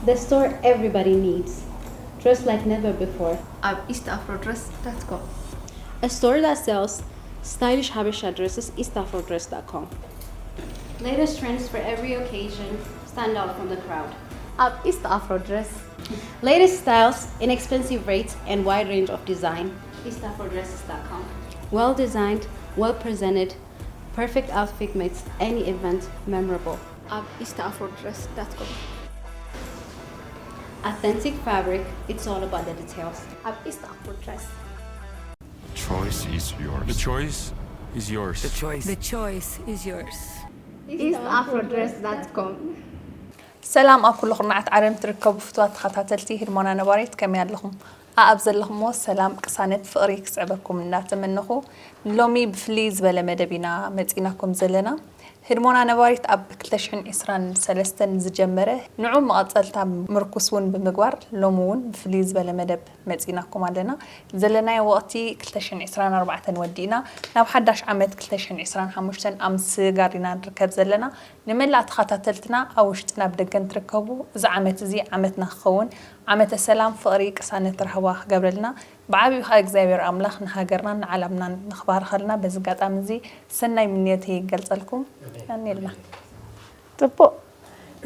The store everybody needs. Dress like never before. ኣብ east afro dress dot com. A store that sells stylish Habesha dresses, east afro dress dot com. Latest trends for every occasion, stand out from the crowd. ኣብ east afro dress. Latest styles, inexpensive rates, and wide range of design. east afro dresses dot com. Well designed, well presented, perfect outfit makes any event memorable. ኣብ east afro dress dot com. Authentic fabric, it's all about the details. ኣብ east afro dress. Choice is yours. The choice is yours. The choice. The choice is yours. east afro dress dot com. ሰላም ኣብ ኩሉ ኩርናዓት ዓለም ትርከቡ ፍትዋት ተኸታተልቲ ህድሞና ነባሪት፣ ከመይ ኣለኹም? ኣኣብ ዘለኹምዎ ሰላም፣ ቅሳነት፣ ፍቕሪ ክስዕበኩም እናተመነኹ፣ ሎሚ ብፍልይ ዝበለ መደብ ኢና መጺናኩም ዘለና። ህድሞና ነባሪት ኣብ ክልተ ሽሕን ዕስራን ሰለስተን ዝጀመረ ንዑ መቐጸልታ ምርኩስ እውን ብምግባር ሎሚ እውን ብፍልይ ዝበለ መደብ መጺናኩም ኣለና። ዘለናዮ ወቕቲ ክልተ ሽሕን ዕስራን ኣርባዕተን ወዲእና ናብ ሓዳሽ ዓመት ክልተ ሽሕን ዕስራን ሓሙሽተን ኣብ ምስግጋር ኢና ንርከብ ዘለና። ንመላእ ተኸታተልትና ኣብ ውሽጥን ኣብ ደገን ትርከቡ፣ እዚ ዓመት እዚ ዓመትና ክኸውን ዓመተ ሰላም፣ ፍቕሪ፣ ቅሳነት፣ ራህዋ ክገብረልና፣ ብዓብዩ ኸኣ እግዚኣብሔር ኣምላኽ ንሃገርናን ንዓለምናን ንኽባርኸልና በዚ ኣጋጣሚ እዚ ሰናይ ምንዮተይ ይገልጸልኩም። ኣሜልና። ጽቡቕ፣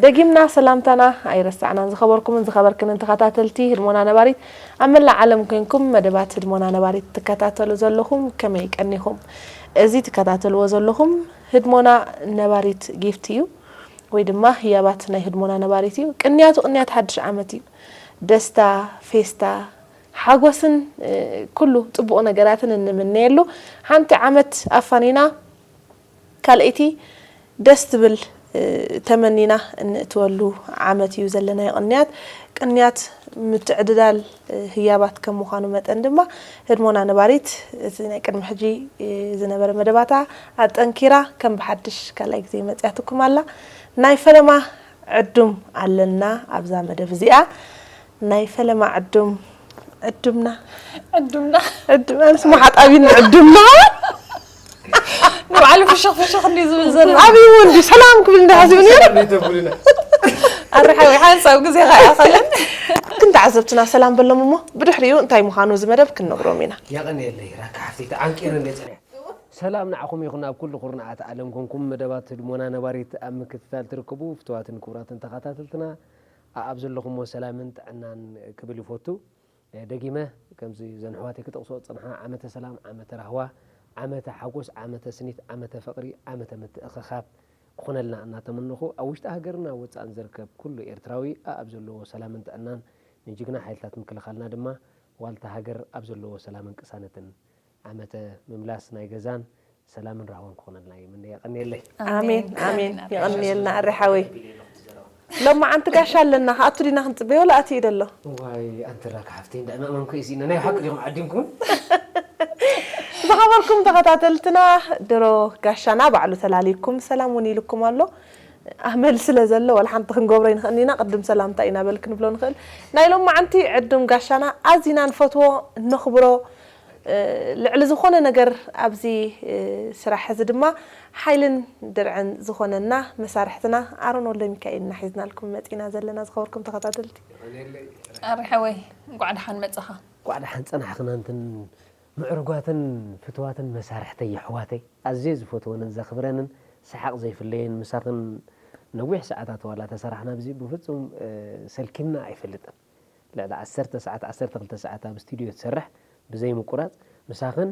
ደጊምና ሰላምታና ኣይረሳዕናን። ዝኸበርኩምን ዝኸበርክንን ተኸታተልቲ ህድሞና ነባሪት፣ ኣብ መላእ ዓለም ኮንኩም መደባት ህድሞና ነባሪት ትከታተሉ ዘለኹም ከመይ ቀኒኹም? እዚ ትከታተልዎ ዘለኹም ህድሞና ነባሪት ጊፍት እዩ፣ ወይ ድማ ህያባት ናይ ህድሞና ነባሪት እዩ። ቅንያቱ ቅንያት ሓድሽ ዓመት እዩ። ደስታ፣ ፌስታ፣ ሓጎስን እ፣ ኩሉ ጽቡቕ ነገራትን እንምነየሉ፣ ሓንቲ ዓመት ኣፋኒና ካልኣይቲ ደስ ትብል እ፣ ተመኒና እንእትወሉ ዓመት እዩ ዘለናዮ ቅንያት። ቅንያት ምትዕድዳል እ፣ ህያባት ከም ምዃኑ መጠን ድማ ህድሞና ነባሪት እቲ ናይ ቅድሚ ሕጂ እ፣ ዝነበረ መደባታ ኣጠንኪራ ከም ብሓድሽ ካልኣይ ግዜ መጽያትኩም ኣላ። ናይ ፈለማ ዕዱም ኣለና ኣብዛ መደብ እዚኣ። ናይ ፈለማ ዕዱም ዕዱምና ዕዱምና ዕዱም ኣንስ መሓጣቢን ዕዱምና ንባዕሉ ፍሽኽ ፍሽኽ እንዲ ዝብል ዘሎ ኣብይዎ እንዲ ሰላም ክብል እንዳሓዚቡ ነይሩ። ኣርሓዊ ሓንሳብ ግዜ ከይኣኸለን ክንተዓዘብትና ሰላም በሎም እሞ ብድሕሪኡ እንታይ ምዃኑ እዚ መደብ ክንነግሮም ኢና። የቐንየለይ ራካ ሓፍተይ ተዓንቂረ እንደ ጽንሕ። ሰላም ንዓኹም ይኹን ኣብ ኩሉ ኩርናዓት ዓለም ኮንኩም መደባት ህድሞና ነባሪት ኣብ ምክትታል ትርከቡ ፍትዋትን ክቡራትን ተኸታተልትና ኣኣብ ዘለኹምዎ ሰላምን ጥዕናን ክብል ይፈቱ። ደጊመ ከምዚ ዘንሕዋተይ ክጠቕሶ ዝጸንሓ ዓመተ ሰላም፣ ዓመተ ራህዋ፣ ዓመተ ሓጎስ፣ ዓመተ ስኒት፣ ዓመተ ፍቕሪ፣ ዓመተ ምትእኽኻብ ክኾነልና እናተመነኹ ኣብ ውሽጢ ሃገርን ኣብ ወጻእን ዝርከብ ኩሉ ኤርትራዊ ኣኣብ ዘለዎ ሰላምን ጥዕናን ንጅግና ሓይልታት ምክልኻልና ድማ ዋልታ ሃገር ኣብ ዘለዎ ሰላምን ቅሳነትን ዓመተ ምምላስ ናይ ገዛን ሰላምን ራህዋን ክኾነልና ይምነ። የቐንየለይ። ኣሜን ኣሜን። የቐንየልና ኣሪ ሓወይ። ሎማዓንቲ ጋሻ ኣለና። ኣቱ ዲና ክንጽበዮ? ወላ ኣትዩ ደሎ? ዋይ ኣንቲ ራካ ሓፍተይ እንዳ እማመንኩ እዚና ናይ ሓቂ ዲኹም ዓዲምኩም? ዝኸበርኩም ተኸታተልትና ድሮ ጋሻና ባዕሉ ተላልይኩም ሰላም እውን ኢልኩም ኣሎ። ኣመል ስለ ዘሎ ዋላ ሓንቲ ክንገብሮ ይንኽእን ኢና። ቅድም ሰላምታ ኢና በል ክንብሎ ንኽእል። ናይ ሎማዓንቲ ዕዱም ጋሻና ኣዚና ንፈትዎ፣ ነኽብሮ፣ ልዕሊ ዝኾነ ነገር ኣብዚ ስራሕ እዚ ድማ ሓይልን ድርዕን ዝኾነና መሳርሕትና ኣሮን ወልደሚካኤል ኢና ሒዝናልኩም መፂና ዘለና። ዝኸበርኩም ተኸታተልቲ ኣሪ ሓወይ እንኳዕ ደሓን መጻኻ። እንኳዕ ደሓን ጸናሕኽና እንትን ምዕሩጋትን ፍትዋትን መሳርሕተይ የሕዋተይ ኣዝየ ዝፈትወንን ዘኽብረንን ሰሓቕ ዘይፍለየን ምሳኽን ነዊሕ ሰዓታት ዋላ ተሰራሕና ብዚ ብፍጹም ሰልኪና ኣይፈልጥን። ልዕሊ ዓሰርተ ሰዓት ዓሰርተ ክልተ ሰዓት ኣብ ስቱድዮ ትሰርሕ ብዘይ ምቁራጽ ምሳኽን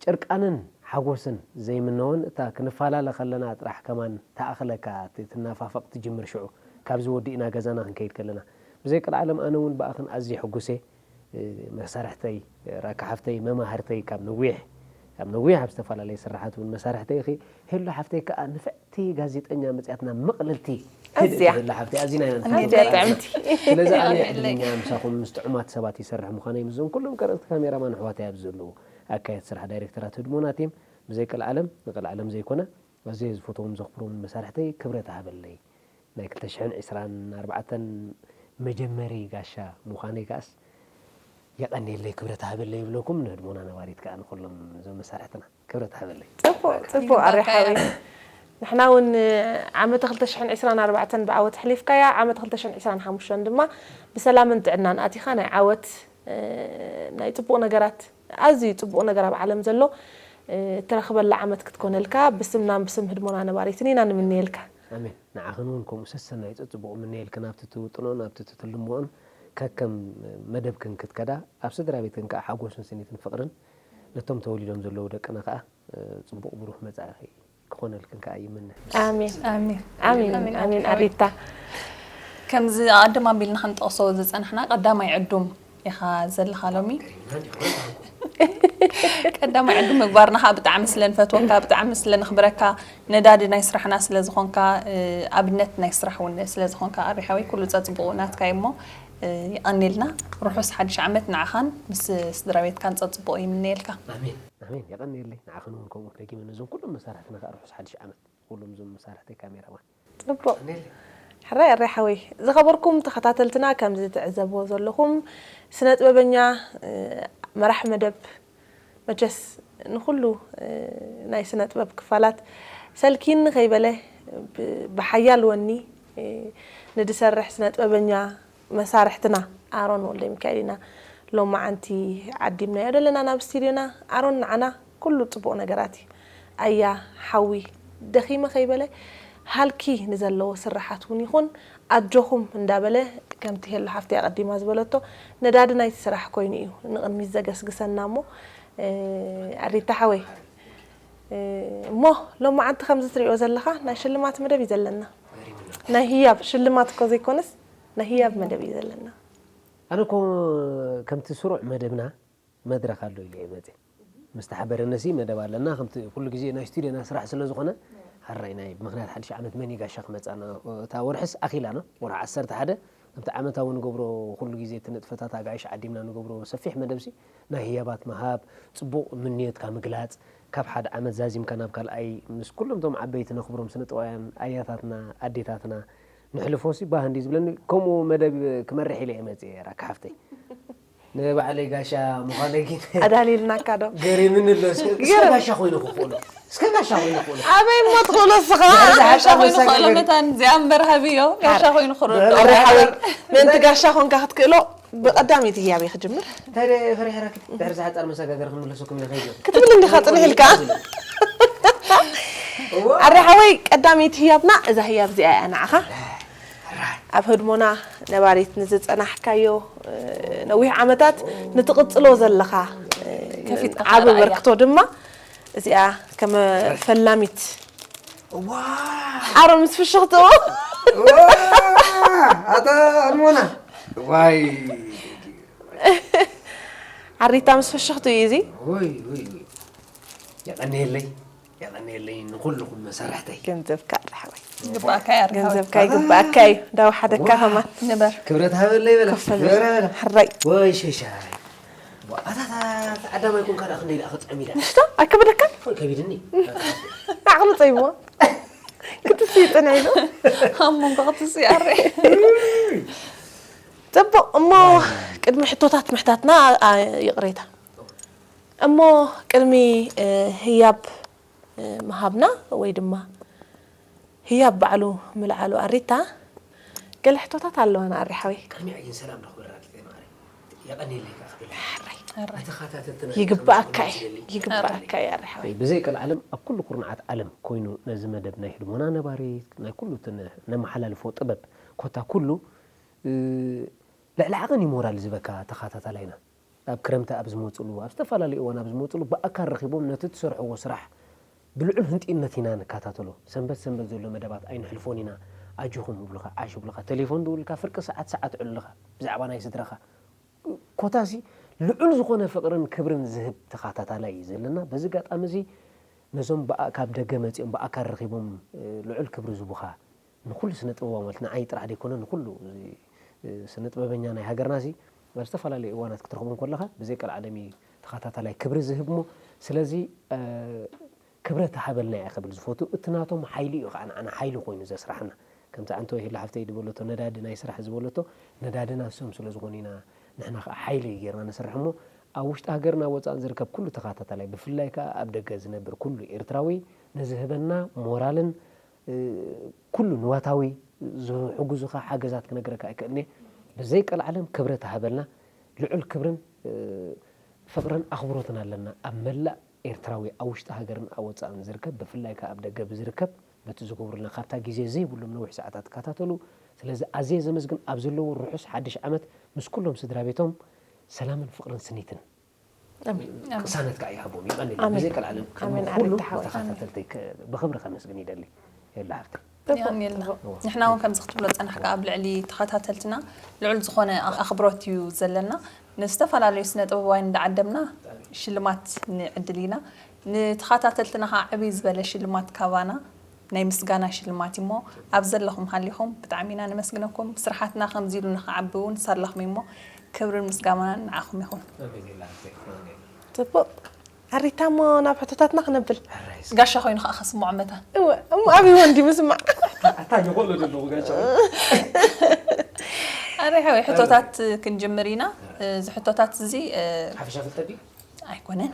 ጭርቃንን ሓጎስን ዘይምነዎን እታ ክንፈላለ ከለና ጥራሕ ከማን ተኣኽለካ እቲ ትናፋፈቕ ትጅምር ሽዑ ካብዚ ወዲእና ገዛና ክንከይድ ከለና ብዘይ ቀልዓለም ኣነ እውን ብኣኽን ኣዝየ ሕጉሴ መሳርሕተይ ራካ ሓፍተይ መማህርተይ ካብ ነዊሕ ካብ ነዊሕ ኣብ ዝተፈላለየ ስራሓት እውን መሳርሕተይ ኢኺ ሄሉ ሓፍተይ ከዓ ንፍዕቲ ጋዜጠኛ መፅያትና መቕልልቲ ኣዝያ ሄሉ ሓፍተይ ኣዚና ኢና ኣዝያ ጥዕምቲ ስለዚ ኣነ ዕድለኛ ምሳኹም ምስ ጥዑማት ሰባት ይሰርሕ ምዃነይ ምስዞም ኩሎም ቀረፅቲ ካሜራማን ኣሕዋተይ ኣብዚ ዘለዉ ኣካየት ስራሕ ዳይሬክተራት ህድሞና ቲም ብዘይ ቀልዓለም ንቀልዓለም ዘይኮነ ኣዝየ ዝፈትዎም ዘኽብሮምን መሳርሕተይ ክብረት ሃበለይ ናይ ክልተ ሽሕን ዕስራን ኣርባዕተን መጀመሪ ጋሻ ምዃነይ ከኣስ የቐንየለይ ክብረት ሃበለይ ይብለኩም ንህድሞና ነባሪት ከኣ ንኩሎም እዞም መሳርሕትና ክብረት ሃበለይ ፅቡቅ ፅቡቅ ኣሪ ሓወይ ንሕና እውን ዓመተ ክልተ ሽሕን ዕስራን ኣርባዕተን ብዓወት ኣሕሊፍካያ፣ ዓመተ ክልተ ሽሕን ዕስራን ሓሙሽተን ድማ ብሰላምን ጥዕናን ኣቲኻ ናይ ዓወት፣ እ፣ ናይ ጽቡቕ ነገራት፣ ኣዝዩ ጽቡቕ ነገር ኣብ ዓለም ዘሎ፣ እ፣ እትረኽበላ ዓመት ክትኮነልካ ብስምናን ብስም ህድሞና ነባሪትን ኢና ንምንየልካ። ኣሜን። ንዓኽን እውን ከምኡ ሰሰናዩ ጽቡቕ ምንየልክን ኣብቲ ትውጥኖን ኣብቲ ትትልምኦን ከከም መደብክን ክትከዳ ኣብ ስድራ ቤትክን ከኣ ሓጎስን ስኒትን ፍቕርን ነቶም ተወሊዶም ዘለዉ ደቅና ከኣ፣ እ፣ ጽቡቕ ብሩህ መጻኢኺ ክኾነልክን ከኣ ይምነ። ኣሜን። ኣሜን። ኣሜን። ኣሜን። ኣሜን። ኣሜን። ኣሪታ። ከምዚ ኣቐድም ኣቢልና ክንጠቕሶ ዝጸናሕና ቀዳማይ ዕዱም ኢኻ ዘለኻ ሎሚ። ቀዳማይ ዕዱም ምግባርና ከዓ ብጣዕሚ ስለ ንፈትወካ፣ ብጣዕሚ ስለ ነኽብረካ፣ ነዳዲ ናይ ስራሕና ስለ ዝኾንካ፣ እ፣ ኣብነት ናይ ስራሕ እውን ስለ ዝኾንካ፣ ኣሪ ሓወይ፣ ኩሉ ጸጽቡቑ ናትካ እዩ እሞ፣ እ፣ የቐኔልና። ርሑስ ሓድሽ ዓመት ንዓኻን ምስ ስድራ ቤትካን ጸጽቡቑ ይምነየልካ። ኣሜን። ኣሜን። የቐንየለይ። ንዓኽን እውን ከምኡ ደጊመ ነዞም ኩሎም መሳርሕትና ከዓ ርሑስ ሓድሽ ዓመት። ኩሎም እዞም መሳርሕተይ ካሜራማን። ጽቡቕ። የቐንየለይ። ሕራይ ኣረ ሓወይ። ዝኸበርኩም ተኸታተልትና፣ ከምዚ ትዕዘብዎ ዘለኹም ስነ ጥበበኛ፣ እ፣ መራሕ መደብ፣ መቸስ ንኹሉ፣ እ፣ ናይ ስነ ጥበብ ክፋላት ሰልኪኒ ከይበለ ብ-፣ ብሓያል ወኒ፣ እ፣ ንድሰርሕ ስነ ጥበበኛ መሳርሕትና ኣሮን ወልደ ሚካኤል ኢና ሎማዓንቲ ዓዲምናዮ ዘለና ናብ ስቱድዮና። ኣሮን ንዓና ኩሉ ጽቡቕ ነገራት እዩ። ኣያ ሓዊ ደኺመ ከይበለ ሃልኪ ንዘለዎ ስራሓት እውን ይኹን ኣጆኹም እንዳበለ፣ ከምቲ ሄሎ ሓፍቲ ኣቐዲማ ዝበለቶ ነዳዲ ናይቲ ስራሕ ኮይኑ እዩ ንቕድሚት ዘገስግሰና እሞ፣ እ፣ ኣሪታ ሓወይ፣ እ፣ እሞ ሎማዓንቲ ከምዚ ትሪኦ ዘለኻ ናይ ሽልማት መደብ እዩ ዘለና። ናይ ህያብ ሽልማት እኮ ዘይኮነስ ናይ ህያብ መደብ እዩ ዘለና። ኣነ እኮ ከምቲ ስሩዕ መደብና መድረኽ ኣሎ ኢለ እየ መፅእ። ምስ ተሓበረነሲ መደብ ኣለና፣ ከምቲ ኩሉ ግዜ ናይ ስቱድዮና ስራሕ ስለ ዝኾነ፣ ሕራይ ናይ ምኽንያት ሓድሽ ዓመት መን እዩ ጋሻ ክመፅኣና? እታ ወርሕስ ኣኺላና፣ ወርሒ ዓሰርተ ሓደ ከምቲ ዓመታዊ ንገብሮ፣ ኩሉ ግዜ እቲ ንጥፈታት ኣጋይሽ ዓዲምና ንገብሮ ሰፊሕ መደብሲ፣ ናይ ህያባት ምሃብ፣ ፅቡቕ ምንዮትካ ምግላፅ፣ ካብ ሓደ ዓመት ዛዚምካ ናብ ካልኣይ ምስ ኩሎም እቶም ዓበይቲ ነኽብሮም ስነ ጥበባውያን ኣያታትና ኣዴታትና ንሕልፎሲ ባህ እንዲ ዝብለኒ፣ ከምኡ መደብ ክመርሕ ኢለ እየ መፅእ። ራካ ሓፍተይ፣ ንባዕለይ ጋሻ ምዃነይ ግን ኣዳሊልናካ ዶ? ገሪምኒ ኣሎ። እስከ፣ እስከ ገረ- ጋሻ ኮይኑ ክኽእሎ፣ እስከ ጋሻ ኮይኑ ክኽእሎ። ኣበይ እሞ ትኽእሎ እስኻ? ድሕሪ ጋሻ ዝሓጣ ኮይኑ ክኽእሎ መሳጋገሪ። መታን እዚኣ እምበር ሃብዮ፣ ጋሻ ኮይኑ ክኽእሎ። ኣረ ሓወይ፣ ምእንቲ ጋሻ ኮንካ ክትክእሎ ብቐዳመይቲ ህያበይ ክጅምር። እንታይ ደ ፈሪሐ ራኪ? ድሕሪ ዝሓጣር መሳጋገሪ ክንምለሰኩም ኢና ከይድና። ክትብል እንዲኻ ጽንሕ ኢልካ። እዋ። ኣረ ሓወይ፣ ቀዳመይቲ ህያብና እዛ ህያብ እዚኣ እያ ንዓኻ። ሕራይ። ኣብ ህድሞና ነባሪት ንዝጸናሕካዮ፣ እ፣ ነዊሕ ዓመታት ንትቕጽሎ ዘለኻ፣ እ፣ ከፊትካ ዓቢ ተራእያ። በርክቶ ድማ እዚኣ ከም ፈላሚት እዋ። ሓሮ ምስ ፍሽኽትኡ። እዋ። ኣታ ህድሞና። ዋይ። ኣሪታ ምስ ፍሽኽትኡ እዩ እዚ። ወይ፣ ወይ፣ ወይ። የቐንየለይ፣ የቐንየለይ ንኹልኹም መሳርሕተይ። ገንዘብካ ኣረ ሓወይ። ይግባእካ እዩ፣ ኣረ ሓወይ። ገንዘብካ ይግባእካ እዩ። እንዳወሓደካ እዋ። ከማን። ንበር። ክብረት ሃበለይ በላ። ኮፍ በል። ክብረት ሃበላ። ሕራይ። ወይ ሸሻይ። ዋ፣ ኣታ፣ ኣታ፣ ኣታ ዓዳማይ ኮንካ ደኣ ክንደይ ደኣ ክጥዕም ኢላ። ንሽቶ ኣይከብደካን? ወይ ከቢድኒ። ዓቕሊ ጸይሞ። ክትስይ ጽንሕ ኢሉ። ኣብ መንጎ ክትስይ ኣረ። ጽቡቕ፣ እሞ ቅድሚ ሕቶታት ምሕታትና፣ ኣ፣ ይቕሬታ። እሞ ቅድሚ፣ እ፣ ህያብ፣ እ፣ ምሃብና ወይ ድማ ህያብ ባዕሉ ምልዓሉ ኣሪታ፣ ገለ ሕቶታት ኣለዋና ኣሪ ሓወይ። ቅድሚያ ግን ሰላም ንኽብር ኣድልየ ማዕረ። የቐንየለይ ከኣ ክብል። ሕራይ። ሕራይ። ተኸታተልትና ይግባኣካ እዩ፣ ክምስግን ይደሊ። ይግባኣካ እዩ ኣሪ ሓወይ። ብዘይ ቀልዓለም ኣብ ኩሉ ኩርናዓት ዓለም ኮይኑ ነዚ መደብ ናይ ህድሞና ነባሪት ናይ ኩሉ እቲ ነ-፣ ነመሓላልፎ ጥበብ ኮታ ኩሉ፣ እ፣ ልዕሊ ዓቐን እዩ ሞራል ዝበካ ተኸታታላይና። ኣብ ክረምቲ ኣብ ዝመጹሉ፣ ኣብ ዝተፈላለዩ እዋን ኣብ ዝመጹሉ ብኣካል ረኺቦም ነቲ ትሰርሕዎ ስራሕ ብልዑል ህንጥይነት ኢና ንከታተሎ። ሰንበት ሰንበት ዘሎ መደባት ኣይንሕልፎን ኢና። ኣጆኹም ይብሉኻ፣ ዓሽ ይብሉኻ። ቴሌፎን ድውልካ ፍርቂ ሰዓት ሰዓት ዕልልኻ ብዛዕባ ናይ ስድራኻ። ኮታሲ ልዑል ዝኾነ ፍቕርን ክብርን ዝህብ ተኸታታላይ እዩ ዘለና። በዚ ኣጋጣሚ እዚ ነዞም ብኣ-፣ ካብ ደገ መጺኦም ብኣካል ረኺቦም፣ እ፣ ልዑል ክብሪ ዝህቡኻ ንኹሉ ስነ ጥበባዊ ማለት ንዓይ ጥራሕ ደይኮነ ንኹሉ እዚ፣ እ፣ ስነ ጥበበኛ ናይ ሃገርና እዚ ኣብ ዝተፈላለዩ እዋናት ክትረኽቦም ከለኻ ብዘይ ቀልዓለም እዩ ተኸታታላይ ክብሪ ዝህብ እሞ፣ ስለዚ፣ እ፣ ክብረት ሃበልና እየ ክብል ዝፈቱ። እቲ ናቶም ሓይሊ እዩ ከዓ ንዓና ሓይሊ ኮይኑ ዘስራሕና። ከምቲ ኣንተ ወይ ሄሎ ሓፍተይ ዝበለቶ ነዳዲ ናይ ስራሕ ዝበለቶ ነዳድና ንሶም ስለ ዝኾኑ ኢና ንሕና ከዓ ሓይሊ እዩ ጌርና ንሰርሕ እሞ፣ ኣብ ውሽጢ ሃገርና ወፃእን ዝርከብ ኩሉ ተኸታታላይ ብፍላይ ከዓ ኣብ ደገ ዝነብር ኩሉ ኤርትራዊ ንዝህበና ሞራልን ኩሉ ንዋታዊ ዝሕግዙኻ ሓገዛት ክነግረካ ኣይክእልን እየ። ብዘይ ቀልዓለም ክብረት ሃበልና። ልዑል ክብርን ፍቕርን ኣኽብሮትን ኣለና ኣብ መላእ ኤርትራዊ ኣብ ውሽጢ ሃገርን ኣብ ወጻእን ዝርከብ፣ ብፍላይ ከኣ ኣብ ደገ ብዝርከብ በቲ ዝገብሩልና ካብታ ግዜ ዘይብሎም ነዊሕ ሰዓታት ትከታተሉ። ስለዚ ኣዝየ ዘመስግን ኣብ ዘለዎ ርሑስ ሓድሽ ዓመት ምስ ኩሎም ስድራ ቤቶም ሰላምን ፍቕርን ስኒትን ቅሳነት ከኣ ይሃቦም። ይቐንል። ብዘይ ቀልዓለም ቅድሚ ኩሉ ንተኸታተልተይ ብኽብሪ ከመስግን ይደሊ። የላ ሃብቲ ንሕና እውን ከምዚ ክትብሎ ጸናሕካ ኣብ ልዕሊ ተኸታተልትና ልዑል ዝኾነ ኣኽብሮት እዩ ዘለና። ንዝተፈላለዩ ስነ ጥበባውያን እንዳዓደምና ሽልማት ንዕድል ኢና። ንተኸታተልትና ከዓ ዕብይ ዝበለ ሽልማት ካባና ናይ ምስጋና ሽልማት እሞ ኣብ ዘለኹም ሃሊኹም ብጣዕሚ ኢና ነመስግነኩም። ስርሓትና ከምዚ ኢሉ ንክዓቢ እውን ሳላኹም እሞ ክብርን ምስጋናን ንዓኹም ይኹን። ጽቡቕ ኣሪታ እሞ ናብ ሕቶታትና ክነብል። ጋሻ ኮይኑ ከዓ ከስምዖ መታን። እወ እሞ ኣብይዎ እንዲ ምስማዕ። ኣታ ይቆሎ ዘለኹ ጋሻ። ኣረ ሓወይ ሕቶታት ክንጅምር ኢና። እዚ ሕቶታት እዚ ሓፈሻ ፍልጠት ድዩ? ኣይኮነን።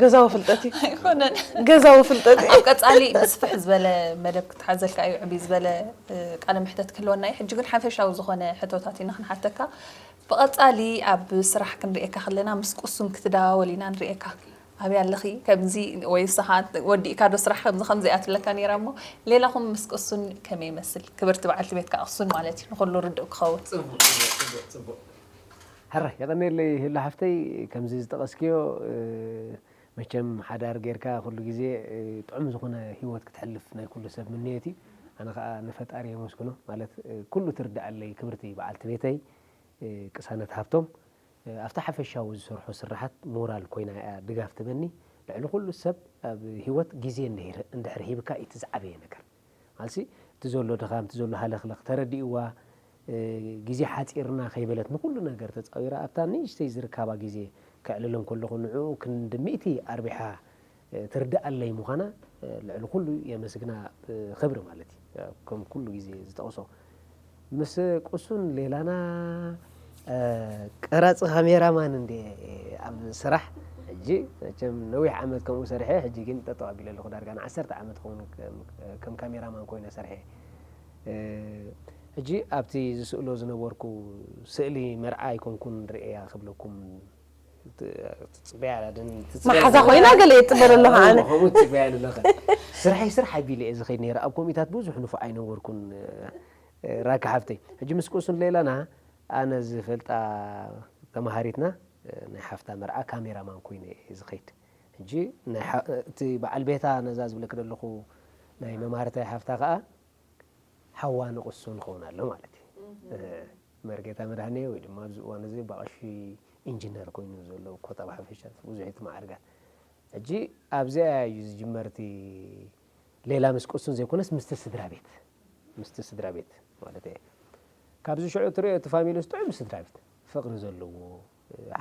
ገዛዊ ፍልጠት እዩ። ኣይኮነን። ገዛዊ ፍልጠት እዩ። ኣብ ቀጻሊ ብስፍሕ ዝበለ መደብ ክትሓዘልካ እዩ ዕብይ ዝበለ ቃለ ምሕተት ክህልወና እዩ። ሕጂ ግን ሓፈሻዊ ዝኾነ ሕቶታት ኢና ክንሓተካ። ብቐጻሊ ኣብ ስራሕ ክንርእየካ ከለና ምስ ቁሱን ክትደዋወል ኢና ንርእየካ። ኣበይ ኣለኺ ከምዚ ወይ ንስኻ ወዲእካ ዶ ስራሕ ከምዚ ከምዚ እያ ትብለካ ነይራ እሞ ሌላኹም ምስ ቁሱን ከመይ ይመስል? ክብርቲ በዓልቲ ቤትካ ቁሱን ማለት እዩ ንኹሉ ርዱእ ክኸውን። ሕራይ የቐንየለይ ህሉ ሓፍተይ። ከምዚ ዝጠቐስክዮ መቸም ሓዳር ጌርካ ኩሉ ግዜ ጥዑም ዝኾነ ህይወት ክትሕልፍ ናይ ኩሉ ሰብ ምንየት እዩ። ኣነ ከዓ ንፈጣሪ የመስግኖ ማለት ኩሉ ትርድኣለይ ክብርቲ በዓልቲ ቤተይ ቅሳነት ሃብቶም ኣብቲ ሓፈሻዊ ዝሰርሖ ስራሓት ሞራል ኮይና እያ ድጋፍ ትበኒ። ልዕሊ ኩሉ ሰብ ኣብ ህይወት ግዜ እንድሕር ሂብካ እዩ እቲ ዝዓበየ ነገር። ማለትሲ እቲ ዘሎ ድኻም እቲ ዘሎ ሃለኽለኽ ተረዲእዋ ግዜ ሓፂርና ከይበለት ንኩሉ ነገር ተፃዊራ ኣብታ ንእሽተይ ዝርካባ ግዜ ከዕልሎም ከለኹ ንዕኡ ክንዲ ሚእቲ ኣርቢሓ ትርድኣለይ ምዃና ልዕሊ ኩሉ የመስግና ብኽብሪ ማለት እዩ። ከም ኩሉ ግዜ ዝጠቕሶ ምስ ቁሱን ሌላና ቀራፂ ካሜራማን እንደ ኣብ ስራሕ ሕጂ መቸም ነዊሕ ዓመት ከምኡ ሰርሐ ሕጂ ግን ጠጠው ኣቢለ ኣለኹ ዳርጋ ንዓሰርተ ዓመት ኸውን ከም ካሜራማን ኮይነ ሰርሐ ሕጂ ኣብቲ ዝስእሎ ዝነበርኩ ስእሊ መርዓ ኣይኮንኩን ርእያ ክብለኩም መሓዛ ኮይና ገለ የጥበረ ኣለኹ ኣነ ከምኡ ትፅበያ ኣለኻ ስራሐይ ስራሕ ኣቢለ እየ ዝኸይድ ነይረ ኣብ ኮሚታት ብዙሕ ንፉዕ ኣይነበርኩን ራካ ሓፍተይ ሕጂ ምስ ቁሱን ሌላና ኣነ ዝፈልጣ ተማሃሪትና ናይ ሓፍታ መርዓ ካሜራማን ኮይነ እየ ዝኸይድ ሕጂ እቲ በዓል ቤታ ነዛ ዝብለክ ዘለኹ ናይ መማርታይ ሓፍታ ከዓ ሓዋ ንቁሱ ንኸውን ኣሎ ማለት እዩ መርጌታ መድሃኔ ወይ ድማ ኣብዚ እዋን እዚ ብቐሺ ኢንጂነር ኮይኑ ዘሎ ኮታ ብሓፈሻ ብዙሕ እቲ ማዕርጋት ሕጂ ኣብዚኣ እዩ ዝጅመር እቲ ሌላ ምስ ቁሱን ዘይኮነስ ምስቲ ስድራ ቤት ምስቲ ስድራ ቤት ማለት እየ ካብዚ ሽዑ ትሪኦ እቲ ፋሚሊ ውስጥ ጥዑም ስድራ ቤት ፍቕሪ ዘለዎ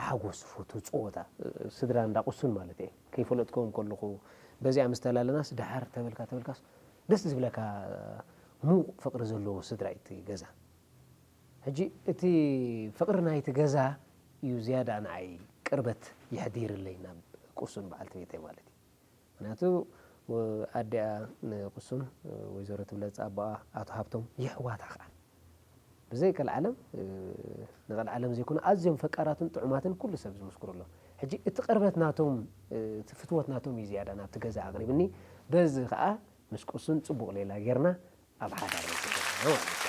ሓጎስ ፎቶ ፀወታ ስድራ እንዳቁሱን ማለት እየ ከይፈለጥከዎም ከለኹ በዚኣ ምስ ተላለናስ ደሓር ተበልካ ተበልካስ ደስ ዝብለካ ሙቕ ፍቕሪ ዘለዎ ስድራ እዩ እቲ ገዛ ሕጂ እቲ ፍቕሪ ናይቲ ገዛ እዩ ዝያዳ ንዓይ ቅርበት የሕዲርለይ ናብ ቁሱን በዓልቲ ቤተይ ማለት እዩ ምክንያቱ ኣዲኣ ንቁሱን ወይዘሮ ትብለፅ ኣቦኣ ኣቶ ሃብቶም የሕዋታ ከዓ ብዘይ ቀልዓለም ንቐልዓለም ዘይኮነ ኣዝዮም ፈቃራትን ጥዑማትን ኩሉ ሰብ ዝምስክሩ ኣሎ ሕጂ እቲ ቅርበት ናቶም እቲ ፍትወት ናቶም እዩ ዝያዳ ናብቲ ገዛ ኣቕሪብኒ በዚ ከዓ ምስ ቁሱን ፅቡቕ ሌላ ጌርና ኣብ ሓዳር በፂሕና ማለት እዩ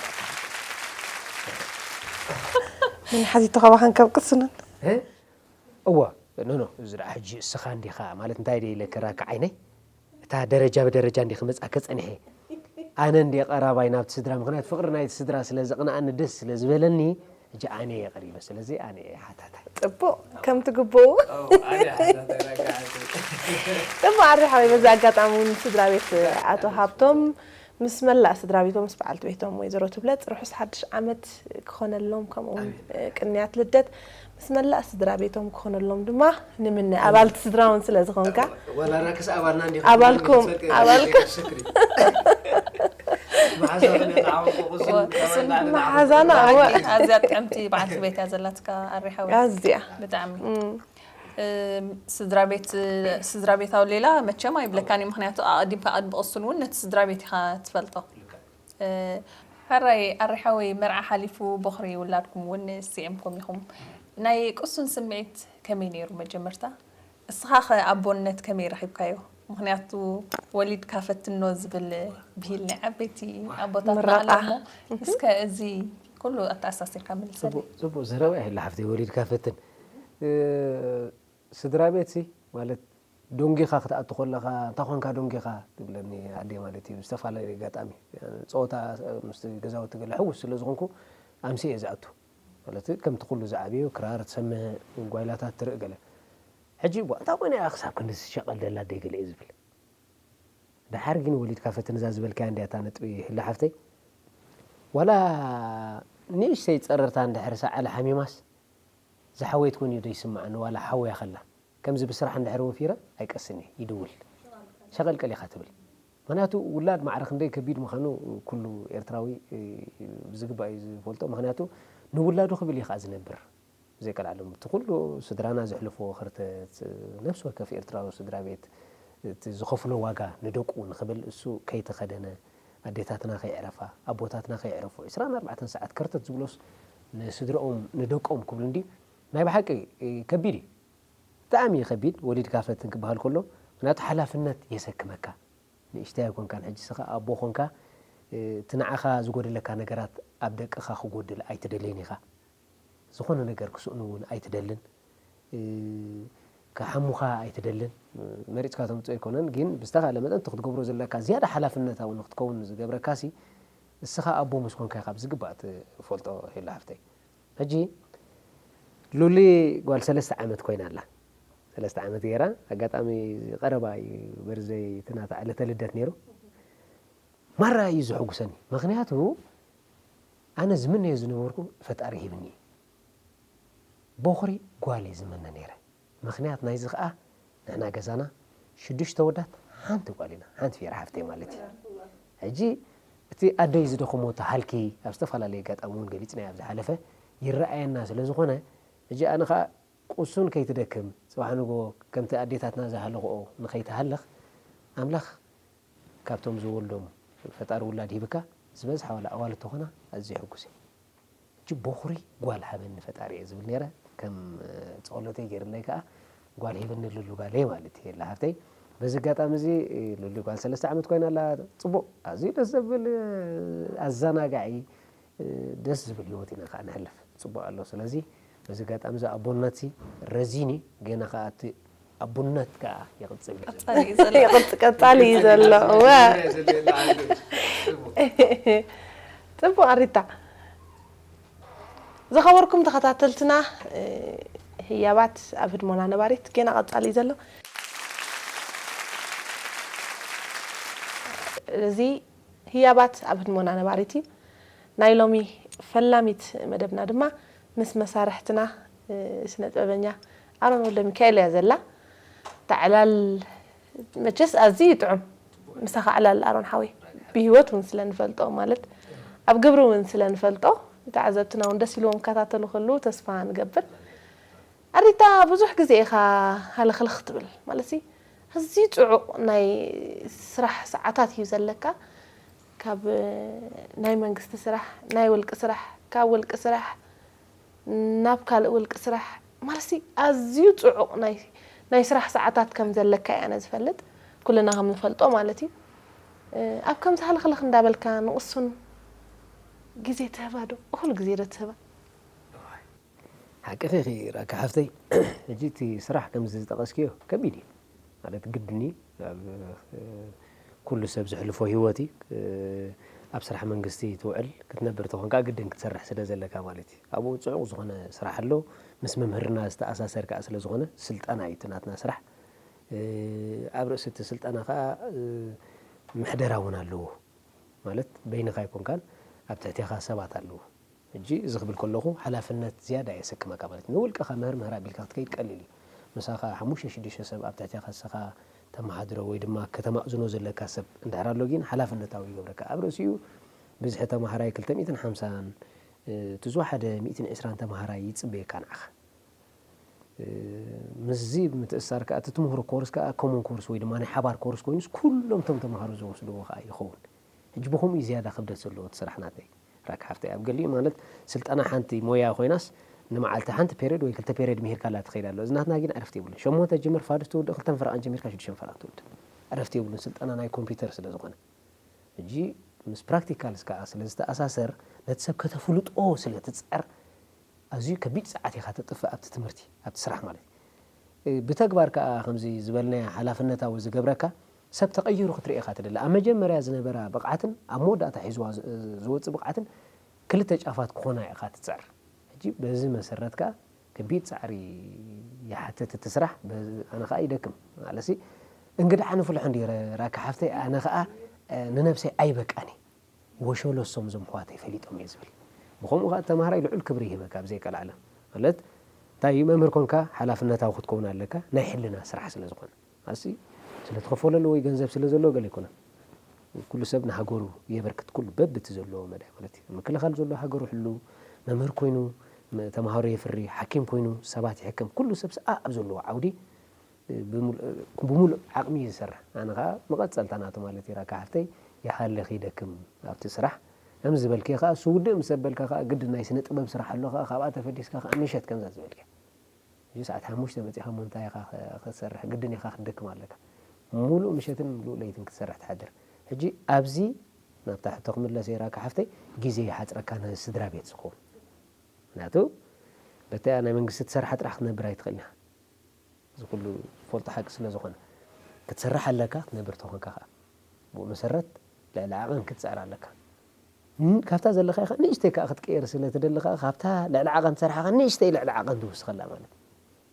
ምን ሓቲቱ ካባኻን ካብ ቅስንን እወ ኖ ኖ እዚ ደኣ ሕጂ እስኻ እንዲኻ ማለት እንታይ ደይ ኢለክራካ ዓይነይ እታ ደረጃ ብደረጃ እንዲ ክመፅኣከ ፀኒሐ ኣነ እንዲ ቀራባይ ናብቲ ስድራ ምክንያት ፍቅሪ ናይቲ ስድራ ስለ ዘቕንኣኒ ደስ ስለ ዝበለኒ ሕጂ ኣነ እየ ቀሪበ ስለዚ ኣነ እየ ሓታታይ ፅቡቅ ከምቲ ግቡኡ ፅቡቅ ኣሪ ሓወይ በዚ ኣጋጣሚ እውን ስድራ ቤት ኣቶ ሃብቶም ምስ መላእ ስድራ ቤቶም ምስ በዓልቲ ቤቶም ወይዘሮ ትብለፅ ርሑስ ሓድሽ ዓመት ክኾነሎም ከምኡ እውን ቅንያት ልደት ምስ መላእ ስድራ ቤቶም ክኾነሎም ድማ ንምነ ኣባልቲ ስድራ እውን ስለ ዝኾንካ ኣባልኩም ኣባልኩም መሓዛና ኣዝያ ጥዕምቲ በዓልቲ ቤት እያ ዘላትካ ኣሪሓዊ ኣዝያ ብጣዕሚ እም፣ ስድራ ቤት፣ ስድራ ቤታዊ ሌላ መቸም ኣይብለካን እዩ፣ ምኽንያቱ ኣቐዲምካ ቅድሚ ቅሱን እውን ነቲ ስድራ ቤት ኢኻ ትፈልጦ። እ፣ ሕራይ ኣሪ ሓወይ፣ መርዓ ሓሊፉ፣ ቦኽሪ ውላድኩም እውን ስዒምኩም ኢኹም። ናይ ቅሱን ስምዒት ከመይ ነይሩ መጀመርታ? እስኻ ኸ ኣቦነት ከመይ ረኺብካዮ? ምኽንያቱ ወሊድካ ፈትኖ ዝብል ብሂል ናይ ዓበይቲ ኣቦታትና ኣሎ እሞ፣ እስከ እዚ ኩሉ ኣተኣሳሲርካ መልሰለይ። ጽቡቕ፣ ጽቡቕ ዘረባ እዩ፣ ሓፍተይ፣ ወሊድካ ፈትን። እ፣ ስድራ ቤትሲ ማለት ደንጊኻ ክትኣቱ ከለኻ፣ "እንታይ ኾንካ ደንጊኻ?" ትብለኒ ኣደይ ማለት እዩ። ብዝተፈላለየ ኣጋጣሚ፣ ጸወታ ምስቲ ገዛውቲ ገለ ሕውስ ስለ ዝኾንኩ፣ ኣምሲ እየ ዝኣቱ። ማለት ከምቲ ኩሉ ዝዓብዮ ክራር ትሰምዕ፣ ጓይላታት ትርኢ ገለ። ሕጂ፣ "ዋ፣ እንታይ ኮይና እያ ክሳብ ክንድዚ ትሸቐል ዘላ ኣደይ?" ገለ እየ ዝብል። ደሓር ግን ወሊድካ ፈትን እዛ ዝበልካያ እንድያ እታ ነጥቢ ህላ ሓፍተይ። ዋላ ንእሽተይ ጸረርታ እንድሕር ሰዓል ሓሚማስ፣ ዝሓወይት ኮን እዩ ዶ ይስምዓኒ፣ ዋላ ሓወያ ከላ። ከምዚ ብስራሕ እንድሕር ወፊረ ኣይቀስን እየ፣ ይድውል። ሸቐልቀል ኢኻ ትብል። ምኽንያቱ ውላድ ማዕረ ክንደይ ከቢድ ምዃኑ ኩሉ ኤርትራዊ፣ እ፣ ብዝግባእ እዩ ዝፈልጦ። ምኽንያቱ ንውላዱ ክብል እዩ ኸኣ ዝነብር። ብዘይቀልዓለም እቲ ኩሉ ስድራና ዘሕልፎ ኸርተት፣ ነፍሲ ወከፍ ኤርትራዊ ስድራ ቤት እቲ ዝኸፍሎ ዋጋ ንደቁ ንኽብል እሱ ከይተኸደነ፣ ኣዴታትና ከይዕረፋ፣ ኣቦታትና ከይዕረፉ፣ ዕስራን ኣርባዕተን ሰዓት ከርተት ዝብሎስ ንስድርኦም፣ ንደቆም ክብሉ እንዲ ናይ ብሓቂ ከቢድ እዩ። ብጣዕሚ እዩ ከቢድ ወሊድካ ፈትን ክበሃል ከሎ፣ ምኽንያቱ ሓላፍነት የሰክመካ። ንእሽተይ ኣይኮንካን፣ ሕጂ ስኻ ኣቦ ኮንካ፣ እ፣ እቲ ንዓኻ ዝጎደለካ ነገራት ኣብ ደቅኻ ክጎድል ኣይትደልን ኢኻ። ዝኾነ ነገር ክስእኑ እውን ኣይትደልን። እ፣ ክሓሙኻ ኣይትደልን። መሪጽካ ተምጽኦ ኣይኮነን፣ ግን ብዝተኻለ መጠን እቲ ክትገብሮ ዘለካ ዝያዳ ሓላፍነታዊ ንክትከውን ዝገብረካሲ፣ እስኻ ኣቦ ምስ ኮንካ ኢኻ ብዝግባእ ትፈልጦ ሄሎ ሓፍተይ። ሕጂ ሉሊ ጓል ሰለስተ ዓመት ኮይና ኣላ። ሰለስተ ዓመት ገይራ፣ ኣጋጣሚ ቀረባ እዩ በርዘይ እቲ ናታ ዕለተ ልደት ነይሩ። ማራ እዩ ዘሐጉሰኒ። ምኽንያቱ ኣነ ዝምነዮ ዝነበርኩ ፈጣሪ ሂብኒ። ቦኽሪ ጓል እየ ዝምነ ነይረ። ምኽንያት ናይዚ ኸኣ ንሕና ገዛና ሽዱሽተ ወዳት ሓንቲ ጓል ኢና፣ ሓንቲ ፌራ ሓፍተይ ማለት እዩ። ሕጂ እቲ ኣደይ ዝደኸሞ እቲ ሃልኪ ኣብ ዝተፈላለየ ኣጋጣሚ እውን ገሊጽናዮ ኣብ ዝሓለፈ ይረኣየና ስለ ዝኾነ፣ ሕጂ ኣነ ኸኣ ቁሱን ከይትደክም፣ ጽባሕ ንግሆ ከምቲ ኣዴታትና ዝሃለኽኦ ንኸይትሃልኽ፣ ኣምላኽ ካብቶም ዝወልዶም ፈጣሪ ውላድ ሂብካ፣ ዝበዝሓ ዋላ ኣዋልድ ተኾና ኣዝየ ሕጉስ እየ። ሕጂ ቦኽሪ ጓል ሃበኒ ፈጣሪ እየ ዝብል ነይረ። ከም፣ እ፣ ጸሎተይ ገይርለይ ከኣ ጓል ሂብኒ ሉሉ ጓለይ ማለት እየ፣ ላሃፍተይ። በዚ ኣጋጣሚ እዚ፣ እ፣ ሉሉ ጓል ሰለስተ ዓመት ኮይና ኣላ። ጽቡቕ፣ ኣዝዩ ደስ ዘብል፣ እ፣ ኣዘናጋዒ፣ እ፣ ደስ ዝብል ህይወት ኢና ከኣ ነሕልፍ። ጽቡቕ ኣሎ። ስለዚ በዚ ኣጋጣሚ እዚ ኣቦነትሲ ረዚን እዩ። ገና ከኣ እቲ ኣቦነት ከኣ ይቕጽል እዩ ዘሎ። ቀጻሊ እዩ ዘሎ። ይቕጽ-፣ ቀጻሊ እዩ ዘሎ። እወ። ጽቡቕ ኣሪታ። ዝኸበርኩም ተኸታተልትና፣ እ፣ ህያባት ኣብ ህድሞና ነባሪት ገና ቀጻሊ እዩ ዘሎ። እዚ ህያባት ኣብ ህድሞና ነባሪት እዩ። ናይ ሎሚ ፈላሚት መደብና ድማ ምስ መሳርሕትና፣ እ፣ ስነ ጥበበኛ ኣሮን ወልደ ሚካኤል እያ ዘላ። እታ ዕላል መቸስ ኣዝዩ እዩ ጥዑም። ምሳኻ ዕላል ኣሮን ሓወይ፣ ብህይወት እውን ስለ ንፈልጦ፣ ማለት ኣብ ግብሪ እውን ስለ ንፈልጦ፣ ተዓዘብትና እውን ደስ ኢልዎም ክከታተሉ ከለዉ ተስፋ ንገብር። ኣሪታ፣ ብዙሕ ግዜ ኢኻ ሃለኽለኽ ትብል፣ ማለት ሲ፣ ኣዝዩ ጽዑቕ ናይ ስራሕ ሰዓታት እዩ ዘለካ። ካብ ናይ መንግስቲ ስራሕ፣ ናይ ውልቂ ስራሕ፣ ካብ ውልቂ ስራሕ ናብ ካልእ ውልቂ ስራሕ፣ ማለት ሲ፣ ኣዝዩ ጽዑቕ ናይ፣ ናይ ስራሕ ሰዓታት ከም ዘለካ እየ ኣነ ዝፈልጥ፣ ኩልና ከም ንፈልጦ ማለት እዩ። እ፣ ኣብ ከምዚ ሃለኽለኽ እንዳበልካ ንቕሱን ግዜ ትህባ ዶ? እኹል ግዜ ዶ ትህባ? ሓቅኺ ኢኺ ራካ ሓፍተይ። ሕጂ እቲ ስራሕ ከምዚ ዝጠቐስክዮ ከቢድ እዩ። ማለት ግድን እዩ። ኣብ፣ እ፣ ኩሉ ሰብ ዘሕልፎ ህይወት እዩ። እ፣ ኣብ ስራሕ መንግስቲ ትውዕል ክትነብር ተኾንካ ግድን ክትሰርሕ ስለ ዘለካ ማለት እዩ። ኣብኡ ጽዑቕ ዝኾነ ስራሕ ኣሎ። ምስ መምህርና ዝተኣሳሰር ከኣ ስለ ዝኾነ ስልጠና እዩ እቲ ናትና ስራሕ። እ፣ ኣብ ርእሲ እቲ ስልጠና ከኣ፣ እ፣ ምሕደራ እውን ኣለዎ። ማለት በይንኻ ኣይኮንካን፣ ኣብ ትሕቴኻ ሰባት ኣለዉ። ሕጂ እዚ ክብል ከለኹ ሓላፍነት ዝያዳ የሰክመካ ማለት እዩ። ንውልቅኻ ምህር ምህር ኣቢልካ ክትከይድ ቀሊል እዩ። ምሳኻ ሓሙሽተ ሽዱሽተ ሰብ ኣብ ትሕቴኻ ንስኻ ተመሓድሮ ወይ ድማ ከተማእዝኖ ዘለካ ሰብ እንድሕር ኣሎ ግን ሓላፍነታዊ ይገብረካ። ኣብ ርእሲኡ ብዝሒ ተማሃራይ ክልተ ሚእትን ሓምሳን፣ እ፣ እቲ ዝወሓደ ሚእትን ዕስራን ተማሃራይ ይጽበየካ ንዓኻ። ምስዚ ብምትእስሳር ከኣ እቲ ትምህሮ ኮርስ ከኣ ኮመን ኮርስ ወይ ድማ ናይ ሓባር ኮርስ ኮይኑስ ኩሎም እቶም ተምሃሮ ዝወስድዎ ከኣ ይኸውን። ሕጂ ብኸምኡ እዩ ዝያዳ ክብደት ዘለዎ እቲ ስራሕ ናተይ። ራክ ሓፍተይ ኣብ ገሊኡ ማለት ስልጠና ሓንቲ ሞያ ኮይናስ ንመዓልቲ ሓንቲ ፔሪድ ወይ ክልተ ፔሪድ ምሂርካላ ትኸይድ ኣሎ። እዚ ናትና ግን ዕረፍቲ የብሉን። ሸሞንተ ጀምር ፋዱስ ትውድእ ክልተን ፈረቓን ጀሚርካ ሽዱሽተን ፈረቓን ትውድእ። ዕረፍቲ የብሉን ስልጠና ናይ ኮምፒውተር ስለ ዝኾነ። ሕጂ ምስ ፕራክቲካልስ ከኣ ስለ ዝተኣሳሰር ነቲ ሰብ ከተፍልጦ ስለ ትጽዕር ኣዝዩ ከቢድ ጸዓት ኢኻ ተጥፍእ ኣብቲ ትምህርቲ ኣብቲ ስራሕ ማለት እዩ። ብተግባር ከኣ ከምዚ ዝበልናዮ ሓላፍነታዊ ዝገብረካ ሰብ ተቐይሩ ክትርኢ ኢኻ ትደሊ። ኣብ መጀመርያ ዝነበራ ብቕዓትን ኣብ መወዳእታ ሒዝዋ ዝወጽእ ብቕዓትን ክልተ ጫፋት ክኾና ኢኻ ትጽዕር። ሕጂ በዚ መሰረት ከኣ ከቢድ ጻዕሪ ይሓትት እቲ ስራሕ። ኣነ ከኣ ይደክም ማለሲ እንግድዓ ንፍልሖ እንዲ ራካ ሓፍተይ ኣነ ከኣ ንነብሰይ ኣይበቃኒ ወሸሎ ሶም ዞም ኣሕዋተይ ፈሊጦም እየ ዝብል። ብኸምኡ ከኣ ተምሃራይ ልዑል ክብሪ ይህበካ ብዘይቀልዓለም ማለት እንታይ እዩ መምህር ኮንካ ሓላፍነታዊ ክትከውን ኣለካ ናይ ሕልና ስራሕ ስለ ዝኾነ ኣሲ ስለ ትኸፈለሉ ወይ ገንዘብ ስለ ዘለዎ ገለ ኣይኮነን። ኩሉ ሰብ ንሃገሩ የበርክት ኩሉ በብቲ ዘለዎ መዳይ ማለት እዩ። ምክልኻል ዘሎ ሃገሩ ሕሉ መምህር ኮይኑ ተምሃሮ የፍሪ ሓኪም ኮይኑ ሰባት ይሕክም ኩሉ ሰብ ሰኣ ኣብ ዘለዎ ዓውዲ ብሙሉእ ዓቕሚ እዩ ዝሰርሕ። ኣነ ከዓ መቐፀልታ ናቱ ማለት እዩ። ራካ ሓፍተይ ይሃለኺ ይደክም ኣብቲ ስራሕ ከም ዝበልኪ ከዓ እሱ ውድእ ምስ ዘበልካ ከዓ ግድ ናይ ስነ ጥበብ ስራሕ ኣሎ ከዓ ካብኣ ተፈዲስካ ከዓ ምሸት ከምዛ ዝበልኪ እዚ ሰዓት ሓሙሽተ መፂኻ ሞ እንታይ ኢኻ ክትሰርሕ ግድን ኢኻ ክትደክም ኣለካ። ሙሉእ ምሸትን ሙሉእ ለይትን ክትሰርሕ ትሓድር። ሕጂ ኣብዚ ናብታ ሕቶ ክምለስ እየ ራካ ሓፍተይ ግዜ ይሓፅረካ ንስድራ ቤት ዝኸውን ምክንያቱ በተያ ናይ መንግስቲ ትሰርሓ ጥራሕ ክትነብር ኣይትኽእልን ኢኻ። እዚ ኩሉ ፈልጦ ሓቂ ስለ ዝኾነ ክትሰርሕ ኣለካ ክትነብር ተኾንካ ከዓ ብኡ መሰረት ልዕሊ ዓቐን ክትፅዕር ኣለካ። ካብታ ዘለካ ኢኻ ንእሽተይ ከዓ ክትቀየር ስለ ትደሊ ከዓ ካብታ ልዕሊ ዓቐን ትሰርሓ ከዓ ንእሽተይ ልዕሊ ዓቐን ትውስኸላ ማለት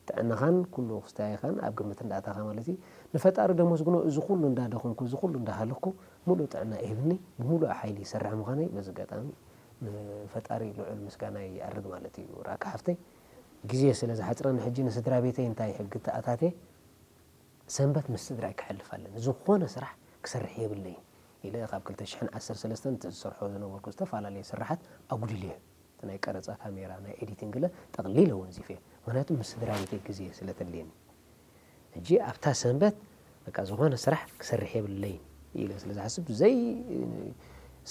ጥዕናኻን ኩሉ ክስታይኻን ኣብ ግምት እንዳእታኻ ማለት እዩ። ንፈጣሪ ደመስግኖ እዚ ኩሉ እንዳደኸምኩ እዚ ኩሉ እንዳሃለኽኩ ሙሉእ ጥዕና ይህብኒ ብሙሉእ ሓይሊ ይሰርሕ ምዃነይ በዚ ኣጋጣሚ ንፈጣሪ ልዑል ምስጋና ይኣርግ ማለት እዩ። ራካ ሓፍተይ ግዜ ስለ ዝሓፅረኒ ሕጂ ንስድራ ቤተይ እንታይ ሕጊ ተኣታትየ ሰንበት ምስ ስድራይ ክሕልፍ ኣለኒ። ዝኾነ ስራሕ ክሰርሕ የብለይን ኢለ ካብ ክልተ ሽሕን ዓሰርተ ሰለስተን እቲ ዝሰርሖ ዝነበርኩ ዝተፈላለዩ ስራሓት ኣጉዲለዮ። እቲ ናይ ቀረፃ ካሜራ፣ ናይ ኤዲቲንግ ለ ጠቕሊለ ወንዚፈዮ። ምክንያቱ ምስ ስድራ ቤተይ ግዜ ስለ ተድልየኒ። ሕጂ ኣብታ ሰንበት በቃ ዝኾነ ስራሕ ክሰርሕ የብለይን ኢለ ስለ ዝሓስብ ዘይ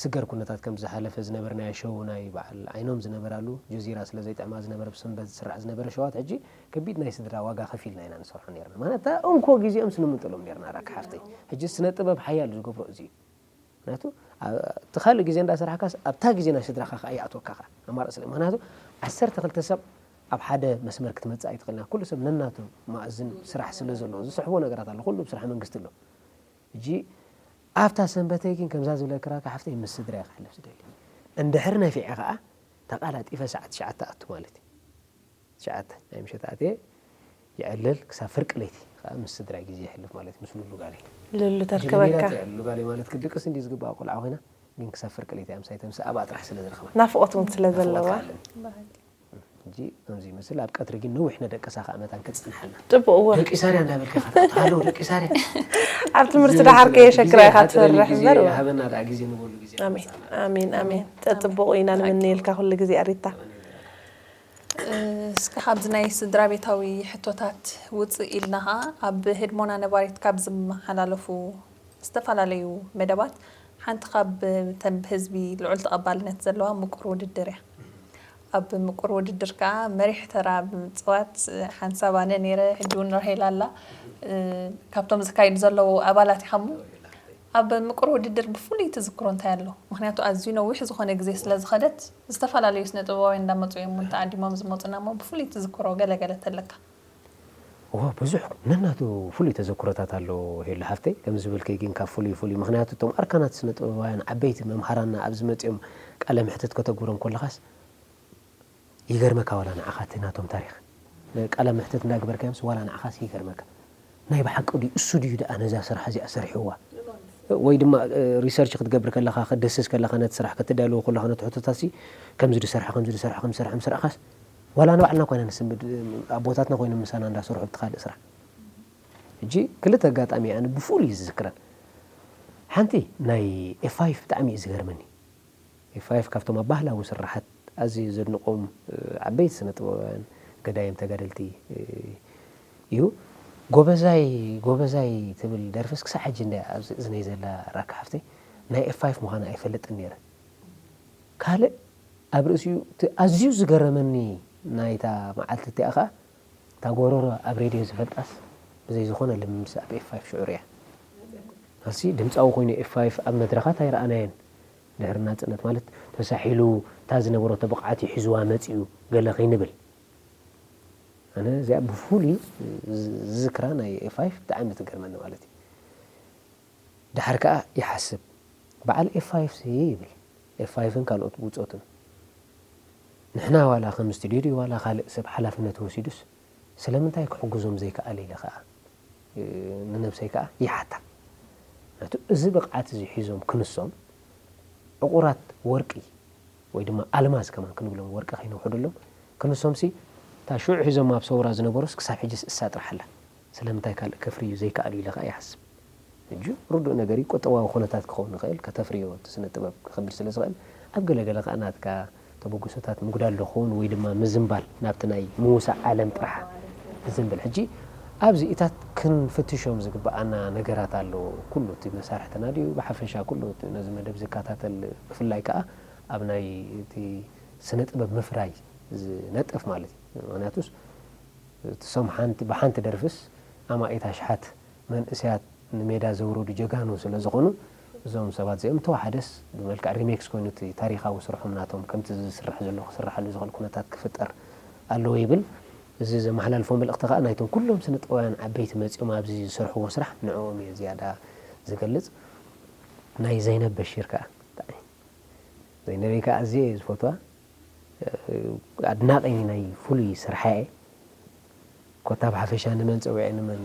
ስገር ኩነታት ከም ዝሓለፈ ዝነበርናዮ ሸው ናይ በዓል ዓይኖም ዝነበራሉ ጀዚራ ስለ ዘይጥዕማ ዝነበረ ብሰንበት ዝስራሕ ዝነበረ ሸዋት ሕጂ ከቢድ ናይ ስድራ ዋጋ ከፊልና ኢና ንሰርሖ ነርና ማለት እታ እንኮ ግዜኦም ስንምንጥሎም ነርና ራካ ሓፍተይ ሕጂ ስነ ጥበብ ሓያል ዝገብሮ እዚ እዩ ምክንያቱ እቲ ካልእ ግዜ እንዳሰራሕካስ ኣብታ ግዜ ናይ ስድራካ ከዓ ይኣትወካ ከዓ ኣማራፂ ስለ ምክንያቱ ዓሰርተ ክልተ ሰብ ኣብ ሓደ መስመር ክትመፅእ ኣይትኽእልና ኩሉ ሰብ ነናቱ ማእዝን ስራሕ ስለ ዘለዎ ዝስሕቦ ነገራት ኣሎ ኩሉ ስራሕ መንግስቲ ኣሎ ሕጂ ኣብታ ሰንበተይ ግን ከምዛ ዝብለክራ ካሓፍተይ ምስ ስድራይ ክሕልፍ ዝደሊ እንድሕር ነፊዐ ከዓ ተቃላጢፈ ሰዓት ትሽዓተ ኣቱ ማለት እዩ ትሽዓተ ናይ ምሸት ኣትየ ይዕልል ክሳብ ፍርቂ ለይቲ ከዓ ምስ ስድራይ ግዜ ይሕልፍ ማለት ምስ ሉሉ ጋለይ ሉሉ ተርከበካ ሉሉ ጋለይ ማለት ክድቅስ እንዲ ዝግባእ ቆልዓ ኮይና ግን ክሳብ ፍርቂ ለይቲ ኣምሳይ ተምስ ኣብኣ ጥራሕ ስለ ዝረኽባ ናፍቆት እውን ስለ ዘለዋ ሕጂ ከምዚ ይመስል ኣብ ቀትሪ ግን ነዊሕ ነደቀሳ ከዓ መታን ክፀንሓልና ፅቡቅ እወ ደቂ ሳርያ እንዳበልካ ኢኻ ትኣቱ ሃለው ደቂ ሳርያ ኣብ ትምህርቲ ደሓር ከየሸግራ ኢኻ ትሰርሕ እምበር እወ። ሃበና ደኣ ግዜ ንበሉ ግዜ ኣሜን ኣሜን ኣሜን ተፅቡቁ ኢና ንምንየልካ ኩሉ ግዜ ኣሪታ እስኪ ካብዚ ናይ ስድራ ቤታዊ ሕቶታት ውፅእ ኢልና ኸዓ ኣብ ህድሞና ነባሪት ካብ ዝመሓላለፉ ዝተፈላለዩ መደባት ሓንቲ ካብ ተን ብህዝቢ ልዑል ተቐባልነት ዘለዋ ምቁር ውድድር እያ። ኣብ ምቁር ውድድር ከዓ መሪሕ ተራ ብምፅዋት ሓንሳብ ኣነ ነይረ፣ ሕጂ እውን ራሄል ኣላ። ካብቶም ዝካየዱ ዘለዉ ኣባላት ኢኻ እሞ ኣብ ምቁር ውድድር ብፍሉይ ትዝክሮ እንታይ ኣሎ? ምኽንያቱ ኣዝዩ ነዊሕ ዝኾነ ግዜ ስለ ዝኸደት ዝተፈላለዩ ስነ ጥበባውያን እንዳመፁ እዮም እውን ተዓዲሞም ዝመፁና እሞ ብፍሉይ ትዝክሮ ገለ ገለ ተለካ? እወ ብዙሕ ነናቱ ፍሉይ ተዘክሮታት ኣሎ ሄሉ ሓፍተይ ከምዚ ዝበልከይ ግን ካብ ፍሉይ ፍሉይ ምኽንያቱ እቶም ኣርካናት ስነ ጥበባውያን ዓበይቲ መምሃራንና ኣብዚ መፂኦም ቃለ ምሕትት ከተግብሮም ከለኻስ ይገርመካ ዋላ ንዓኻ እቲ ናቶም ታሪኽ ቃለ ምሕትት እንዳግበርካዮምስ ዋላ ንዓኻስ ይገርመካ ናይ ብሓቂ ድዩ እሱ ድዩ ደኣ ነዛ ስራሕ እዚኣ ሰሪሕዋ ወይ ድማ ሪሰርች ክትገብር ከለኻ ክትድህስስ ከለኻ ነቲ ስራሕ ከተዳልዎ ከለኻ ነቲ ሕቶታት ሲ ከምዚ ድሰርሐ ከምዚ ድሰርሐ ከም ዝሰርሐ ምስ ረኣኻስ ዋላ ንባዕልና ኮይና ንስምድ ኣቦታትና ኮይኖም ምሳና እንዳሰርሑ ኣብቲ ካልእ ስራሕ ሕጂ ክልተ ኣጋጣሚ ኣነ ብፍሉይ ዝዝክረን ሓንቲ ናይ ኤፋይፍ ብጣዕሚ እዩ ዝገርመኒ ኤፋይፍ ካብቶም ኣብ ባህላዊ ስራሓት ኣዝዩ ዘድንቆም ዓበይቲ ስነ ጥበባውያን ገዳይም ተጋደልቲ እዩ። ጎበዛይ ጎበዛይ ትብል ደርፍስ ክሳብ ሕጂ እንዳ ኣብዚ እዝነይ ዘላ ራካ ሓፍተይ ናይ ኤፍ ፋይፍ ምዃና ኣይፈልጥን ነይረ። ካልእ ኣብ ርእሲኡ እቲ ኣዝዩ ዝገረመኒ ናይታ መዓልቲ እቲኣ ኸኣ እታ ጎረሮ ኣብ ሬድዮ ዝፈልጣስ ብዘይ ዝኾነ ልምምስ ኣብ ኤፍ ፋይፍ ሽዑ ርእያ። ሕጂ ድምጻዊ ኮይኑ ኤፍ ፋይፍ ኣብ መድረኻት ኣይረኣናዮን። ድሕሪ ናጽነት ማለት ተሳሒሉ እታ ዝነበረቶ ብቕዓት እዩ ሒዝዋ መጺኡ ገለ ከይንብል። ኣነ እዚኣ ብፍሉይ ዝዝክራ ናይ ኤፍ ፋይፍ ብጣዕሚ ትገርመኒ ማለት እዩ። ድሓር ከኣ ይሓስብ በዓል ኤፍ ፋይፍ ሲ ይብል ኤፍ ፋይፍን ካልኦት ውጾትን ንሕና ዋላ ከም ስቱድዮ ድዩ ዋላ ካልእ ሰብ ሓላፍነት ወሲዱስ ስለምንታይ ክሕግዞም ዘይከኣለ ኢለ ከኣ ንነብሰይ ከኣ ይሓታ። ነቱ እዚ ብቕዓት እዚ ሒዞም ክንሶም ዕቑራት ወርቂ ወይ ድማ ኣልማዝ ከማን ክንብሎም ወርቂ ከይንውሕደሎም ክንሶምሲ እታ ሽዑ ሒዞም ኣብ ሰውራ ዝነበሩስ ክሳብ ሕጅስ እሳ ጥራሕ ኣላ። ስለምንታይ ካልእ ከፍርዩ ዘይከኣሉ ኢለ ከኣ ይሓስብ። ሕጂ ርዱእ ነገር እዩ፣ ቁጠባዊ ኩነታት ክኸውን ይኽእል፣ ከተፍርዮ እቲ ስነ ጥበብ ክኸብድ ስለ ዝኽእል ኣብ ገለ ገለ ከኣ ናትካ ተበግሶታት ምጉዳል ዶ ክኸውን ወይ ድማ ምዝንባል ናብቲ ናይ ምውሳእ ዓለም ጥራሕ ዝንብል። ሕጂ ኣብዚ እታት ክንፍትሾም ዝግብኣና ነገራት ኣሎ። ኩሉ እቲ መሳርሕትና ድዩ ብሓፈሻ ኩሉ እቲ ነዚ መደብ ዝከታተል ብፍላይ ከኣ ኣብ ናይ እቲ ስነ ጥበብ ምፍራይ ዝነጥፍ ማለት እዩ። ምክንያቱስ እቶም ሓንቲ ብሓንቲ ደርፍስ ኣማኢት ኣሽሓት መንእሰያት ንሜዳ ዘውረዱ ጀጋኑ ስለ ዝኾኑ እዞም ሰባት እዚኦም ተወሓደስ ብመልክዕ ሪሜክስ ኮይኑ እቲ ታሪኻዊ ስርሖም ናቶም ከምቲ ዝስራሕ ዘሎ ክስርሓሉ ዝኽእል ኩነታት ክፍጠር ኣለዎ ይብል። እዚ ዘመሓላልፎ መልእኽቲ ከዓ ናይቶም ኩሎም ስነ ጥበባውያን ዓበይቲ መፂኦም ኣብዚ ዝሰርሕዎ ስራሕ ንዕኦም እዩ ዝያዳ ዝገልፅ። ናይ ዘይነብ በሺር ከዓ ብጣዕሚ ዘይነበይ ከዓ ኣዝየ እየ ዝፈትዋ። ኣድናቒ ናይ ፍሉይ ስርሓ እየ። ኮታ ብሓፈሻ ንመን ፀዊዐ ንመን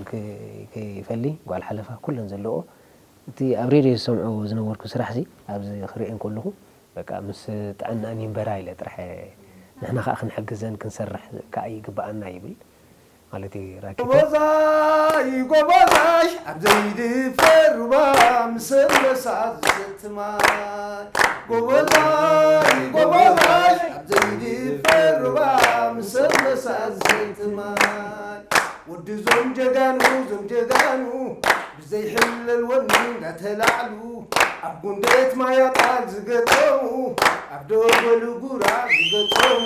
ከይፈሊ ጓል ሓለፋ ኩለን ዘለዎ እቲ ኣብ ሬድዮ ዝሰምዖ ዝነበርኩ ስራሕሲ ኣብዚ ክርእየን ከለኹ በቃ ምስ ጥዕናኣን ይንበራ ኢለ ጥራሕ ንሕና ከዓ ክንሕግዘን ክንሰርሕ ከዓ ይግበኣና ይብል። ማለት እዩ ራኪቶ። ጎበዛይ ጎበዛይ ኣብ ዘይድፈር ሩባ ምስ ኣንበሳ ዝሰቲ ማይ። ጎበዛይ ጎበዛይ ኣብ ዘይድፈር ሩባ ምስ ኣንበሳ ዝሰቲ ማይ። ወዲ ዞም ጀጋኑ ዞም ጀጋኑ ብዘይሕለል ወኒ እንዳተላዕሉ ኣብ ጉንደት ማያጣል ዝገጠሙ ኣብ ደጎል ጉራ ዝገጠሙ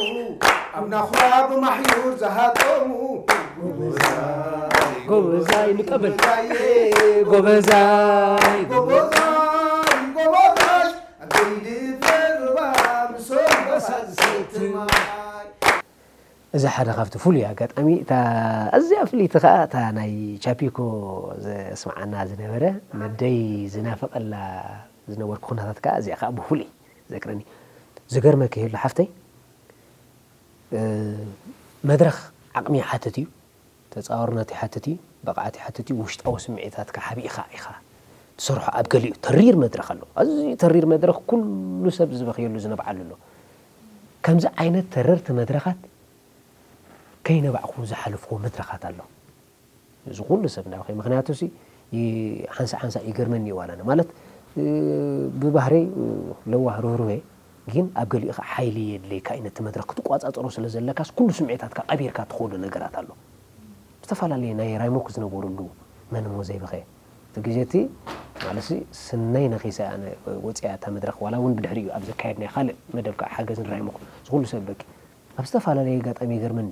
ኣብ ናኹራ ብማሕዩር ዝሃጠሙ ጎበዛይ ንቀበል። ጎበዛይ ጎበዛይ ጎበዛይ ኣብ ዘይድፈር ሩባ ምስ ኣንበሳ ዝሰቲ ማይ። እዚ ሓደ ካብቲ ፍሉይ ኣጋጣሚ እታ ኣዝያ ፍልይቲ ከኣ እታ ናይ ቻፒኮ ዘስምዓና ዝነበረ ነደይ ዝናፍቐላ ዝነበርኩ ኩነታት ከኣ እዚኣ ከኣ ብፍሉይ ዘክረኒ። ዝገርመኪ ይህሉ ሓፍተይ መድረኽ ዓቕሚ ይሓትት እዩ፣ ተጻዋርነት ይሓትት እዩ፣ ብቕዓት ይሓትት እዩ፣ ውሽጣዊ ስምዒታትካ ሓቢእኻ ኢኻ ትሰርሖ። ኣብ ገሊኡ ተሪር መድረኽ ኣሎ፣ ኣዝዩ ተሪር መድረኽ ኩሉ ሰብ ዝበኽየሉ ዝነብዓሉ ኣሎ። ከምዚ ዓይነት ተረርቲ መድረኻት ከይነባዕኹ ዝሓለፍዎ መድረኻት ኣሎ። እዚ ኩሉ ሰብ እንዳበኸየ ምክንያቱ ሲ ሓንሳ ሓንሳ ይገርመኒ እዩ ዋላ ማለት ብባህረይ ለዋህ ርህሩህ እየ ግን ኣብ ገሊኡ ከዓ ሓይሊ የድልየካ እዩ ነቲ መድረክ ክትቋፃፀሮ ስለ ዘለካስ ኩሉ ስምዒታትካ ቀቢርካ ትኸዶ ነገራት ኣሎ ዝተፈላለየ ናይ ራይሞክ ዝነበሩሉ መን እሞ ዘይበኸየ እቲ ግዜ እቲ ማለት ስነይ ነኺሰ ኣነ ወፅያ እታ መድረክ ዋላ እውን ብድሕሪ እዩ ኣብ ዘካየድናይ ካልእ መደብ ከዓ ሓገዝ ንራይሞክ ዝኩሉ ሰብ በቂ ኣብ ዝተፈላለየ ኣጋጣሚ ይገርመኒ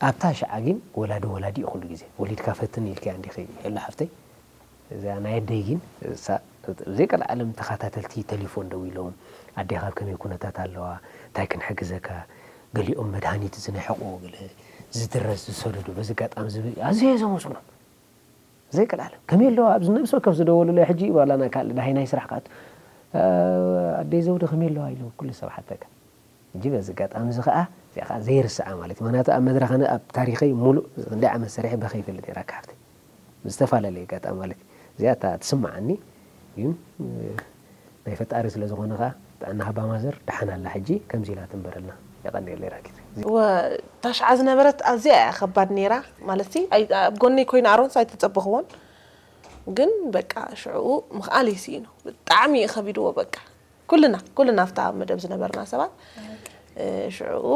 ኣብታ ሽዓ ግን ወላዲ ወላዲ እዩ ኩሉ ግዜ ወሊድካ ፈትን ኢልካያ እንዲኺ የላ ሓፍተይ እዛ ናይ ኣደይ ግን ዘይቀልዓለም ተኸታተልቲ ተሊፎን ደው ኢሎም ኣዴኻ ኣብ ከመይ ኩነታት ኣለዋ እንታይ ክንሕግዘካ ገሊኦም መድሃኒት ዝነሕቑ ገለ ዝድረስ ዝሰደዱ በዚ ኣጋጣሚ ዝብል ኣዝየ ዘመስግኖም ዘይቀልዓለም ከመይ ኣለዋ ኣብዚ ነብሲ ወከፍ ዝደወሉለይ ሕጂ ዋላ ናይ ካልእ ዳሃይ ናይ ስራሕ ክኣቱ ኣደይ ዘውዲ ከመይ ኣለዋ ኢሎም ኩሉ ሰብ ሓተካ ሕጂ በዚ ኣጋጣሚ እዚ ከዓ እዚኣ ከዓ ዘይርስዓ ማለት እዩ ምክንያቱ ኣብ መድረኽ ኣነ ኣብ ታሪኸይ ሙሉእ ክንደይ ዓመት ሰሪሐ በኸ ይፈልጥ እየ ራካ ሓፍተይ ብዝተፈላለየ ኣጋጣሚ ማለት እዩ እዚኣ እታ ትስምዓኒ ግን ናይ ፈጣሪ ስለ ዝኾነ ከዓ ጥዕና ሃባ ማዘር ደሓን ኣላ ሕጂ ከምዚ ኢላ ትንበረልና የቐንየለይ ራኪት ታሽዓ ዝነበረት ኣዝያ እያ ከባድ ነይራ ማለት ኣብ ጎነይ ኮይና ኣሮንስ ኣይተፀበኽዎን ግን በቃ ሽዕኡ ምኽኣል ይስኢኑ ብጣዕሚ እዩ ከቢድዎ በቃ ኩልና ኩልና ኣብታ መደብ ዝነበርና ሰባት ሽዕኡ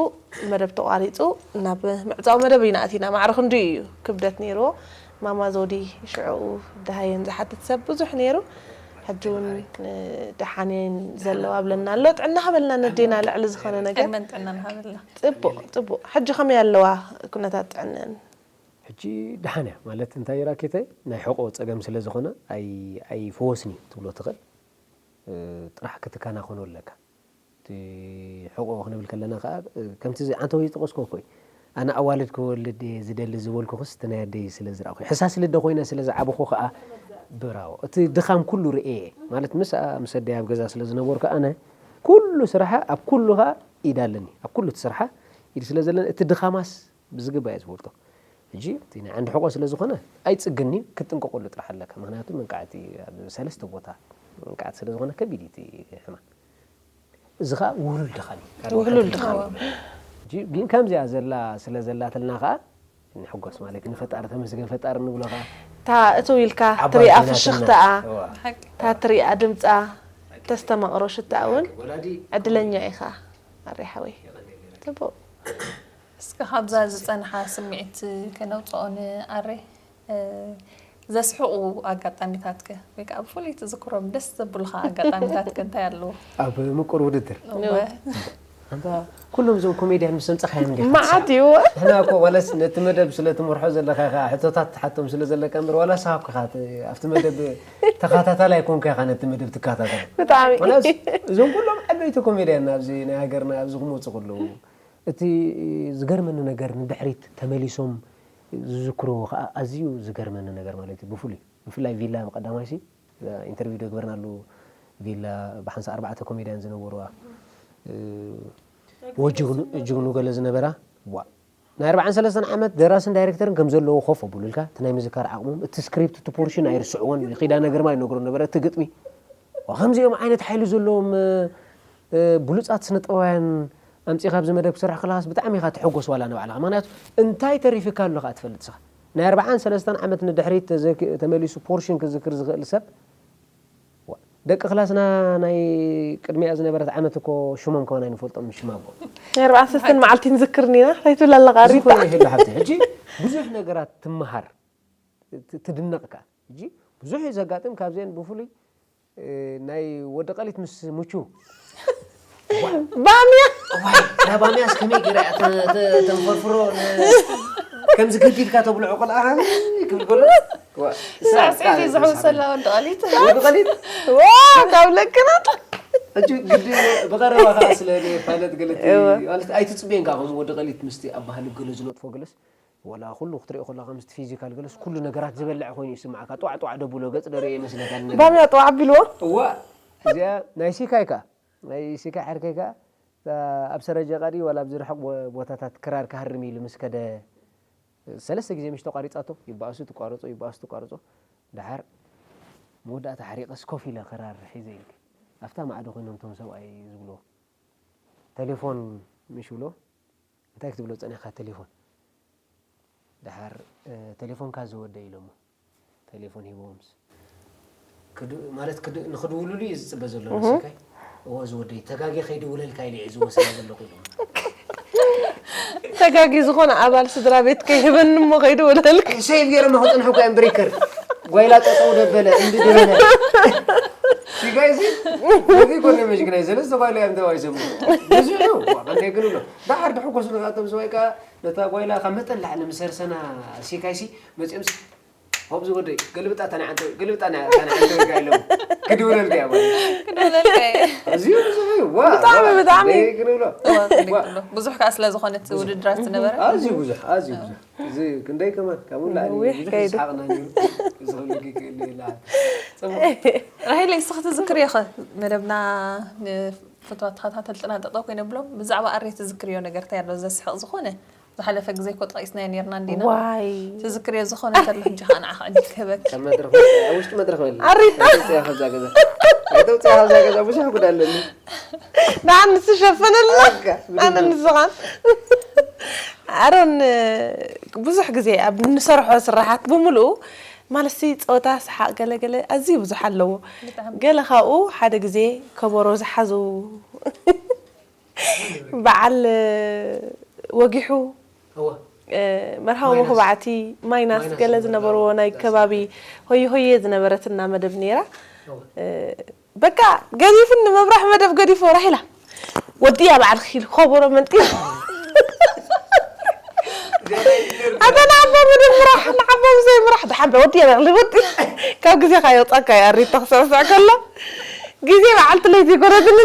መደብ ተቋሪፁ ናብ ምዕፃው መደብ ኢና ኣቲና። ማዕረ ክንድኡ እዩ ክብደት ነይርዎ። ማማ ዘውዲ ሽዕኡ ደሃየን ዝሓትት ሰብ ብዙሕ ነይሩ። ሕጂ እውን ደሓን እየን ዘለዋ ብለና ኣሎ። ጥዕና ሃበልና ነዴና ልዕሊ ዝኾነ ነገር። ዕድመን ጥዕናን ሃበልና። ፅቡቕ ፅቡቕ። ሕጂ ከመይ ኣለዋ ኩነታት ጥዕነን? ሕጂ ደሓን እያ ማለት እንታይ ራኬተይ ናይ ሕቆ ፀገም ስለ ዝኾነ ኣይ ኣይፈወስን እዩ ትብሎ ትኽእል። ጥራሕ ክትከናኸኖ ኣለካ። እቲ ሕቆ ክንብል ከለና ከዓ ከምቲ ኣንተ ወይ ዝጠቀስኮ ኮይ ኣነ ኣዋልድ ክወልድ እየ ዝደሊ ዝበልኩክስ እቲ ናይ ኣደይ ስለ ዝረእኹ ሕሳስ ልደ ኮይነ ስለ ዝዓበኹ ከዓ ብራዎ እቲ ድኻም ኩሉ ርእየ ማለት ምስ ምስ ኣደይ ኣብ ገዛ ስለ ዝነበርኩ ኣነ ኩሉ ስራሓ ኣብ ኩሉ ከዓ ኢድ ኣለኒ ኣብ ኩሉ እቲ ስራሓ ኢድ ስለ ዘለኒ እቲ ድኻማስ ብዝግባእ እየ ዝፈልጦ። ሕጂ እቲ ናይ ዓንዲ ሕቆ ስለ ዝኾነ ኣይጽግን እዩ፣ ክትጥንቀቀሉ ጥራሕ ኣለካ። ምኽንያቱ መንቃዕቲ ኣብ ሰለስተ ቦታ መንቃዕቲ ስለ ዝኾነ ከቢድ እዩ እቲ ሕማም። እዚ ኸኣ ውህሉል ድኻም እዩ። ውህሉል ድኻም። ሕጂ ግን ከምዚኣ ዘላ ስለ ዘላትልና ኸኣ ንሕጎስ ማለት ንፈጣሪ ተመስገን ፈጣሪ ንብሎ ኸኣ እታ እትው ኢልካ ዓባይ ትሪኣ ኮይናትና። ፍሽኽታኣ እዋ። እታ ትሪኣ ድምፃ ተስተማቕሮ ሽታኣ እውን ወላዲ ዕድለኛ ኢኻ ኣሬ ሓወይ። ጽቡቕ። እስከ ካብዛ ዝጸንሓ ስምዒት ከነውጽኦ ንኣሬ። እ፣ ዘስሕቑ ኣጋጣሚታትከ ወይ ከዓ ብፍሉይ ትዝክሮም ደስ ዘብሉኻ ኣጋጣሚታትከ እንታይ ኣለዉ? ኣብ ምቁር ውድድር እወ። ኣንታ ኩሎም እዞም ኮሜድያን ምስ ኣምጻኻዮም እንዲኻ መዓት እዩ። ንሕና እኮ ዋላስ ነቲ መደብ ስለ ትመርሖ ዘለኻ ኢኻ ሕቶታት ትሓቶም ስለ ዘለካ እምበር ዋላስ ሃብካ ኢኻ እቲ- ኣብቲ መደብ ተኸታታላይ ኮንካ ኢኻ ነቲ መደብ ትከታተል ብጣዕሚ ዋላስ እዞም ኩሎም ዓበይቲ ኮሜድያን ኣብዚ ናይ ሃገርና ኣብዚ ክመፁ ከለዉ እቲ ዝገርመኒ ነገር ንድሕሪት ተመሊሶም ዝዝክርዎ ከዓ ኣዝዩ ዝገርመኒ ነገር ማለት እዩ ብፍሉይ ብፍላይ ቪላ ብቀዳማይ ሲ ኢንተርቪው ዶ ግበርናሉ ቪላ ብሓንሳ ኣርባዕተ ኮሜድያን ዝነበሩዋ እ፣ ወጅግኑ ጅግኑ ገለ ዝነበራ ዋ ናይ ኣርባዓን ሰለስተን ዓመት ደራስን ዳይሬክተርን ከም ዘለዎ ኮፍ ኣብሉልካ እቲ ናይ ምዝካር ዓቕሞም እቲ ስክሪፕት እቲ ፖርሽን ኣይርስዕዎን ኪዳነ ግርማ ይነግሮ ነበረ እቲ ግጥሚ ዋ ከምዚኦም ዓይነት ሓይሊ ዘለዎም እ፣ እ፣ ብሉፃት ስነጥበባውያን ኣምፂኻ ኣብዚ መደብ ክሰርሕ ከለኻስ ብጣዕሚ ኢኻ ትሕጎስ ዋላ ንባዕልኻ ምክንያቱ እንታይ ተሪፍካ ኣሎ ከዓ ትፈልጥ ስኻ ናይ ኣርባዓን ሰለስተን ዓመት ንድሕሪት ተዘኪ- ተመሊሱ ፖርሽን ክዝክር ዝኽእል ሰብ ዋ፣ ደቂ ክላስና ናይ ቅድሚኣ ዝነበረት ዓመት እኮ ሽሞም ከማን ኣይንፈልጦም ሽማ እኮ ናይ ኣርባዓ ሰለስተን መዓልቲ ንዝክር ኒና እንታይ ትብል ኣለኻ እዚ እኮ ሪታ? ናይ ህሉ ሓብቲ ሕጂ ብዙሕ ነገራት ትመሃር ት- ትድነቕ ከኣ ሕጂ ብዙሕ እዩ ዘጋጥም ካብዚአን ብፍሉይ እ፣ ናይ ወዲ ቀሊት ምስ ሙቹ ባምያ እዋይ እዛ ባምያስ ከመይ ገይራ እያ ተ- ተ- ተንፈርፍሮ ን- ከምዚ ገዲድካ ተብልዖ ቆልዓ ክብል ከሎ ዋ፣ ሳዕስዒት እዩ ዝሕውሰላ ወዲ ቀሊት። ወዲ ቀሊት ዋ ካብ ለክናት ሕጂ ግዲ ብቐረባ ከዓ ስለ ፓይለት ገለቲ እወ። ማለት ኣይትፅበየን ከዓ ከምኡ ወዲ ቀሊት ምስቲ ኣብ ባህሊ ገለ ዝነጥፎ ገለስ ወላ ኩሉ ክትሪኦ ከለካ ምስቲ ፊዚካል ገለስ ኩሉ ነገራት ዝበልዕ ኮይኑ ይስማዓካ ጧዕ ጧዕ ደብሎ ገፅ ደሪኦ ይመስለካ ንነገር ባምያ ጠዋዕ ኣቢልዎ እዋ እዚኣ ናይ ሲካይ ከዓ ናይ ሲካይ ዓርከይ ከዓ እታ ኣብ ሰረጀ ቃዲ ዋላ ኣብዚ ርሑቕ ቦ- ቦታታት ክራር ክሃርም ኢሉ ምስ ከደ ሰለስተ ግዜ ምሽ ተቋሪፃቶ ይበኣሱ ትቋርፆ ይበኣሱ ትቋርፆ ደሓር መወዳእታ ሓሪቐስ ኮፍ ኢለ ክራር ሒዘ ኢልክ ኣብታ ማዕዶ ኮይኖም ቶም ሰብኣይ ዝብልዎ ቴሌፎን ምሽ ብሎ እንታይ ክትብሎ ፀኒሕካ ቴሌፎን ደሓር ቴሌፎንካ ዝወደ ኢሎሞ ቴሌፎን ሂቦምስ ክድ- ማለት ክድ- ንክድውሉሉ እዩ ዝፅበ ዘሎ ንስካይ እዎ ዝወደይ ተጋጊ ከይድውለልካ ኢለ እየ ዝወስና ዘለኩ ኢሎም ተጋጊ ዝኾነ ኣባል ስድራ ቤት ከይህበኒ እሞ ከይድውለልካ ሴቭ ገይሮም ክፅንሑ እኮ እዮም ብሬከር ጓይላ ጠጠው ደበለ እንዲ ደበለ ሲጋይ ሲ በዚ ኮነ መሽግናይ ሰለስተ ጓይላ እዮም ተባይ ሰሙ ብዙሕ እዩ ዋቀንደ ግን ብሎ ዳሓር ድሕጎስ ንካቶም ሰባይ ከዓ ነታ ጓይላ ካብ መጠን ላዕሊ ምሰርሰና ሲካይ ሲ መፅኦም ሲ ሆብዚ ወደይ ገልብጣ ተናዓንተ ገልብጣ ተናዓንተ ኢሎም ክድውለልካ እያ ማለት ክድውለልካ እየ። ኣዝዩ ብዙሕ እዩ ዋ ብጣዕሚ፣ ዋ፣ ብጣዕሚ። ደይ ክንብሎ እዋ፣ ክንደይ ክብሎ። ብዙሕ ከዓ ስለ ዝኾነት ውድድራት ዝነበረ ኣዝዩ ብዙሕ ኣዝዩ ብዙሕ እዚ ክንደይ ከማን ካብኡ ንላዕሊ ነዊሕ ብዙሕ ከይዱ። ዝስሓቕና ነይሩ እዚ ክብለኪ ክእል ይላ ጽቡቕ ራሄል እስኺ ትዝክርዮ ኸ መደብና ንፍትዋት ተኸታተልትና ጠጠው ኮይነ ብሎም ብዛዕባ ኣሬ ትዝክርዮ ነገር እንታይ ኣሎ ዘስሕቕ ዝኾነ ዝሓለፈ ግዜ እኮ ጠቒስናዮ ነርና እንዲና ዋይ ትዝክርዮ ዝኾነ እንተሎ ሕጂ ከዓ ንዓኻ ዕድል ክህበኪ ካብ መድረኽ ወፂኣ፣ ኣብ ውሽጢ መድረኽ በል ኣሪታ ኣይተውፅያ ካብዛ ገዛ ኣይተውፅያ ካብዛ ገዛ ብዙሕ ጉዳ ኣለኒ ንዓን ንስሸፈነልና ኣጋ፣ ኣነ ንስኻን ኣሮን ብዙሕ ግዜ ኣብ ንሰርሖ ስራሓት ብምልኡ ማለትሲ ፀወታ ሰሓቅ ገለገለ ኣዝዩ ብዙሕ ኣለዎ ብጣዕሚ። ገለ ካብኡ ሓደ ግዜ ከበሮ ዝሓዙ በዓል ወጊሑ፣ መርሃዊ መኹባዕቲ፣ ማይናስ፣ ገለ ዝነበርዎ ናይ ከባቢ ሆየ ሆየ ዝነበረትና መደብ ነይራ። በቃ ገዲፉኒ፣ መብራህ መደብ ገዲፉ። ራሂላ ወዲያ በዓልኪ ኢሉ ከበሮ መንጢሉ። ኣታ ንዓቦ ምድምራሕ፣ ንዓቦ ብዘይ ምራሕ፣ ደሓን በ ወዲያ በዓል ወዲ። ካብ ግዜኻ የውጻካ እያ ሪታ ክስዕስዕ ከሎ። ግዜ በዓልቲ ለይቲ ይኮነትኒ።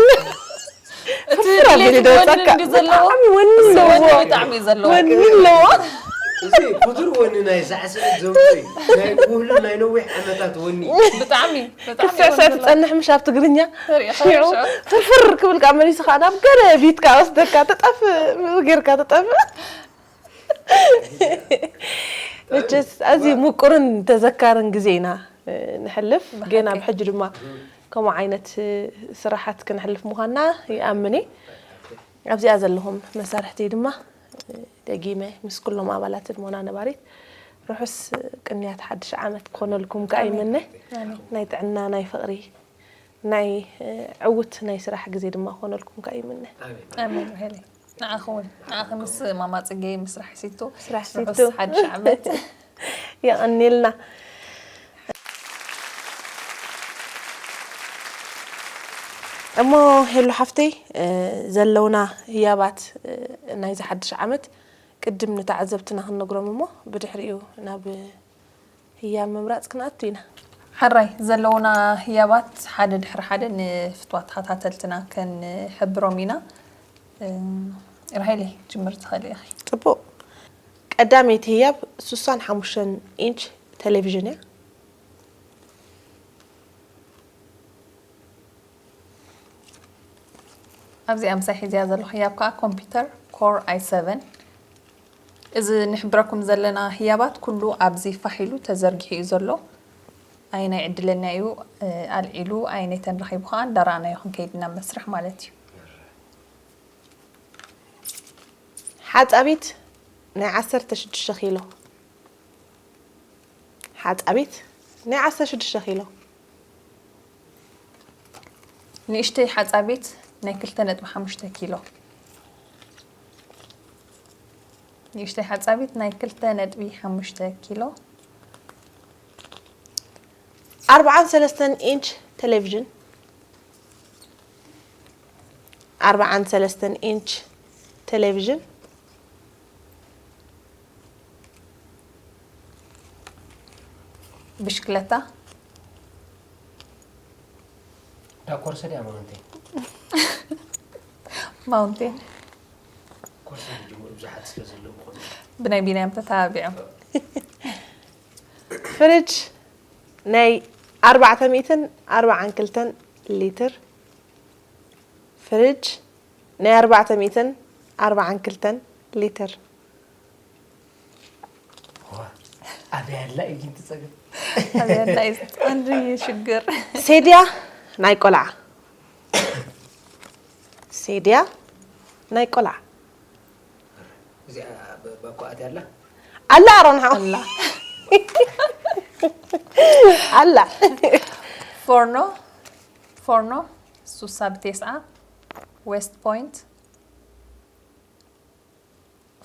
እቲ ፍርፍር ኣቢሉ ድሌት ወኒ ደውጻካ። እንዲ ዘለዎ፣ ብጣዕሚ ወኒ እዚ ኣለዎ። ወኒ ወኒ ኣለዎ። ብጣዕሚ እዩ ዘለዎ። እዚ ፍቱር ወኒ ናይ ሳዕስዒት ዘውፅእ እዩ። ናይ ውህሉል ናይ ነዊሕ ዓመታት ወኒ። ብጣዕሚ፣ ብጣዕሚ ክስዕስዕ ወኒ ኣለዎ። ትጸንሕ ምሽ ኣብ ትግርኛ። ሪኢኻ ሽዑ ሽዑ። ፍርፍር ክብል ከኣ መሊሱ ከኣ ናብ ገለ ቢትካ ወስደካ፣ ትጠፍእ፣ ጌርካ ትጠፍእ። መቸስ ኣዝዩ ምቁርን ተዘካርን ግዜ ኢና፣ እ፣ ንሕልፍ። ብሓቂ። ጌና ብሕጂ ድማ ከምኡ ዓይነት፣ እ፣ ስራሓት ክንሕልፍ ምዃንና ይኣምን እየ። ኣብዚኣ ዘለኹም መሳርሕቲ ድማ፣ እ፣ ደጊመ ምስ ኩሎም ኣባላት ህድሞና ነባሪት ርሑስ ቅንያት ሓድሽ ዓመት ክኾነልኩም ከኣ ኣሜን። ይምነ። ኣሜን። ናይ ጥዕና፣ ናይ ፍቕሪ፣ ናይ፣ እ፣ ዕውት ናይ ስራሕ ግዜ ድማ ክኾነልኩም ከኣ ይምነ። ኣሜን። ኣሜን ራሄለይ። ንዓኺ እውን፣ ንዓኺ ምስ ማማ ጽጌ ምስራሕ ሲቶ፣ ስራሕ ሲቶ። ርሑስ ሓድሽ ዓመት። የቐንየልና። እሞ ሄሉ ሓፍተይ፣ እ፣ ዘለውና ህያባት፣ እ፣ ናይዚ ሓድሽ ዓመት ቅድም ንተዓዘብትና ክንነግሮም እሞ ብድሕሪኡ ናብ ህያብ ምምራጽ ክንኣቱ ኢና። ሕራይ፣ ዘለውና ህያባት ሓደ ድሕሪ ሓደ ንፍትዋት ተኸታተልትና ከንሕብሮም ኢና። እ፣ ራሄለይ፣ ጅምር ትኽእሊ ኢኺ። ጽቡቕ። ቀዳመይቲ ህያብ ሱሳን ሓሙሽተን ኢንች ቴሌቪዥን እያ። ኣብዚኣ ምሳይ ሒዝያ ዘለኹ ህያብ ከኣ ኮምፒውተር ኮር ኣይ ሰቨን። እዚ ንሕብረኩም ዘለና ህያባት ኩሉ ኣብዚ ፋሕ ኢሉ ተዘርጊሑ እዩ ዘሎ። ኣየናይ ዕድለኛ እዩ፣ እ፣ ኣልዒሉ፣ ኣየነይተን ረኺቡ ከኣ እንዳረኣናዮ ክንከይድ ኢና መስርሕ ማለት እዩ። ሓጻቢት ናይ ዓሰርተ ሽዱሽተ ኪሎ። ሓጻቢት ናይ ዓሰርተ ሽዱሽተ ኪሎ። ንእሽተይ ሓጻቢት ናይ ክልተ ነጥቢ ሓሙሽተ ኪሎ። ንእሽተይ ሓጻቢት ናይ ክልተ ነጥቢ ሓሙሽተ ኪሎ። ኣርብዓን ሰለስተን ኢንች ቴሌቪዥን። ኣርብዓን ሰለስተን ኢንች ቴሌቪዥን። ብሽክለታ። ዳ ኮርሰ ድያ ማውንቴን? ማውንቴን። ኮርሰ ዝጅምሩ ብዙሓት ስለ ዘለዉ ይኾኑ። ብናይ ቢንያም ተተባቢዖም። ፍሪጅ ናይ ኣርባዕተ ሚእትን ኣርባዓን ክልተን ሊትር። ፍሪጅ ናይ ኣርባዕተ ሚእትን ኣርባዓን ክልተን ሊትር። ዋ፣ ኣበይ ኣላ እዩ ግን ትጸገም? ኣበይ ኣላ እዩ ቀንዲ ሽግር? ሴድያ ናይ ቆልዓ። ሴድያ ናይ ቆልዓ። እዚኣ ብ-፣ ባኮ ኣትያ ኣላ? ኣላ ኣሮን ሓው። ኣላ። ኣላ። ፎርኖ፣ ፎርኖ ሱሳ ብቴስዓ ዌስት ፖይንት።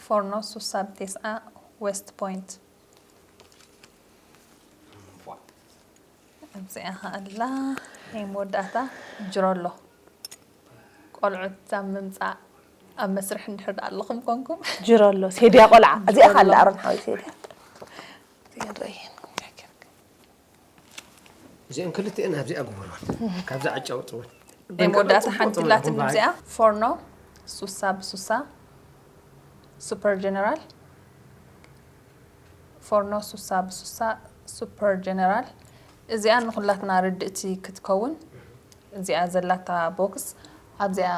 ፎርኖ ሱሳ ብቴስዓ ዌስት ፖይንት። ኣብዚኣ ከኣ ኣላ ናይ መወዳእታ ጅሮሎ። ቆልዑት ኣብ ምምጻእ ኣብ መስርሕ እንድሕር ደኣ ኣለኹም ኮንኩም። ጅሮሎ፣ ሴድያ ቆልዓ። እዚኣ ጅሮሎ። ካላ ኣሮን ሓወይ ሴድያ። እዚኣ ንረኣየን። እዚአን ክልቲአን ኣብዚኣ ግበርወን። ካብዛ ኣጫውትወን። ናይ መወዳእታ ሓንቲ ኣላትኒ እዚኣ። ፎርኖ ሱሳ ብሱሳ ሱፐር ጀነራል። ፎርኖ ሱሳ ብሱሳ ሱፐር ጀነራል። እዚኣ ንኹላትና ርድእቲ ክትከውን፣ እዚኣ ዘላታ ቦክስ፣ ኣብዚኣ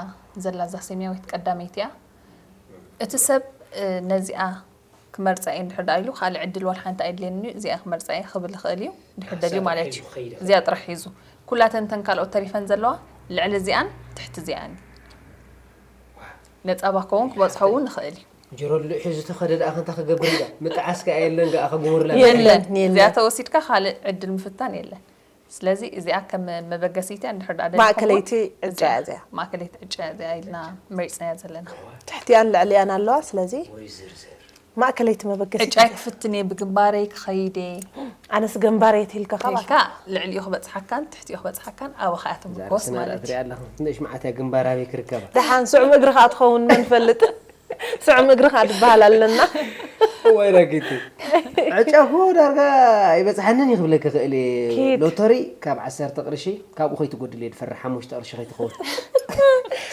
ዘላ እዛ ሰማያዊት ቀዳመይቲ እያ። እቲ ሰብ፣ እ፣ ነዚኣ ክመርጻ እየ እንድሕር ደኣ ኢሉ፣ ካልእ ዕድል ዋላ ሓንቲ ኣየድልየንን እዩ፣ እዚኣ ክመርጻ እየ ክብል ይኽእል እዩ፣ እንድሕር ደልዩ ማለት እዩ። እዚኣ ጥራሕ ሒዙ ክኸይድ ይኽእል። እዚኣ ጥራሕ ሒዙ። ኩላተን እተን ካልኦት ተሪፈን ዘለዋ ልዕሊ እዚኣን ትሕቲ እዚኣን እዩ። ነጻ ባኮ እውን ክበጽሖ እውን ይኽእል እዩ። ጀሮሉ ሒዙ ተኸደ ደኣ ከንታ ክገብር ኢላ። ምጥዓስ ከኣ የለን፣ ገኣ ክግብርላ የለን፣ የለን። እዚኣ ተወሲድካ ካልእ ዕድል ምፍታን የለን። ስለዚ እዚኣ ከም መበገሲት እያ። እንድሕር ደኣ ደሊኹም ማእከለይቲ እውን ዕጫ እያ እዚኣ። ማእከለይቲ ዕጫ እያ እዚኣ ኢልና መሪፅናያ ዘለና። ትሕቲኣን ልዕሊኣን ኣለዋ። ስለዚ ማእከለይቲ መበገሲት ዕጫይ ክፍትን እየ፣ ብግንባረይ ክኸይድ እየ ኣነስ ገንባር የትልካ ኢልካ ልዕሊኡ ክበፅሓካን ትሕቲኡ ክበፅሓካን ኣባኻ እያ ትምርኮስ ማለት እዩ። ኣለኹ ንእሽ መዓት እያ ግንባር ኣበይ ክርከባ። ደሓን ስዑም እግርኻ ትኸውን መን ፈልጥ። ስዑም እግርኻ ዝበሃል ኣለና። ወይ ረጊቲ ዕጫ እኮ ዳርጋ ኣይበፅሓንን እዩ ክብለኪ ክእል እየ። ኪድ። ሎተሪ ካብ ዓሰርተ ቅርሺ ካብኡ ከይትጎድል እየ ዝፈርሕ ሓሙሽተ ቅርሺ ከይትኸውን።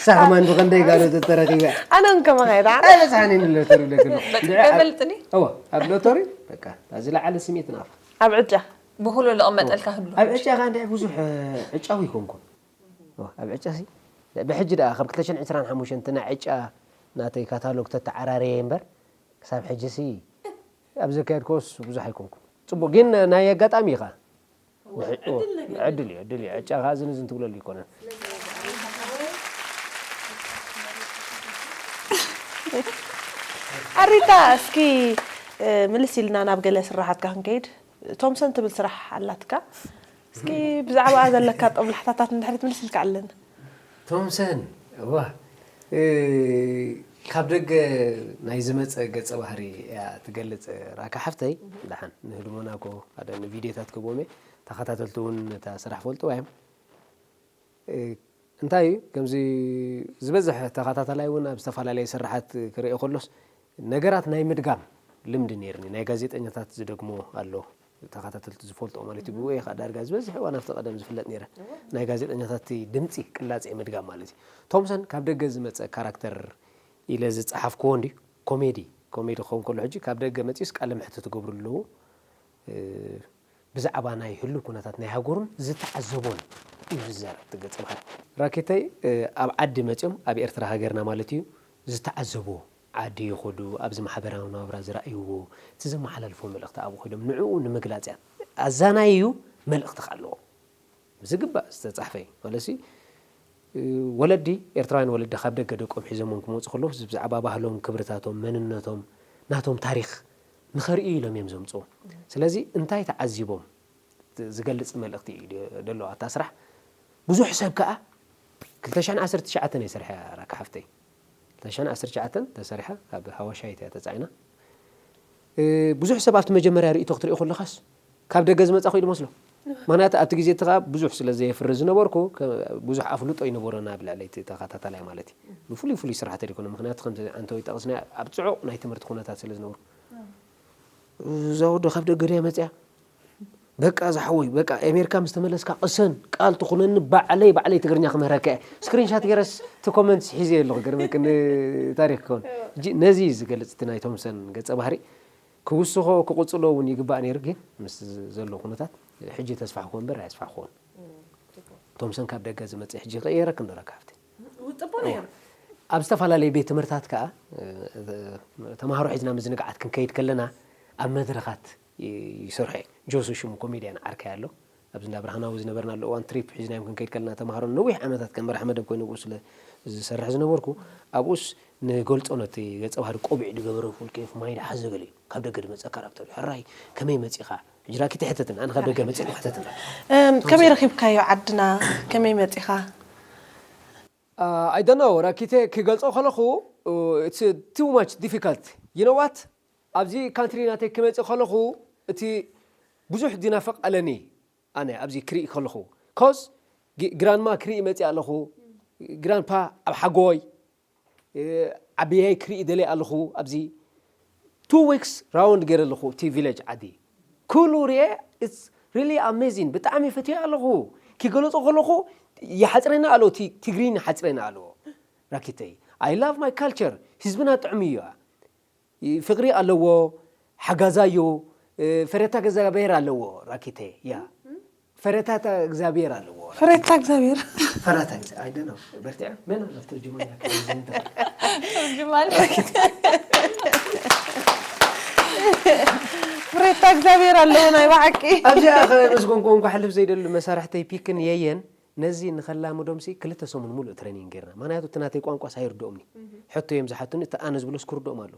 ሳኽማን ብኸንደይ ጋሎ ተተረኺበ ኣነ እውን ከማኻ እየ ደሓን። ኣይበፅሓንን ሎተሪ ብለኪ ኣለኹ። እንድዒ ኣብ- ኣይፈልጥን እዩ። እወ ኣብ ሎተሪ በቃ እታ ዝለዓለ ስሜት ናፋ ኣብ ዕጫ ብህሉ ልቕመጠልካ ህሉ ኣብ ዕጫ ከ እንታይ ብዙሕ ዕጫዊ ይኮንኩን ኣብ ዕጫ ሲ ብሕጂ ደኣ ካብ ክልተ ሽሕን ዕስራን ሓሙሽተን ናይ ዕጫ ናተይ ካታሎግ ተተዓራረየ እምበር ክሳብ ሕጂ ሲ ኣብ ዘካየድኮስ ብዙሕ ኣይኮንኩን። ፅቡቅ ግን ናይ ኣጋጣሚ ኢኻ ዕድል እዩ ዕድል እዩ ዕጫ ከዓ ዝንዝን ትብለሉ ይኮነን። ኣሪታ እስኪ ምልስ ኢልና ናብ ገለ ስራሓትካ ክንከይድ። ቶምሰን ትብል ስራሕ ኣላትካ። እስኪ ብዛዕባ ዘለካ ጦብላሕታታት እንድሕር ትምልስልካ ኣለና። ቶምሰን እዋ ካብ ደገ ናይ ዝመፀ ገፀ ባህሪ እያ ትገልፅ። ራካ ሓፍተይ ደሓን ንህድሞና ኮ ሓደ ንቪድዮታት ክቦሜ ተኸታተልቲ እውን ነታ ስራሕ ፈልጥዋ እዮም። እንታይ እዩ ከምዚ ዝበዝሕ ተኸታተላይ እውን ኣብ ዝተፈላለየ ስራሓት ክርኢ ከሎስ ነገራት ናይ ምድጋም ልምዲ ነይርኒ። ናይ ጋዜጠኛታት ዝደግሞ ኣሎ ተኸታተልቲ ዝፈልጦ ማለት እዩ። ብኡ ከዓ ዳርጋ ዝበዝሕ እዋን ኣብቲ ቀደም ዝፍለጥ ነይረ ናይ ጋዜጠኛታት ድምፂ ቅላፅ ምድጋም ማለት እዩ። ቶምሰን ካብ ደገ ዝመፀ ካራክተር ኢለ ዝፀሓፍክዎ እንዲ ኮሜዲ ኮሜዲ ክኸውን ከሎ ሕጂ ካብ ደገ መፂኡስ ቃለ ምሕትት ትገብሩ ኣለዉ። ብዛዕባ ናይ ህሉው ኩነታት ናይ ሃገሩን ዝተዓዘቦን እዩ ዝዛረብ እቲ ገፀ ባህሪ። ራኬተይ ኣብ ዓዲ መፅኦም ኣብ ኤርትራ ሃገርና ማለት እዩ ዝተዓዘብዎ ዓዲ ይኸዱ ኣብዚ ማሕበራዊ ናብራ ዝረኣይዎ እቲ ዘመሓላልፎ መልእኽቲ ኣብኡ ከይዶም ንዕኡ ንምግላፅ እያ። ኣዛናይ እዩ መልእኽቲ ከ ኣለዎ ዝግባእ ዝተፃሕፈ እዩ ማለት ወለዲ ኤርትራውያን ወለዲ ካብ ደገ ደቆም ሒዞሞም ክመፁ ከለዉ ብዛዕባ ባህሎም ክብርታቶም መንነቶም ናቶም ታሪክ ንኸርእዩ ኢሎም እዮም ዘምፅዎ። ስለዚ እንታይ ተዓዚቦም ዝገልፅ መልእኽቲ እዩ ደለዋ እታ ስራሕ። ብዙሕ ሰብ ከዓ ክልተ ሽሕን ዓሰርተ ትሽዓተን እየ ሰሪሐ ራካ ሓፍተይ። ክልተ ሽሕን ዓሰርተ ትሽዓተን ተሰሪሓ ካብ ሃዋሻይት እያ ተፃዒና። ብዙሕ ሰብ ኣብቲ መጀመርያ ርእቶ ክትሪኦ ከለኻስ ካብ ደገ ዝመፃ ኮይኑ መስሎ። ምክንያቱ ኣብቲ ግዜ እቲ ከዓ ብዙሕ ስለ ዘየፍሪ ዝነበርኩ ብዙሕ ኣፍልጦ ይነበሮና ብልዕለይቲ ተኸታተላይ ማለት እዩ። ብፍሉይ ፍሉይ ስራሕቲ ይኮነ ምክንያቱ ከምዚ ኣንተወይ ጠቕስና ኣብ ፅዑቕ ናይ ትምህርቲ ኩነታት ስለ ዝነበርኩ እዛ ወዶ ካብ ደገ ድያ መፅያ በቃ ዝሓወይ በቃ ኣሜሪካ ምስ ተመለስካ ቅሰን ቃል ትኹነኒ ባዕለይ ባዕለይ ትግርኛ ክምህረካ እየ። ስክሪንሻት ገይረስ እቲ ኮመንትስ ሒዘ ኣለኹ ገርመክ ታሪክ ክኸውን። ነዚ እዩ ዝገልፅ እቲ ናይ ቶምሰን ገፀ ባህሪ። ክውስኾ ክቕፅሎ እውን ይግባእ ነይሩ ግን ምስ ዘሎ ኩነታት ሕጂ ተስፋሕክዎ እምበር ኣየስፋሕክዎን። ቶምሰን ካብ ደገ ዝመፅእ ሕጂ ይቕየረክ እንዶ ራካ ሓፍተይ። ውጥቦ ነይሩ። ኣብ ዝተፈላለዩ ቤት ትምህርታት ከዓ ተምሃሮ ሒዝና ምዝንጋዓት ክንከይድ ከለና ኣብ መድረኻት ይሰርሖ እየ። ጆሱ ሽሙ ኮሜድያን ዓርከይ ኣሎ ኣብዚ እንዳ ብርሃናዊ ዝነበርናሉ እዋን ትሪፕ ሒዝናዮም ክንከይድ ከለና ተምሃሮ ነዊሕ ዓመታት ከም መራሕ መደብ ኮይኑ ብኡ ስለ ዝሰርሕ ዝነበርኩ ኣብኡስ ንገልፆ ነቲ ገፀ ባህሪ ቆቢዕ ዝገበረ ፉል ኬፍ ማይ ዝሓዘ ገለ እዩ ካብ ደገ ዝመፀ ካራክተር እዩ ሕራይ ከመይ መፂኻ ሕጂ ራኪ ትሕተትን ኣነ ካብ ደገ መፂ ክሕተትን ከመይ ረኺብካዮ ዓድና ከመይ መፂኻ I don't know ራኪተ ክገልፆ ከለኹ it's too much difficult you know what ኣብዚ ካንትሪ ናተይ ክመፅእ ከለኹ እቲ ብዙሕ ዝናፍቕ ኣለኒ ኣነ ኣብዚ ክርኢ ከለኹ ኮዝ ግራንማ ክርኢ መፅእ ኣለኹ ግራንፓ ኣብ ሓጎይ ዓብያይ ክርኢ ደለይ ኣለኹ ኣብዚ two weeks round ገይረ ኣለኹ እቲ village ዓዲ ኩሉ ሪኤ it's really amazing ብጣዕሚ ፈትየ ኣለኹ ክገለፆ ከለኹ ይሓፅረና ኣሎ እቲ ትግርኛ ሓፅረና ኣለዎ ራኪተይ I love my culture ህዝብና ጥዕሚ እዩ ፍቅሪ ኣለዎ ሓጋዛዩ ፈረታ ገዛብሔር ኣለዎ ራኪተይ ያ ፈረታ እግዚኣብሔር ኣለዎ ፈረታ እግዚኣብሔር ፈራታ ግዜ I don't know በርቲዐ መን ኣሎ ትርጅማን ትርጅማን ፍሬታ እግዚኣብሔር ኣለዎ ናይ ብሓቂ ኣብዚኣ ከመስገንኩ እንኳ ሕልፍ ዘይደሉ መሳርሕተይ ፒክን የየን ነዚ ንኸላምዶምሲ ክልተ ሰሙን ሙሉእ ትሬኒንግ ጌርና ምክንያቱ እቲ ናተይ ቋንቋ ሳይርድኦም ሕቶ እዮም ዝሓቱኒ እቲ ኣነ ዝብሎስ ክርድኦም ኣሎ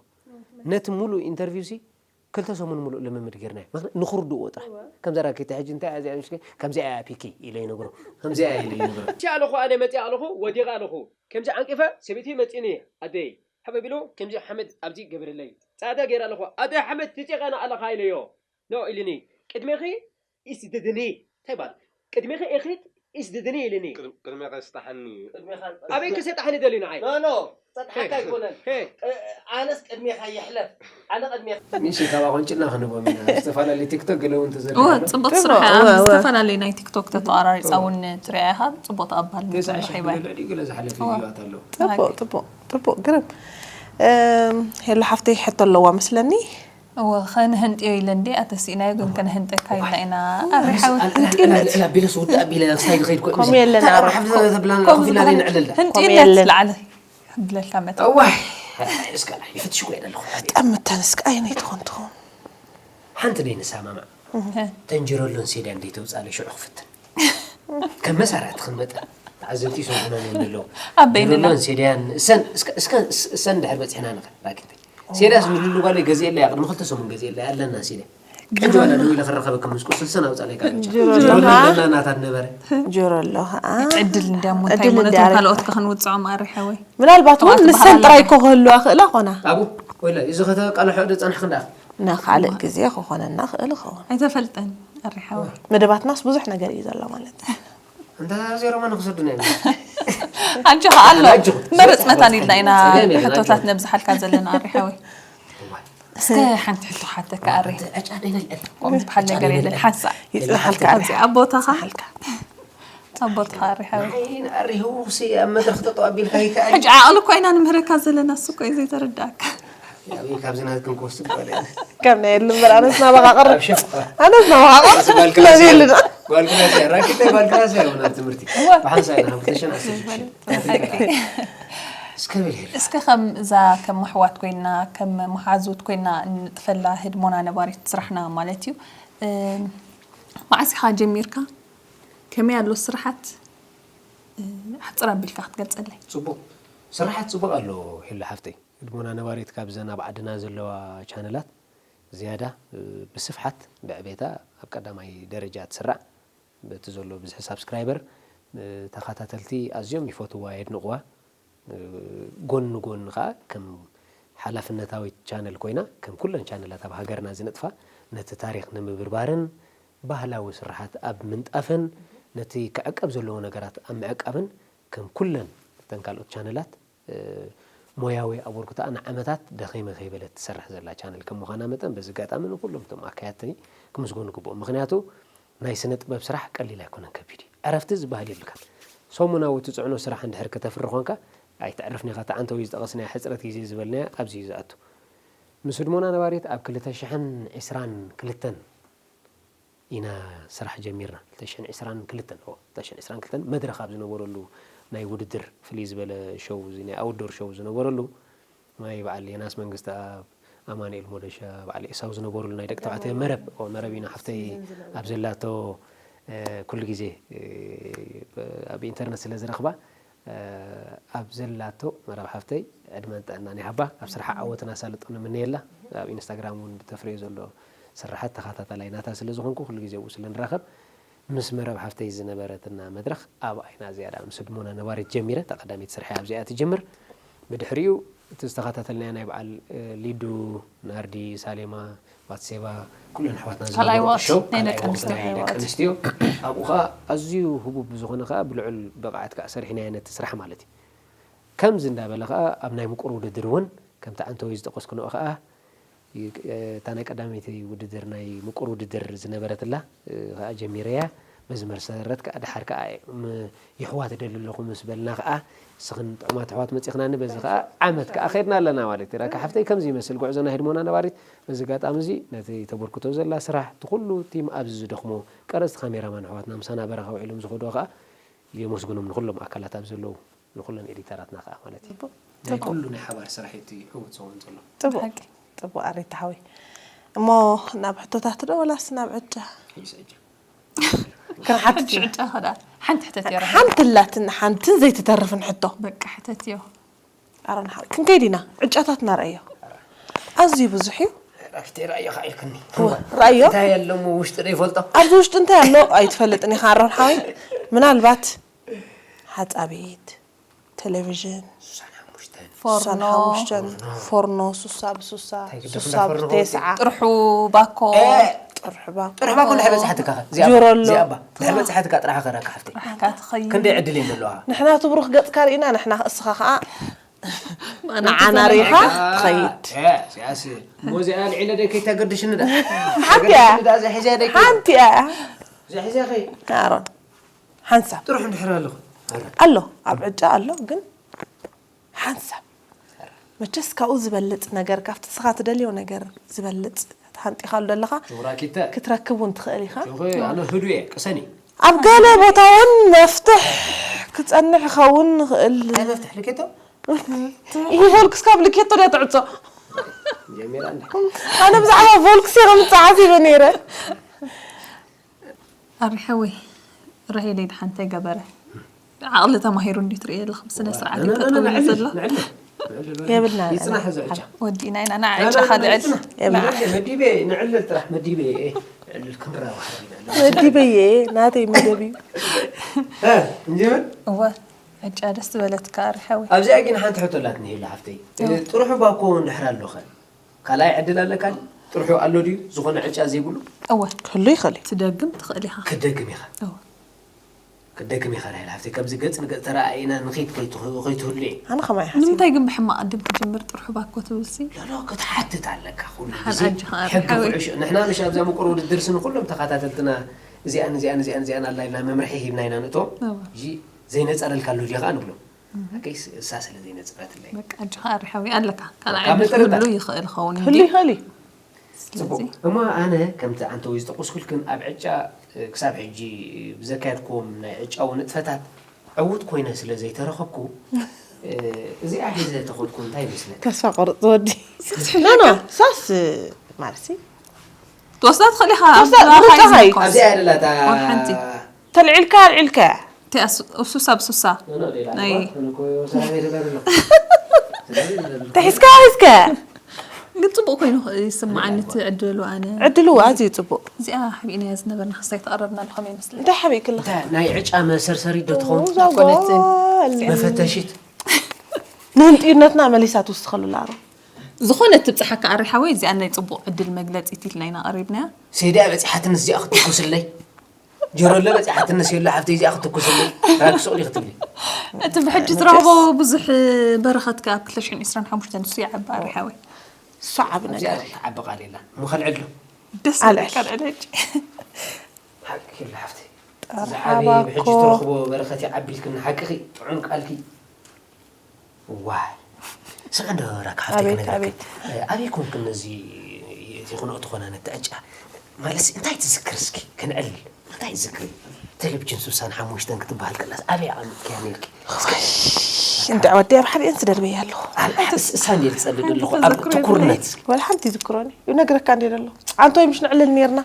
ነቲ ሙሉእ ኢንተርቪው ሲ ክልተ ሰሙን ሙሉእ ልምምድ ጌርናዮ። ምኽንያቱ ንኽርድእዎ ጥራሕ። ከምዛ ራኬታ ሕጂ እንታይ እያ እዚኣ ምሽ-፣ ከምዚኣ እያ ፒኪ ኢለ ይነግሮ። ከምዚኣ እያ ኢለ ይነግሮ። መጺኣ ኣለኹ፣ ኣነ መጺኣ ኣለኹ፣ ወዲቐ ኣለኹ። ከምዚ ዓንቂፈ ሰበይቲ መጺኒ ኣደይ። ሃበ ቢሉ ከምዚ ሓመድ ኣብዚ ገበረለይ። ጻዕዳ ጌራ ኣለኹ። ኣደ ሓመድ ትጨቀና ኣለኻ ኢለዮ። ኖ ኢልኒ። ቅድሜኺ ኢስድድኒ። እንታይ ይባል? ቅድሜኺ ኤኽሪት ኢስድድኒ ኢልኒ። ቅድም-፣ ቅድሜኻ ስጣሓኒ። ኣበይ ክሰጣሓኒ ደሊ ንዓይ? ኖ፣ ኖ፣ ጸጥሓካ ኣይኮነን። ሄ። እ-፣ ኣነስ ቅድሜኻ ይሕለፍ። ኣነ ቅድሜኻ። ሚሲ ካብ ኣቆንጭና ክንቦም ኢና። ዝተፈላለዩ ቲክቶክ ገለ እውን ተዘርጊሑ እወ፣ ኣሎ። ጽቡቅ ጽቡቅ፣ ስራሕ እያ። እወ፣ እወ። ዝተፈላለዩ ናይ ቲክቶክ ተተቋራሪጻ እውን ትሪኣ ኢኻ። ጽቡቅ ተቐባልነት ተስዓ ሺሕ ረኺባ እያ። ገለ ልዕሊ ገለ ዝሓለፈ እወ። ቪዲዮታት ኣለዎ። ጽቡቅ፣ ጽቡቅ፣ ጽቡቅ፣ ግርም። እም፣ ሄሎ ሓፍተይ ሕቶ ኣለዋ መስለኒ። እወ፣ ከንህንጥዮ ኢለ እንዴ፣ ኣተሲእናዮ ግን ከንህንጠካ ኢልና ኢና። ኣረ ሓወት፣ ኣልዕላ፣ ህንጥዮ። ኣልዕላ፣ ኣልዕላ ቢለስ ውዳእ ቢለ፣ ክሳይ ዝኸይድ ኮ-፣ ከምኡ የለን፣ እንታይ ኣረ። ሓፍ ዘብላና፣ ከምኡ ኮፍ ኢልና ዝበሃል ዘይንዕልል። ህንጥዮ ህንጥዮ እንዴት ይበሃል። ትለዓለ? ክብለካ መጠን። እዋይ፣ እስከ ይፈትሽ እኮ የለ ኣለኹ። ጠምተን እስከ ኣይነይ ትኾን ትኾን? ሓንቲ ደይ ንሰማማዕ። እህ። ተንጅረሎን ሴድያን ደይ ተውጻለ ሽዑ ክፍትን። ከም መሳርሕቲ ክንመጠን። ተዓዘብቲ ይሰምዑና እዮም ዘለዉ። ኣበይ ነና? ጅረሎን ሴድያን፣ እሰን፣ እስከ፣ እስከ፣ እሰን ድሕር በጺሕና ንኸ፣ ራኪተይ። ሴድያስ ንልሉ ጓለይ ገዚኤለያ፣ ቅድሚ ክልተ ሰሙን ገዚኤለያ፣ ኣለና ሴድያ። ቀንጆ ዋላ ደው ኢለ ክረኸበክም ምስ ቁስል ሰን ኣውጻለይ ካብ ጅሮ ጅሮ ኣለና። ኣለና ናታት ነበረ። ጅሮ ኣሎ፣ ኸኣ። ዕድል እንድያ እሞ እንታይ ዕድል ማለት እንድያ ካልኦት ከ ክንውጽዖም ኣርሕያ ወይ? ምናልባት እውን ተባዕቲ ንሰን በሃላ ጥራይ እኮ ክህልዋ ክእላ ኾና። ኣቡ፣ ወይለ፣ እዚ ከተቃልሖ ዶ ጸናሕክ እንዳ? ንኻልእ ግዜ ክኾነና ክእል ይኸውን። ኣይተፈልጠን፣ ኣርሕያ ወይ? መደባትናስ ብዙሕ ነገር እዩ ዘሎ ማለት። እንተ ዜሮ መን ክሰዱና እዮም? ኣጆኻ ኣሎ። ኣጆኹ። መረጽ መታን ኢልና ኢና ጸገም የለን፣ ሕቶታት ኣጆኹ። ነብዝሓልካ ዘለና ኣርሕያ ወይ? እዋይ። እስከ ሓንቲ ሕቶ ሓተካ ኣረ። ኣንተ ዕጫ ደይና ይኣል። ቆም ዝበሃል ዕጫ ነገር ደይና የለን። ይኣል። ሓንሳእ። ይጽናሓልካ ኣረ። ኣብዚ ኣብ ቦታኻ? ይጽናሓልካ። ኣብ ቦታኻ ኣረ ሓወይ። ንዓይ ንኣሪ ህውኽሲ ኣብ መድረኽ ጠጠው ኣቢልካ ይከኣል። ሕጂ ዓቕሊ እኮ ኢና ንምህረካ ዘለና፣ እሱ እኮ እዩ ዘይተረዳእካ። ያው ካብዚ ናትክን ክወስድ ማለት። ከም ናይ የለን እምበር ኣነስ ናባኻ ቀርብ። ኣብ ሸፍ። ኣነስ ናባኻ ቀርብ። እዚ ጓል ክላስ ስለዚ እያ። የለን። ጓል ክላስ እያ። ራኪብ ናይ ጓል ክላስ እያ፣ ናብ ትምህርቲ። እወ። ብሓንሳእ ኢና፣ ክልተ ሽሕን ዓሰርተ ሽዱሽተን። እስከ በል ሄሉ። እስከ ከም እዛ ከም ኣሕዋት ኮይና፣ ከም መሓዙት ኮይና እንጥፈላ ህድሞና ነባሪት ስራሕና ማለት እዩ። እም፣ መዓስ ኢኻ ጀሚርካ? ከመይ ኣሎ ስራሓት? እ፣ ኣሕጽር ኣቢልካ ክትገልጸለይ? ጽቡቕ። ስራሓት ጽቡቕ ኣሎ ሄሉ ሓፍተይ። ህድሞና ነባሪት ካብዘን ኣብ ዓድና ዘለዋ ቻነላት ዝያዳ፣ እ፣ ብስፍሓት ብዕቤታ ኣብ ቀዳማይ ደረጃ ትስራዕ። በቲ ዘሎ ብዝሒ ሳብስክራይበር፣ እ፣ ተኸታተልቲ ኣዝዮም ይፈትዋ፣ የድንቕዋ። እ፣ ጎኒ ጎኒ ኸኣ ከም ሓላፍነታዊት ቻነል ኮይና፣ ከም ኩለን ቻነላት ኣብ ሃገርና ዝነጥፋ፣ ነቲ ታሪኽ ንምብርባርን ባህላዊ ስርሓት ኣብ ምንጣፍን፣ ነቲ ክዕቀብ ዘለዎ ነገራት ኣብ ምዕቃብን፣ ከም ኩለን እተን ካልኦት ቻነላት፣ እ፣ ሞያዊ ኣበርክቶኣ ንዓመታት ደኺመ ከይበለት ትሰርሕ ዘላ ቻነል ከም ምዃና መጠን፣ በዚ ኣጋጣሚ ንኩሎም እቶም ኣካያድቲ ክምስገኑ ይግብኦም። ምኽንያቱ፣ ናይ ስነ ጥበብ ስራሕ ቀሊል ኣይኮነን፣ ከቢድ እዩ። ዕረፍቲ ዝበሃል የብልካን። ሰሙናዊ ትጽዕኖ ስራሕ እንድሕር ከተፍሪ ኾንካ፣ ኣይትዕረፍን ኢኻ። እታ ዓንተዊ ዝጠቐስናያ ሕጽረት ግዜ ዝበልናያ ኣብዚ እዩ ዝኣቱ። ምስ ህድሞና ነባሪት ኣብ ክልተ ሽሕን ዕስራን ክልተን ኢና ስራሕ ጀሚርና። ክልተ ሽሕን ዕስራን ክልተን፣ ኦ፣ ክልተ ሽሕን ዕስራን ክልተን መድረኽ ኣብ ዝነበረሉ ናይ ውድድር፣ ፍልይ ዝበለ ሾው፣ እዚ ናይ ኣውትዶር ሾው ዝነበረሉ፣ ናይ በዓል ዮናስ መንግስተኣብ፣ ኣማኑኤል ሞደሻ፣ በዓል ኤሳው ዝነበሩሉ ናይ ደቂ ተባዕትዮ መረብ፣ ኦ፣ መረብ ኢና ሓፍተይ ኣብ ዘላቶ፣ እ፣ ኩሉ ግዜ፣ እ፣ ኣብ ኢንተርነት ስለ ዝረኽባ፣ እ፣ ኣብ ዘላቶ መረብ ሓፍተይ ዕድመን ጥዕናን ይሃባ። ኣብ ስርሓ ዓወትን ኣሳልጦን ንምነየላ። ኣብ ኢንስታግራም እውን ብተፍርዮ ዘሎ ስርሓት ተኸታታላይ ናታ ስለ ዝኾንኩ ኩሉ ግዜ ኣብኡ ስለ ንራኸብ ምስ መረብ ሓፍተይ ዝነበረትና መድረኽ ኣብኣ ኢና ዝያዳ ምስ ህድሞና ነባሪት ጀሚረ። እታ ቀዳመይቲ ስርሐይ ኣብዚኣ ትጅምር። ብድሕሪኡ እቲ ዝተኸታተልናዮ ናይ በዓል፣ እ፣ ሊዱ፣ ናርዲ፣ ሳሌማ፣ ባትሴባ፣ ኩለን ኣሕዋትና ካልኣይ ዝነበሩ ወቕቲ ሾው፣ ናይ ካልኣይ ደቂ ወቕቲ ኣንስትዮ። ናይ ደቂ ኣንስትዮ። ኣብኡ ኸኣ ኣዝዩ ህቡብ ብዝኾነ ኸኣ ብልዑል ብቕዓት ከኣ ሰሪሕናዮ ነቲ ስራሕ ማለት እዩ። ከምዚ እንዳበለ ኸኣ ኣብ ናይ ምቁር ውድድር እውን ከምቲ ዓንተወይ ዝጠቐስኩ ንኦ ኸኣ ይ-፣ እታ ናይ ቀዳመይቲ ውድድር ናይ ምቁር ውድድር ዝነበረትላ፣ እ፣ ኸኣ ጀሚረያ። በዚ መሰረት ከኣ ደሓር ከኣ ም-፣ የሕዋት እደሊ ኣለኹ ምስ በልና ከኣ፣ ንስኽን ጥዑማት ኣሕዋት መጺኽናኒ፣ በዚ ከኣ ዓመት ከኣ ኸድና ኣለና ማለት እዩ። ራካ ሓፍተይ፣ ከምዚ ይመስል ጉዕዞ ናይ ህድሞና ነባሪት። በዚ ኣጋጣሚ እዚ፣ ነቲ ተበርክቶ ዘላ ስራሕ፣ እቲ ኩሉ ቲም ኣብዚ ዝደኽሞ፣ ቀረጽቲ ካሜራማን ኣሕዋትና ምሳና በረኻ ውዒሎም ዝኸዱ ከኣ የመስግኖም፣ ንኹሎም ኣካላት ኣብ ዘለዉ፣ ንኹለን ኤዲተራትና ከኣ ማለት እዩ። ጽቡቕ። ናይ ጽቡቕ። ኩሉ ናይ ሓባር ስራሕ እዩ እቲ ዕዉት ዝኸውን ዘሎ። ጽቡቕ። ብሓቂ። ጽቡቕ ኣሬታ ሓወይ። እሞ ናብ ሕቶታት ዶ ወላስ ናብ ዕጫ? ሒስ ዕጫ። ክንሓትት ሕጂ እዩ። ዕጫ ኸዳ ሓንቲ ሕተት እያ ረኺበ። ሓንቲ ኣላትን ሓንትን ዘይትተርፍን ሕቶ። በቃ ሕተት እዮ። ኣሮን ሓወይ፣ ክንከይድ ኢና። ዕጫታትና ረእዮ። ኣዝዩ ብዙሕ እዩ። ራኪተይ ራእዮ ከኣ ኢልክኒ። ራእዮ? እንታይ ኣለሞ ውሽጢ ዶ ይፈልጦ? ኣብዚ ውሽጢ እንታይ ኣሎ ኣይትፈልጥን ኢኻ ኣሮን ሓወይ። ምናልባት ሓጻቢት፣ ቴሌቪዥን፣ ሱሳን ሓሙሽተን። ፎርኖ ሓሙሽተን፣ ፎርኖ ሱሳ ብሱሳ፣ እንታይ ግድፍ ሱሳ እንዳፈርኖ ብተስዓ፣ ጥርሑ ባኮ እ፣ ጥርሑ ባኮ፣ ጥርሑ ባኮ እንድሕር በፅሓትካ ከ? እዚኣ ጆሮሎ። እዚኣ እባ እንድሕር በፅሓትካ ጥራሕ ከረካ ሓፍተይ። ጥራሕካ ትኸይድ ክንደይ ዕድል እየ ዘለዋ? ንሕና እቲ ብሩኽ ገጽካ ርኢና ንሕና ክእስኻ ከኣ ንዓና ሪኢኻ ትኸይድ። ያስ እሞ እዚኣ ልዒለ ደይ ከይተገድሽኒ ዳ ሓንቲ እያ። ዳ እዚኣ ሒዘ ደይ ሓንቲ እያ። እዚኣ ሒዘ ከይ ኣሮን ሓንሳብ ጥርሑ እንድሕር ኣለኹ። ኣሎ ኣብ ዕጫ ኣሎ ግን ሓንሳብ መቸስ ካብኡ ዝበልጽ ነገር ካብቲ ስኻ ትደልዮ ነገር ዝበልጽ ተሃንጢኻሉ ዘለኻ ጆግራኪተ ክትረክብ እውን ትኽእል ኢኻ። ጆኸ ኣነ ህዱ እየ ቅሰኒ። ኣብ ገለ ቦታ እውን መፍትሕ ክጸንሕ ይኸውን ይኽእል። እንታይ መፍትሕ ልኬቶ? ይህ ቮልክስ ካብ ልኬቶ ዶ ትዕጾ? ጀሚራ እንዳ ኣነ ብዛዕባ ቮልክስ እየ ከምጽእ ሓሲበ ነይረ። ኣሪ ሓወይ ራሄለይ ድሓን እንታይ ገበረ? ዓቕሊ ተማሂሩ እንዲ ትርእየ ኣለኹ ብስነ ስርዓት እዩ ተጥርዮ ዘሎ። የብልና ይፅናሕ እዚ ዕጫ። ወዲእና ኢና ንዓ ዕጫኻ ልዕል። መዲበ ንዕልል ጥራሕ መዲበ እየ። ዕልል ክንራባሕ ኢና። መዲበየ ናተይ መደብ እዩ። እንዲሁን እወ ዕጫ ደስ ዝበለትካ ኣሪ ሓወይ። ኣብዚኣ ግን ሓንቲ ሕቶ ኣላትኒ ሄሉ ሓፍተይ። ጥርሑ ባኮ እንድሕር ኣሎኸ ካልኣይ ዕድል ኣለካ? ጥርሑ ኣሎ ድዩ ዝኾነ ዕጫ ዘይብሉ? እወ ክህሉ ይኽእል እዩ። ትደግም ትኽእል ኢኻ። ክደግም ኢኻ እወ ክደግም ኢኻ ራሄል ሓፍተይ። ከምዚ ገጽ ንገጽ ተረኣኢና ንኺድ ከይትኽ- ከይትህሉ እየ። ኣነ ከማይ ሓሲብ ንምንታይ ግን ብሕማቕ ቅድም ትጅምር ጥርሑ ባኮ ትብልሲ? ሎሎ ክትሓትት ኣለካ ኩሉ ሓን ግዜ ኣጅኻ ሕጊ ሓወይ። ኩዕሾ ንሕና ምሽ ኣብዛ ምቁር ውድድር ስኒ ኩሎም ተኸታተልትና እዚኣን እዚኣን እዚኣን እዚኣን ኣላ ኢልና መምርሒ ሂብና ኢና ንእቶ እወ። እዚ ዘይነጸረልካ ኣሎ ድኻ ንብሎ ኣከይ እሳ ስለ ዘይነጸረትለይ በቃ ኣጅኻ ኣሪ ሓወይ ኣለካ ካልኣይ ካብ ዕድል መጠረታ። ክህሉ ይኽእል ኸውን ክህሉ ይኽእል እዩ። ጽቡቅ ስለዚ እሞ ኣነ ከምቲ ኣንተ ወይ ዝጠቁስኩልክን ኣብ ዕጫ እ፣ ክሳብ ሕጂ ብዘካየድክዎም ናይ ዕጫዊ ንጥፈታት ዕዉት ኮይነ ስለ ዘይተረኸብኩ እ፣ እዚኣ ሒዘ ተኸድኩ እንታይ ይመስለካ? ተስፋ ቆርጥ ወዲ ኖ ኖ ሳስ ማለት ሲ ትወስዳ ትኽእል ኢኻ ትወስዳ- ብራኻ ምርጫኻ እዩ። ይዝመርኮስ። ኣብዚኣ ደላታ ወር ሓንቲ ተልዒልካ ኣልዒልካ እቲኣ ሱ- ሱሳ ብሱሳ ናይ ተሒዝካ ሒዝካ ግን ፅቡቅ ኮይኑ ይስምዓኒ እቲ ዕድሉ ኣነ ዕድሉ ኣዝዩ ጽቡቅ። እዚኣ ሓቢእናያ ዝነበርና ክሳይ ተቐረብና ኣለኹም ይመስለኒ እንታይ ሓቢእክልካ? ናይ ዕጫ መሰርሰሪት ዶ ትኸውን? እዛ ጓል መፈተሽት ንህንጥዩነትና መሊሳ ትውስኸሉ ኣሮ ዝኾነ ትብፅሓካ ኣሪ ሓወይ እዚኣ ናይ ፅቡቅ ዕድል መግለፂት ኢልና ኢና ቀሪብናያ ሴድያ በፂሓትንስ እዚኣ ክትኩስለይ ጀሮለ በፂሓትንስ የሎ ሓፍተይ እዚኣ ክትኩስለይ ራክሶ ዲ ክትብሊ እቲ ብሕጂ ትረኽቦ ብዙሕ በረኸትካ ኣብ ክልተ ሽሕን ዕስራን ሓሙሽተን ንሱ ይዓቢ ኣሪ ሓወይ እሱ ዓብ ነገር እዩ። ዓቢ ቃል የላ እሞ ከልዕል ዶ ደስ ኣልዕል። ይብለካ ልዕል ሕጂ ሓቂ የላ ሓፍተይ ጠርሓባ ዝዓበየ ብሕጂ እኮ። ትረኽቦ በረኸት ይዓቢልክን ሓቅኺ ጥዑም ቃልኪ ዋይ ስቕ እንዶ ራካ ሓፍተይ ኣቤት፣ ክነግረኪ ኣቤት። ኣበይ ኮንክ ነዚ እቲ ኩነኡ ትኾና ነቲ ዕጫ ማለት እንታይ ትዝክር እስኪ ክንዕል እንታይ ትዝክሪ ቴሌቪዥን ስሳን ሓሙሽተን ክትበሃል ከላስ ኣበይ ኣቐሚጥክያ ነርኪ እንድዕ ወዲ ኣብ ሓቢአን ስደርበያ ኣለኹ። ሳንዴል ጸልድ ኣለኹ ኣብ ትኩርነት ወላ ሓንቲ ይዝክሮኒ ይነግረካ እንደ ኣሎ ኣንቶይ ምሽ ንዕልል ነርና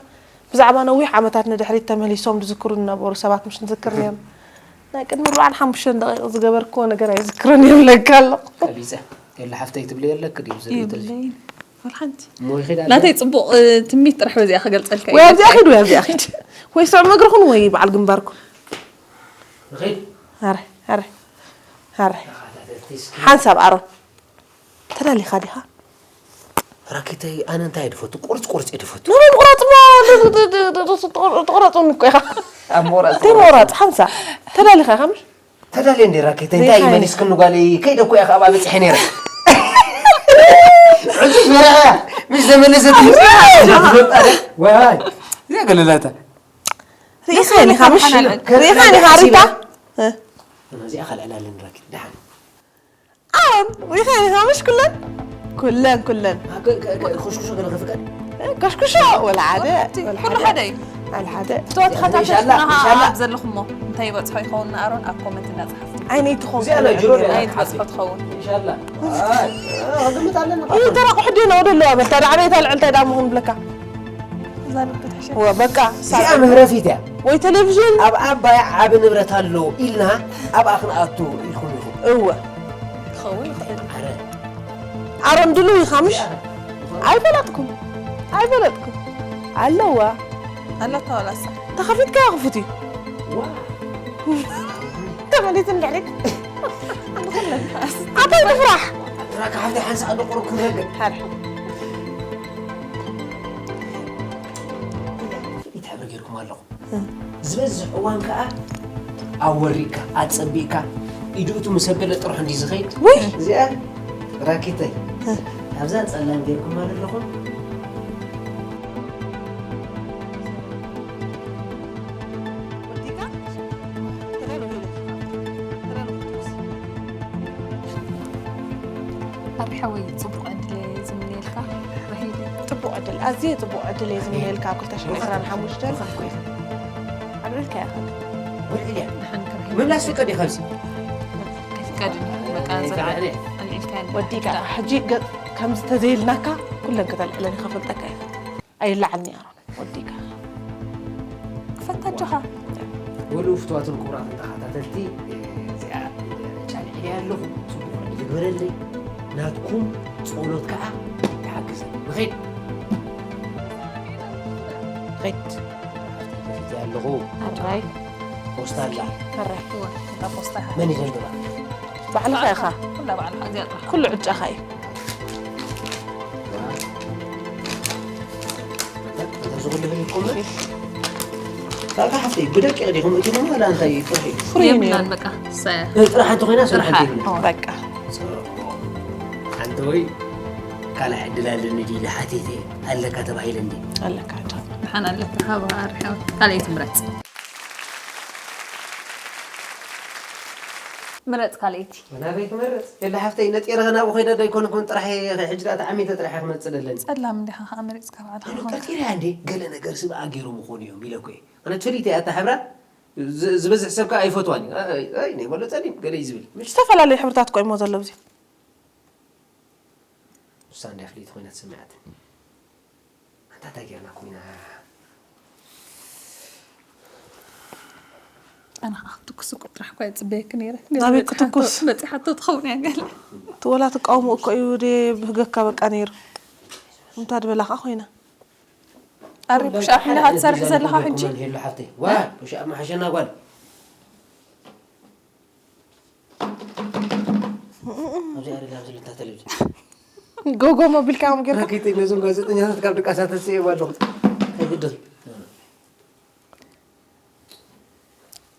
ብዛዕባ ነዊሕ ዓመታት ንድሕሪት ተመሊሶም ዝዝክሩ ዝነበሩ ሰባት ምሽ ንዝክር ነርና ናይ ቅድሚ ኣርባዓን ሓሙሽተን ደቂቕ ዝገበርክዎ ነገር ኣይዝክርን እየ ብለካ ኣለኹ። ቀቢጸ የለ ሓፍተይ ትብሊ የለክ ድዩ ዝርኢ ተዚ የብለይን ወላ ሓንቲ እሞ ይኺድ ኣለ ናተይ ፅቡቅ እ፣ ትምኒት ጥራሕ በዚኣ ክገልፀልካ ወይ እየ። ኣብዚኣ ኺድ ወይ ኣብዚኣ ኺድ ወይ ስዑ መግርኹን ወይ በዓል ግንባርኩም ይኺድ ኣረ ኣረ ኣረ ተኸታተልቲ እስኪ ሓንሳብ ኣሮን ተዳሊኻ ዲኻ? ራኬተይ ኣነ እንታይ ድፈቱ ቁርጽ ቁርጽ ድፈቱ ንመምቑራጽ ሞ ትቑረጹን እኮ ኢኻ ኣብ ምቑራጽ እንታይ ምቑራጽ ሓንሳ ተዳሊኻ ኢኻ ምሽ ተዳልየ እንዴ ራኬተይ እንታይ ዘይሓይል። መሊስክኒ ጓለይ ከይደ እኮ እያ ካብ በጽሐ ነይረ ዕጹ ስመራ እያ ምሽ ተመለሰት ዋይ እዚኣ ገለላታ ሪኢኻኒ ኢኻ ምሽ ሪኢኻኒ ኢኻ ሪታ እዚኣ ካልዕላለን ራኬት ደሓን ኣሮን ሪኢኻኒ ኢኻ ምሽ ኩለን ኩለን ኩለን ክሽኩሾ ገለ ክፍቀድ ከሽኩሾ ወላ ሓደ ኩሉ ሓደ እዩ ኣል ሓደ እቶ ተኸታተልትና ኢንሻላህ፣ ኢንሻላህ። ኣብ ዘለኹሞ እንታይ ይበፅሖ ይኸውን ንኣሮን ኣብ ኮመንት እናፅሓፉ ዓይነይ ትኾን እዚኣ ላ ጅሮ እያ። ናይ ትበፅሖ ትኸውን ኢንሻላህ ግምት ኣለና ይተራቑ ሕዴና ወደ ኣለዋ በልታ ዳዕበየታ ልዕልታ ዳሞ ክንብለካ እዛ ልቢ ትሕሸ ወ በቃ እዚኣ ምህረፊት እያ ወይ ቴሌቪዥን ኣብ ዓባይ ዓቢ ንብረት ኣሎ ኢልና ኣብኣ ክንኣቱ ኢልኩም ኢኹም እወ ክኸውን ይኽእል ኣረ ኣሮን ድልው ኢኻ ምሽ ኣይፈለጥኩም ኣይፈለጥኩ ኣለዋ ኣለታ ዋላሳ ተኸፊትካ ክፉት እዩ ተመሊስ እንድሕሪት ኣታይ ትፍራሕ ራካ ሓንቲ ሓንሳ ኣዶ ቁሩብ ክረግእ ሓርሒ ይትሕብር ገይርኩም ኣለኹ ዝበዝሕ እዋን ከዓ ኣወሪድካ ኣፀቢቕካ ኢዱ እቱ ምስ ኣበለ ጥርሑ እንዲ ዝኸይድ ውይ እዚኣ ራኪተይ ኣብዛ ፀላም ገይርኩማ ዘለኹም ኣብ ሓወይ ፅቡቅ ዕድል እየ ዝምነየልካ ራሂል ፅቡቅ ዕድል ኣዝየ ፅቡቅ ዕድል እየ ዝምነየልካ ኣብ ክልተ ሽሕን ዕስራን ሓሙሽተን ኣብ ልዕልካ ኢኻ ውልዕልያ ምምላስ ፍቀድ እዩ ካብዚ ከፍቀድ በቃ ዝርዓ ኣልዒልካ ወዲእካ ሕጂ ከምዚ ተዘይልናካ ኩለን ከተልዕለን ከፈልጠካ እየ ኣይላዓልኒ ኣሮን ወዲእካ ክፈታ ኣጆኻ ወሉ ፍትዋትን ክቡራትን ተኸታተልቲ እዚኣ ቻልዕልያ ኣለኹ ፅቡቅ ዕድል ግበረለይ ናትኩም ጸሎት ከዓ ይሓግዘ ንኸይድ ኸይድ ከፊት ኣለኹ ኣራይ ፖስታ ኣላ ፈራይ እወ እታ ፖስታ ኢኻ መን ይደልድላ ባዕልኻ ኢኻ ኩላ ባዕልኻ እዚኣ ጥራሕ ኩሉ ዕጫኻ እዩ ዝኹሉ ሂብኩም ካልካ ሓፍተይ ብደቂቕ ዲኹም እቲኹም ዋላ እንታይ ጥራሕ እዩ ፍሩይ ነይሩ የብላን በቃ ሰ- ጥራሕ ሓንቲ ኮይና ስራሕ ጥራሕ። እንተይብላ በቃ ጽቡቕ ሓንቲ ወይ ካልእ ዕድል ኣለኒ ድዩ ኢለ ሓቲተ ኣለካ ተባሂለ እንዲ ኣለካ ዶ ድሓን ኣለካ ሃባ ኣርሕዮ ካልኣይቲ ምረጽ ምረጽ ካልኣይቲ ናበይ ክመርጽ የለ ሓፍተይ ነጢረ ናብኡ ከይደ ዶ ኣይኮንኩን ጥራሕ ሕጂ ደኣ ተዓሚተ ጥራሕ ክመጽእ ደለኒ ጸላም እንዲኻ ከዓ መሪጽካ ባዕልኻ ቀርቂረ እንዴ ገለ ነገር ስብ ኣገይሮም ይኾኑ እዮም ኢለ እኮ ኣነ ትፍሊት እያ እታ ሕብራ ዝ- ዝበዝሕ ሰብ ከዓ ኣይፈትዋን እዩ ኣይ- ኣይ ናይ በሎ ጸሊም ገለ እዩ ዝብል ምሽ ዝተፈላለዩ ሕብርታት እኮ እሞ ዘሎ እዚ ንሳ እንድያ ፍልይቲ ኮይና ተሰሚዓትኒ ኣንታ እንታይ ጌርና ኮይና ኣነ ከዓ ክትኩስ እኮ ጥራሕ እኳ ይፅበየኪ ነይረ ናበይ ክትኩስ? በፂሓቶ ትኸውን እያ ገለ እቲ ወላ ትቃወሙ እኮ እዩ ደ ብህገካ በቃ ነይሩ እንታይ ድበላ ከዓ ኮይና ኣሪ ፑሽ ኣፕ እንዲኻ ትሰርሒ ዘለኻ ሕጂ ሄሉ ሓፍተይ ዋ ፑሽ ኣፕ መሓሸና ጓል ኣብዚ ኣረዳ ኣብዚ ልታ ተለብጅ ጎጎ መቢልካ ዮም ገርካ ራኬተይ ነዞም ጋዜጠኛታት ካብ ድቃሳት ተስእየዋ ኣለኹ ኣይግድን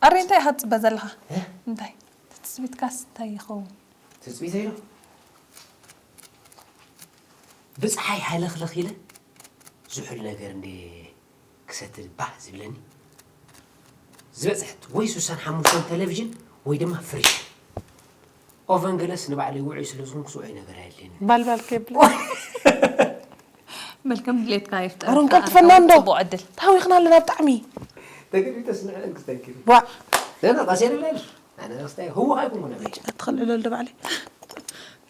ኣሪ እንታይ ኢኻ ትፅበ ዘለኻ እንታይ ትፅቢትካስ እንታይ ይኸውን ትፅቢተይ ዶ ብፀሓይ ሃለኽለኽ ኢለ ዝሑል ነገር እንደ ክሰቲ ባህ ዝብለኒ ዝበፅሐት ወይ ስሳን ሓሙሽተን ቴሌቪዥን ወይ ድማ ፍሪጅ ኦቨን ገለስ ንባዕለይ ውዑይ ስለ ዝኾንኩ ዝውዑይ ነገር ኣየድልየኒ ባልባል ከይብለ መልከም ድሌትካ ይፍጠር ኣሮን ቀልጥፈና እንዶ ፅቡቅ ዕድል ታዊኽና ኣለና ብጣዕሚ ተገዲተ ስንዕለን ክስተንኪ ዋ ዘና ቃሴ ልብለል ኣነ ስታይ ህወ ኣይኩንኩ ነበይ ትኸልዕለሉ ባዕለይ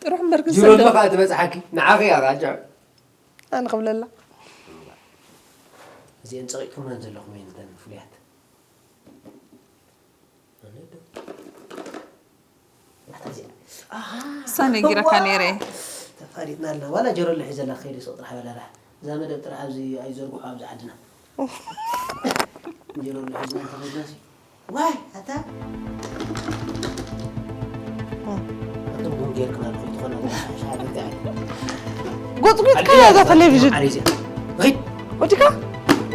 ጥሩሕ እምበር ግን ጅሮሎ ሰደው ከዓ ትበፅሓኪ ንዓኺ እያ ራጃ ኣነ ክብለላ እዚአን ፀቂጥኩመን ዘለኹም እየን እተን ፍሉያት ኣነ ዶ? ኣታ እዚኣ ኣሃ፣ እሳ ነጊራካ ነይረ እየ። ተፋሊጥና ኣለና ዋላ ጀረሎ ሒዘላ ከይደ ሱቕ ጥራሕ በላላ እዛ መደብ ጥራሕ ኣብዚ ኣይዘርግሑ ኣብዚ ዓድና ጀረሎ ሒዝና እንተኸድናሲ ዋይ ኣታ ኣቶም ቡን ጌርክና ንኽትኾነ ሻሃደት ጎፅጉፅካ እያ እዛ ቴሌቪዥን ወዲካ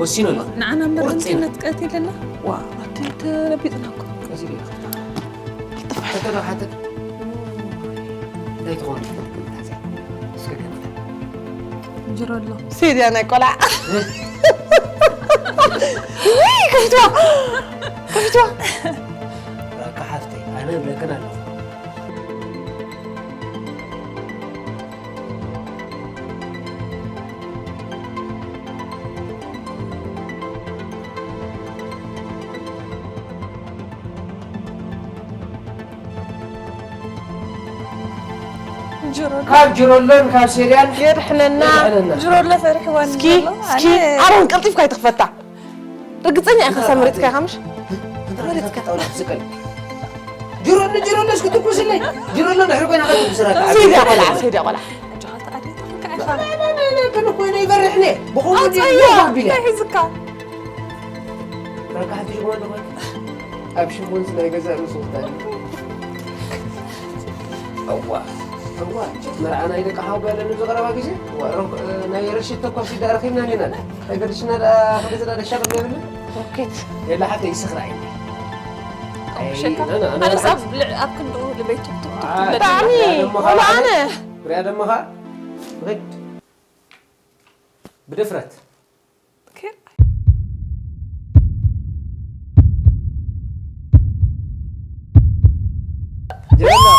ወሲኑ ኣሎ ንዓና እምበር ቁርፂ ኢና። ንክነት ቀትልና ዋ ኣቲ ተለቢጥና እኮ ቀስ ኢሉ እዩ። ሕቶ ዶ ሓተት እንታይ ትኸውን እስከ ገምታ ጅሮ ኣሎ ሴድያ ናይ ቆልዓ ውይ ከፊትዋ ከፊትዋ ራካ ሓፍተይ ኣነ እብለክን ኣለኹ ካብ ጅሮሎን ካብ ሴርያን የድሕነና ጅሮሎ ፈሪሕዋ እስኪ እስኪ ኣሮን ቀልጢፍካ ይትኽፈታ ርግፀኛ ኢኻ ሰምሪጥካ ኢኻ ምሽ ጅሮሎ ጅሮሎ እስኪ ትኩስለይ ጅሮሎ ድሕሪ ኮይና ክትኩስራ ሴድያ ቆልዓ ሴድያ ቆልዓ ከመይ ኮይነ ይበርሕኒ? ብኸምኡ ድዩ ኣፀያ፣ ይጎርብኒ? እንታይ ሒዝካ? ረጋሕቲ ሽሞን ዝኾነ ኣብ ሽሞንስ ናይ ገዛእ ርእሱ ክታኒ። እዋ፣ እዋ፣ መርዓ ናይ ደቂ ሓው በለኒ ዝቐረባ ግዜ፣ እዋ፣ ረ-፣ ናይ ረሽድ ተኳሲ ደኣ ረኺብና ኔና። ኣይገድሽና ደኣ ክገዝእ ደኣ ደሻ ቅድሚ የብልና? ሮኬት። የላ ሓፍተይ፣ ይስኽራ እዩ። ኣይ፣ ውሸካ? ኣነ፣ ኣነ፣ ኣነስ ኣብ ልዕ-፣ ኣብ ክንድኡ ልበይ ቱክ ቱክ ቱክ ኣይ፣ ትብለኒ። ብጣዕሚ፣ ሪኣ ደሞ ወላ ኸዓ ኣነ። ሪኣ ደሞ ኸዓ፣ ሪድ። ብድፍረት። ኦኬ። ጀበና።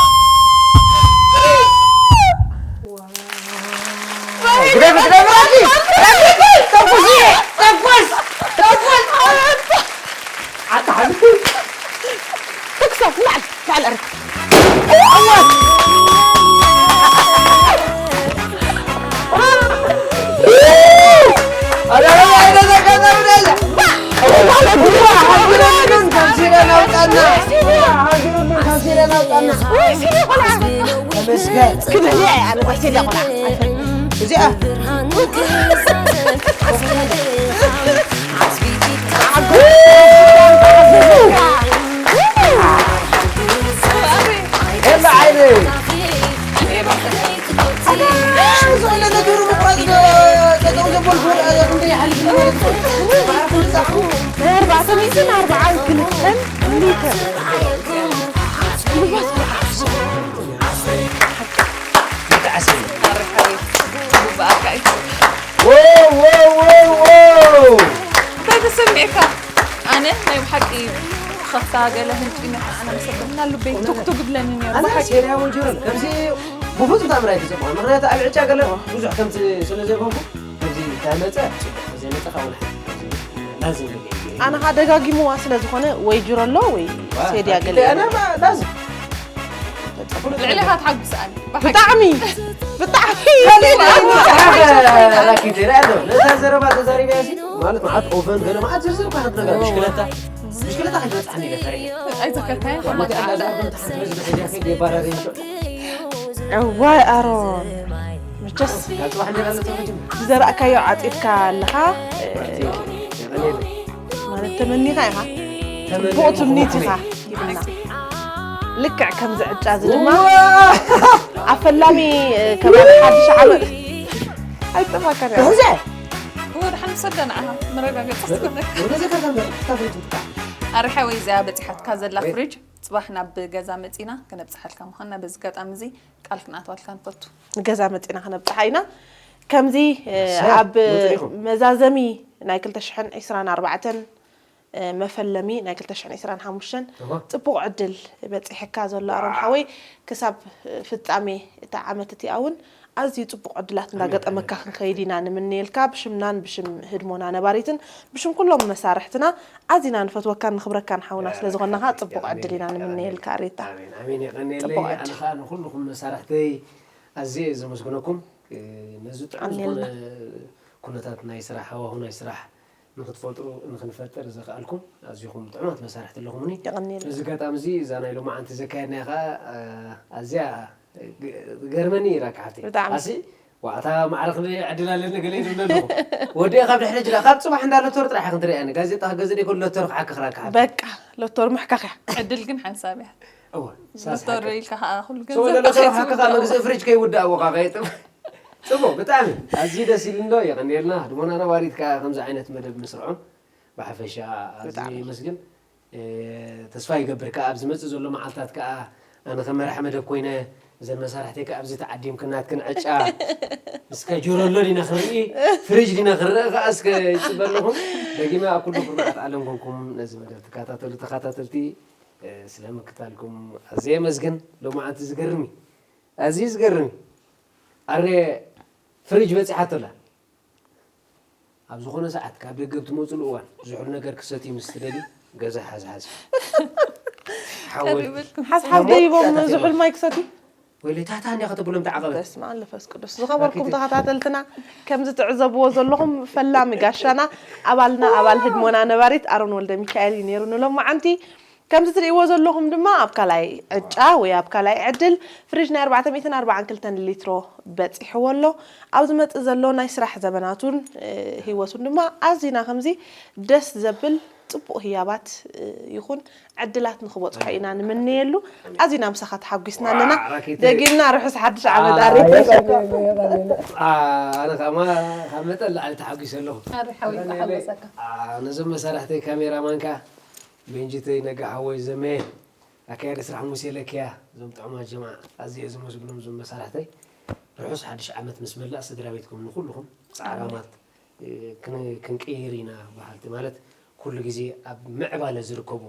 ግደፍ፣ ግደፍ፣ ራኪ! ራኪ! ተኩሲ! ተኩስ! ተኩስ! ኣታ ሓንቲ! ተኩሳ፣ ላዕል፣ ላዕል ኣርግ። እዚኣ ኤላ ዓይነይ። ኣርባዕተ ሚእትን ኣርባዓን ክልተን ሊትር። እንታይ ተሰሚዕካ? ኣነ ናይ ብሓቂ ከፍታ ገለ ህንጪ ነካ ኣነ መሰለና ልበይ ቱክቱክ ብለኒ ነይሩ። ኣነ ብሓቂ። ሴርያ ወንጀል ከምዚ ብፍጹም ተኣምር ኣይትጽብቖ። ምኽንያቱ ኣብ ዕጫ ገለ ብዙሕ ከምዚ ስለ ዘይኮንኩ፣ ከምዚ እንተመጸ ጽቡቕ፣ ዘይመጸ ከዓ ወላ ሓንቲ። ከምዚ ላዝም ገለ እዩ። ኣነ ኸዓ ደጋጊምዋ ስለ ዝኾነ ወይ ጅሮ ኣሎ ወይ ዋ፣ ሴድያ ገለ ኣነ እዩ። ማ-፣ ላዝም። ልዕሌኻ ትሓጉስ ኣነ። ብሓቂ። ብጣዕሚ፣ ብጣዕሚ። ራኪ፣ ዜና ኣሎ። ነታ ዘረባ ተዛሪበያ ሲ፣ ማለት መዓት ኦቨን ገለ መዓት ዝርዝር እኳ ሓንቲ ነገር፣ ብሽክለታ፣ ብሽክለታ ከይትበጽሓኒ ኢለ ፈሪሐ። ኣይዞህ ከካይን ከማት ኣላ። እዋይ ኣሮን፣ መቸስ ካብ ጽባሕ እንጀራ ኣለቶ መቸም። ዝዘራእካዮ ዓጺድካ ኣለኻ፣ ማለት ተመኒኻ ኢኻ። ተመኒኻ ጽቡቕ ትምኒት ኢኻ ሂብና። ልክዕ ከምዚ ዕጫ እዚ ድማ እዋ! ኣብ ፈላሚ ከባቢ ሓድሽ ዓመት ኣይጠፋካን እያ። እዛ እወ፣ ደሓን ምሰዳ ንዓኻ መረጋገጺ ትኾነካ። ወደ ዘካ ከም በቃ ፍሪጅ ብቃ። ኣረ ሓወይ፣ እዚኣ በጺሓትካ ዘላ ወይ ፍሪጅ ጽባሕ ናብ ገዛ መጺና ከነብጽሓልካ ምዃንና በዚ ኣጋጣሚ እዚ ቃል ክንኣትዋልካ ንፈቱ። ንገዛ መጺና ከነብጽሓ ኢና። ከምዚ፣ እ፣ ሰብ ኣብ መጹ ኢኹም። መዛዘሚ ናይ ክልተ ሽሕን ዕስራን ኣርባዕተን፣ እ፣ መፈለሚ ናይ ክልተ ሽሕን ዕስራን ሓሙሽተን እወ። ጽቡቕ ዕድል በጺሐካ ዘሎ ኣሮን ዋ። ሓወይ፣ ክሳብ ፍጻሜ እታ ዓመት እቲኣ እውን ኣዝዩ ጽቡቕ ዕድላት ኣሜን፣ እንዳገጠመካ ኣሜን። ክንከይድ ኢና ንምነየልካ። ብሽምናን ብሽም ህድሞና ነባሪትን ብሽም ኩሎም መሳርሕትና ኣዚና ንፈትወካን ንኽብረካን ሓውና ስለ ዝኾንና ኸኣ ጽቡቕ ዕድል ኢና ንምነየልካ ሪታ። ኣሜን፣ ኣሜን። የቐንየለይ። ጽቡቕ ዕድል። ኣነ ኸኣ ንኹልኹም መሳርሕተይ ኣዝየ እየ ዘመስግነኩም። እ፣ ነዚ ጥዑም የቐንየልና። ዝኾነ ኩነታት ናይ ስራሕ፣ ሃዋሁ ናይ ስራሕ ንኽትፈጥሩ፣ ንኽንፈጥር ዘኽኣልኩም ኣዚኹም ጥዑማት መሳርሕቲ ኣለኹምኒ። የቐንየልና። በዚ ኣጋጣሚ እዚ እዛ ናይ ሎማዓንቲ ዘካየድናያ ኸኣ፣ እ፣ ኣዝያ ግ-፣ ገርመኒ ኢራካ ሓፍተይ። ብጣዕሚ። ኣሲ፣ ዋዕታ ማዕረ ክንደይ ዕድል ኣለኒ ገለ ይብል ኣለኹ። ወዲአ ካብ ድሕሪ ጅላ፣ ካብ ጽባሕ እንዳ ሎቶር ጥራሕ ኢኽን ትርእያኒ። ጋዜጣ ክገዝእ ደይኮን ሎቶር ክሓክኽ ራካ ሓፍተይ። በቃ፣ ሎቶር ምሕካኽ እያ። ዕድል ግን ሓንሳብ እያ። እወ፣ ሳስ ሎቶር ሓቂ። ኢልካ ኸኣ ኩሉ ሰው ገንዘብ ለሎቶር ጠፊኡ ክሓክኻ ትብሎ። መግዝኢ ፍሪጅ ከይውዳእ ኣቦኻ ከይጥም። ጽቡቕ፣ ብጣዕሚ ኣዝዩ ደስ ኢሉ እንዶ፣ የቐንየልና። ህድሞና ነባሪት ከኣ ከምዚ ዓይነት መደብ ምስርዖም ብሓፈሻ ኣዝዩ ብጣዕሚ። የመስግን። እ፣ ተስፋ ይገብር ከኣ ኣብ ዝመጽእ ዘሎ መዓልታት ከኣ ኣነ ከም መራሒ መደብ ኮይነ እዘን መሳርሕተይ ከኣ ኣብዚ ተዓዲምክን ናትክን ዕጫ እስከ ጆሮሎ ዲና ክንርኢ፣ ፍሪጅ ዲና ክንርኢ ከኣ እስከ ይጽበ ኣለኹም። ደጊመ ኣብ ኩሉ ኩርናዓት ዓለም ኮንኩም ነዚ መደብ ትከታተሉ ተኸታተልቲ፣ እ፣ ስለ ምክታልኩም ኣዝየ የመስግን። ሎማዓንቲ ዝገርም እዩ። ኣዝዩ ዝገርም እዩ። ኣረ ፍሪጅ በጺሓቶ ኣላ። ኣብ ዝኾነ ሰዓት ካብ ደገ ብትመጹሉ እዋን ዝሑል ነገር ክሰትዩ ምስ ትደልዩ ገዛ ሓዝሓዝ። ሓወል። ቀሪበልኩም። ሓዝሓዝ ደይቦም ዝሑል ማይ ክሰትዩ? ወይለይ ታታ እንዲያ ከተብሎም ተዓቐበት። በስመ ኣብ መንፈስ ቅዱስ። ዝኸበርኩም ተኸታተልትና፣ ከምዚ ትዕዘብዎ ዘለኹም ፈላሚ ጋሻና፣ ኣባልና፣ ኣባል ህድሞና ነባሪት ኣሮን ወልደ ሚካኤል እዩ ነይሩ ንሎማዓንቲ። ከምዚ ትርእይዎ ዘለኹም ድማ ኣብ ካልኣይ ዕጫ ወይ ኣብ ካልኣይ ዕድል ፍሪጅ ናይ ኣርባዕተ ሚእትን ኣርባዓን ክልተን ሊትሮ በጺሕዎ ኣሎ። ኣብ ዝመጽእ ዘሎ ናይ ስራሕ ዘበናቱን ህይወቱን ድማ ኣዚና ከምዚ ደስ ዘብል ጽቡቕ ህያባት ይኹን ዕድላት ንኽበጽሖ ኢና ንምነየሉ። ኣዚና ምሳኻ ተሓጒስና ኣለና። ደጊምና ርሑስ ሓድሽ ዓመት ኣሬ። ኣነ ከማ ካብ መጠን ላዕሊ ተሓጒሰ ኣለኹ። ነዞም መሳርሕተይ ካሜራማንካ ቤንጂተይ ነጋ ሓወይ ዘመየ ኣካያዲ ስራሕ ሙሴ ለኪያ እዞም ጥዑማት ጀማዓ ኣዝየ ዘመስግኖም እዞም መሳርሕተይ። ርሑስ ሓድሽ ዓመት ምስ መላእ ስድራ ቤትኩም ንኩልኹም ፃዕራማት ክንቅይር ኢና በሃልቲ ማለት ኩሉ ግዜ ኣብ ምዕባለ ዝርከቡ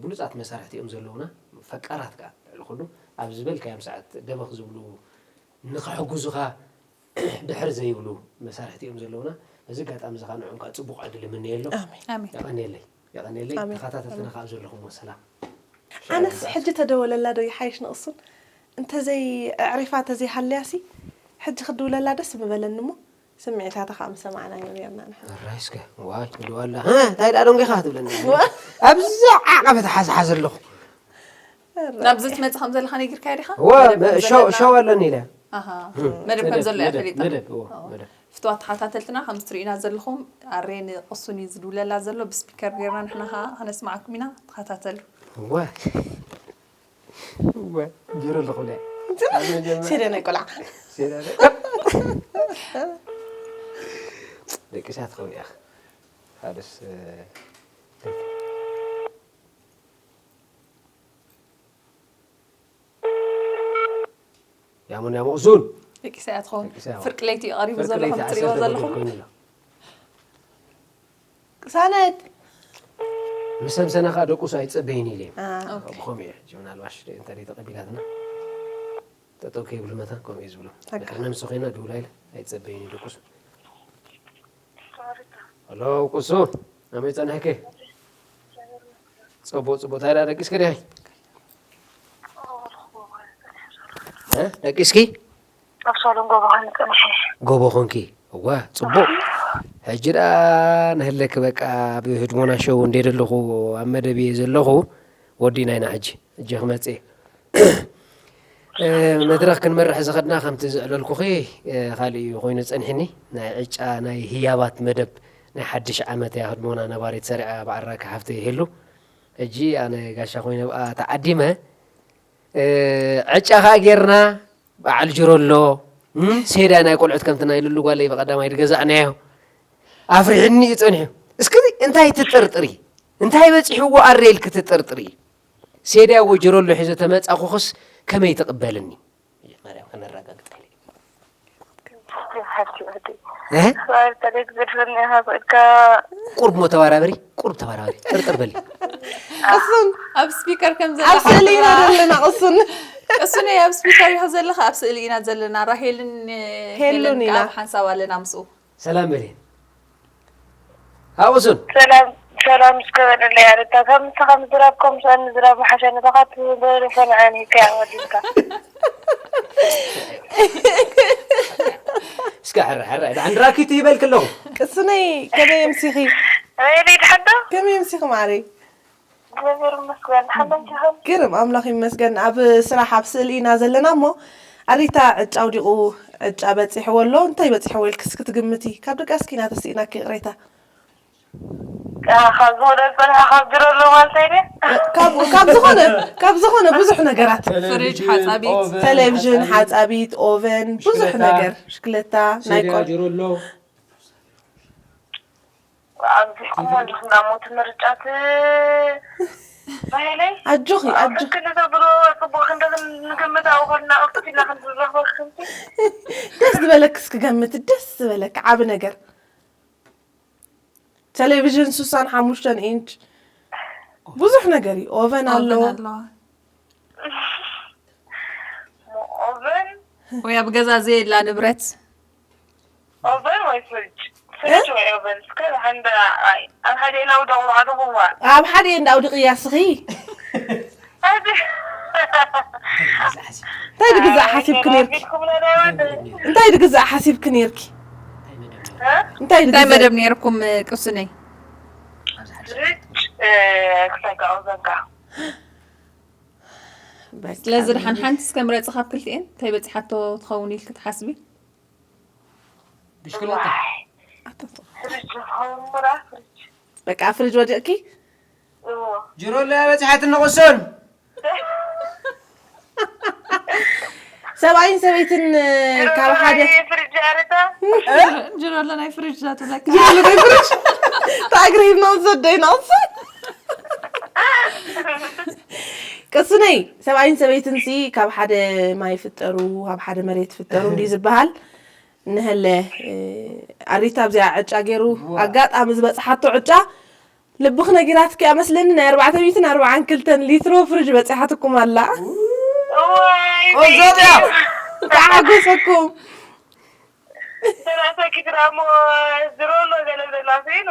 ብሉፃት መሳርሕቲ እዮም ዘለውና። ፈቃራት ከዓ ልዕሊ ኩሉ ኣብ ዝበልካዮም ሰዓት ደበኽ ዝብሉ ንክሕግዙኻ ድሕር ዘይብሉ መሳርሕቲ እዮም ዘለውና። በዚ ኣጋጣሚ እዚ ከዓ ንዕኦም ከዓ ፅቡቕ ዕድል እምነየሎም። ኣሜን። የቐንየለይ፣ የቐንየለይ። ኣሜን። ተኸታተልትና ከዓ ኣብ ዘለኹምዎ ሰላም። ኣነስ ሕጂ ተደወለላ ዶ ይሓይሽ ንቕሱን እንተዘይ ኣዕሪፋ እንተዘይሃልያሲ ሕጂ ክድውለላ ደስ ምበለኒ እሞ ስምዒታታ ከዓ ምሰማዕናዮ ነርና ንሕና። ራይስከ ዋይ ድዋላ እንታይ ደኣ ደንጊኻ ትብለኒ ኣብዚ ዓቐበት ሓዝሓዝ ኣለኹ ናብዚ ትመጽእ ከም ዘለኻ ነጊርካዮ ዲኻ? እወ መደብ ከም ሸው ዘለና? ሸው ኣለኒ ኢለ ኣሃ፣ መደብ ከም ዘሎ እያ መደብ፣ ፈሊጣ። መደብ፣ እወ፣ ኣዎ። መደብ። ፍትዋት ተኸታተልትና ከምዚ ትርእዩና ዘለኹም ኣሬ ንቕሱን እዩ ዝድውለላ ዘሎ ብስፒከር ጌርና ንሕና ኸዓ ከነስምዓኩም ኢና ተኸታተሉ። እወ እወ ጀሮ ኣለኹ ኢለ ሴደ ናይ ቆልዓ ደቂሳ ትኸውን እያ። ካልስ ያሙን ያሙቕሱን ደቂሳ እያ ትኸውን። ፍርቂ ለይቲ እዩ ቀሪቡ ዘሎ ከም ትሪእዎ ዘለኹም። ቅሳነት ምስ ሰምሰና ከዓ ደቁሱ ኣይፀበይን ኢለ ብኸምኡ እየ ሕጂ ምናልባሽ እንታይ ተቐቢላትና ጠጠው ከይብሉ መታን ከምኡ እየ ዝብሎም ድሕሪ ነምሲ ኮይና ድውላ ኢለ ኣይፀበይን እዩ ደቁሱ ሄሎ ቁሱ ኣመይ ፀናሕከ ፅቡቅ ፅቡቅ እንታይ ደኣ ደቂስኪ ዲኺ ደቂስኪ ኣብ ሳሎን ጎቦ ኮነ ፀንሐ ጎቦ ኮንኪ እዋ ፅቡቅ ሕጂ ደኣ ንህለኪ በቃ ኣብ ህድሞና ሸው እንደ ዘለኹ ኣብ መደብ እየ ዘለኹ ወዲና ኢና ሕጂ ሕጂ ክመፅእ መድረኽ ክንመርሕ ዝኸድና ከምቲ ዘዕለልኩኺ ካልእ እዩ ኮይኑ ጸኒሕኒ ናይ ዕጫ ናይ ህያባት መደብ ናይ ሓድሽ ዓመት እያ ህድሞና ነባሪት ሰሪዓ በዓል ራኪ ሓፍተይ ሄሉ ሕጂ ኣነ ጋሻ ኮይነ ብኣ ተዓዲመ ዕጫ ከኣ ጌርና በዓል ጅሮ ኣሎ ሴዳ ናይ ቆልዑት ከምቲ ናይ ሉሉ ጓለይ ብቐዳማይ ዝገዛእናዮ ኣፍሪሕኒ እዩ ጸኒሑ እስኪ እንታይ ትጥርጥሪ እንታይ በጺሕዎ ኣረ ኢልኪ ትጥርጥሪ ሴድያ ወጀረሎ ሒዘ ተመጻኹኽስ ከመይ ትቕበልኒ? መጀመርያ ከነረጋግጸ ኢለ። ቁርብ ሞ ተባራበሪ ቁርብ ተባራበሪ ጥርጥር በሊ። ቅሱን ኣብ ስፒከር ከም ዘላ ኣብ ስእሊ ኢና ዘለና ቅሱን ቅሱን ኣብ ስፒከር ኢኻ ዘለኻ ኣብ ስእሊ ኢና ዘለና ራሄልን ሄሉን ኢና ሓንሳብ ኣለና ምስኡ ሰላም በሊ ሃውሱን ሰላም ሰላም እስከ በለለይ ኣረታ ካብ ንስኻ ምዝራብ ከምስኣን ምዝራብ ምሓሸ ንባኻ ትበሉ ሰምዐን ይከያ ወዲልካ እስከ ሕረ ሕረ ዳዕን ራኪቱ ይበልክ ኣለኹ ቅስነይ ከመይ የምሲኺ ወይለይ ድሓዶ ከመይ የምሲኺ ማዕረይ እግዚኣብሔር ይመስገን ሓመን ዲኹም ግርም ኣምላኽ ይመስገን ኣብ ስራሕ ኣብ ስእሊ ኢና ዘለና እሞ ኣሪታ ዕጫ ኣውዲቑ ዕጫ በፂሕዎ ኣሎ እንታይ በፂሕዎ ኢልክስ ክትግምቲ ካብ ድቃስኪ ኢና ተስኢናኪ ይቕሬታ ካብ ዝወደ ዝፀንሐ ካብ ጅሮ ኣሎ ማለተይ ድየ ካብ ዝኾነ ካብ ዝኾነ ብዙሕ ነገራት ፍሪጅ ሓፃቢት ቴሌቪዥን ሓፃቢት ኦቨን ብዙሕ ነገር ሽክለታ ናይ ቆል ኣብዚሕኩም ኣለኹም ናሞ ትምርጫት ባህለይ ኣጆኺ ኣጆኺ ክንዲ ተብሎ ፅቡቅ ክንዲ ንግምት ኣብኡ ከልና ቅልጥፍ ኢልና ክንዝረኽበ ክምቲ ደስ ዝበለክስ ክገምት ደስ ዝበለክ ዓቢ ነገር ቴሌቪዥን ሱሳን ሓሙሽተን ኢንች ብዙሕ ነገር እዩ ኦቨን ኣሎ ኦቨን ወይ ኣብ ገዛ ዘየላ ንብረት ኦቨን ወይ ፍሪጅ ፍሪጅ ወይ ኦቨን እስከ ሓንዳ ኣብ ሓደ ኢላ ውደቑ ኣድኹዋ ኣብ ሓደ እንዳ ኣውድቕያ ስኺ እንታይ ድግዛእ ሓሲብክ ነርኪ እንታይ ድግዛእ ሓሲብክ ነርኪ እንታይ እንታይ መደብ ነርኩም ቅሱነይ ፍሪጅ ክሳይ ክዕውዘካ። ስለዚ ድሓን ሓንቲ እስከ ምረፂ ካብ ክልቲኤን እንታይ በፂሓቶ ትኸውን ኢልክ ትሓስቢ? ብሽክለታ ፍሪጅ ዝኸውን ምራ ፍሪጅ በቃ ፍሪጅ ወዲቕኪ እዎ ጅሮለ በፂሓት ንቑሱን ሰብኣይን ሰበይትን ካብ ሓደ ፍሪጅ ኣረታ ጅሮለ ናይ ፍሪጅ ዛትብለካ ተኣግሪብና ዘደይናስ ቅስነይ ሰብኣይን ሰበይትን ሲ ካብ ሓደ ማይ ፍጠሩ ካብ ሓደ መሬት ፍጠሩ እንዲ ዝበሃል ንሀለ ኣሪታ ኣብዚኣ ዕጫ ገይሩ ኣጋጣሚ ዝበፅሓቶ ዕጫ ልብኽ ነጊራትኪ ኣመስለኒ ናይ ኣርባዕተ ሚእትን ኣርባዓን ክልተን ሊትሮ ፍርጅ በፂሓትኩም ኣላ እዋይ ቆንጆ ድያ ተሓጎሰኩም ሰላሳ ኪግራሞ ዝሮ ሎ ገለ ዘላ ሰይኑ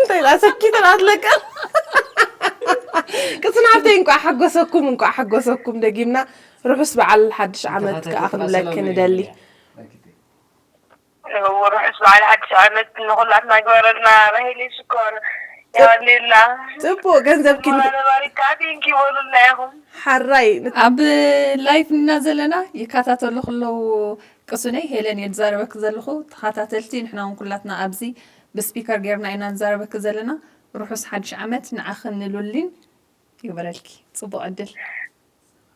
እንተይላ ሰኪተን ኣትለቀ ቅስናብተይ እንቋዕ ሓጎሰኩም እንቋዕ ሓጎሰኩም ደጊምና ርሑስ በዓል ሓድሽ ዓመት ከዓ ክንብለኪ ንደሊ ርሑስ በዓል ሓድሽ ዓመት ንኩላትና ግበረልና ራሄል ሽኮር ያዋሌላ ፅቡቅ ገንዘብኪ ነባሪካ ቴንኪ ይበሉልና ኢኹም ሓራይ ኣብ ላይፍ እና ዘለና ይከታተሉ ከለዉ ቅሱነይ ሄለን እየ ዝዛረበክ ዘለኹ ተኸታተልቲ ንሕና እውን ኩላትና ኣብዚ ብስፒከር ጌርና ኢና ንዛረበክ ዘለና ርሑስ ሓድሽ ዓመት ንዓኽን ንሉሊን ይግበረልኪ ፅቡቅ ዕድል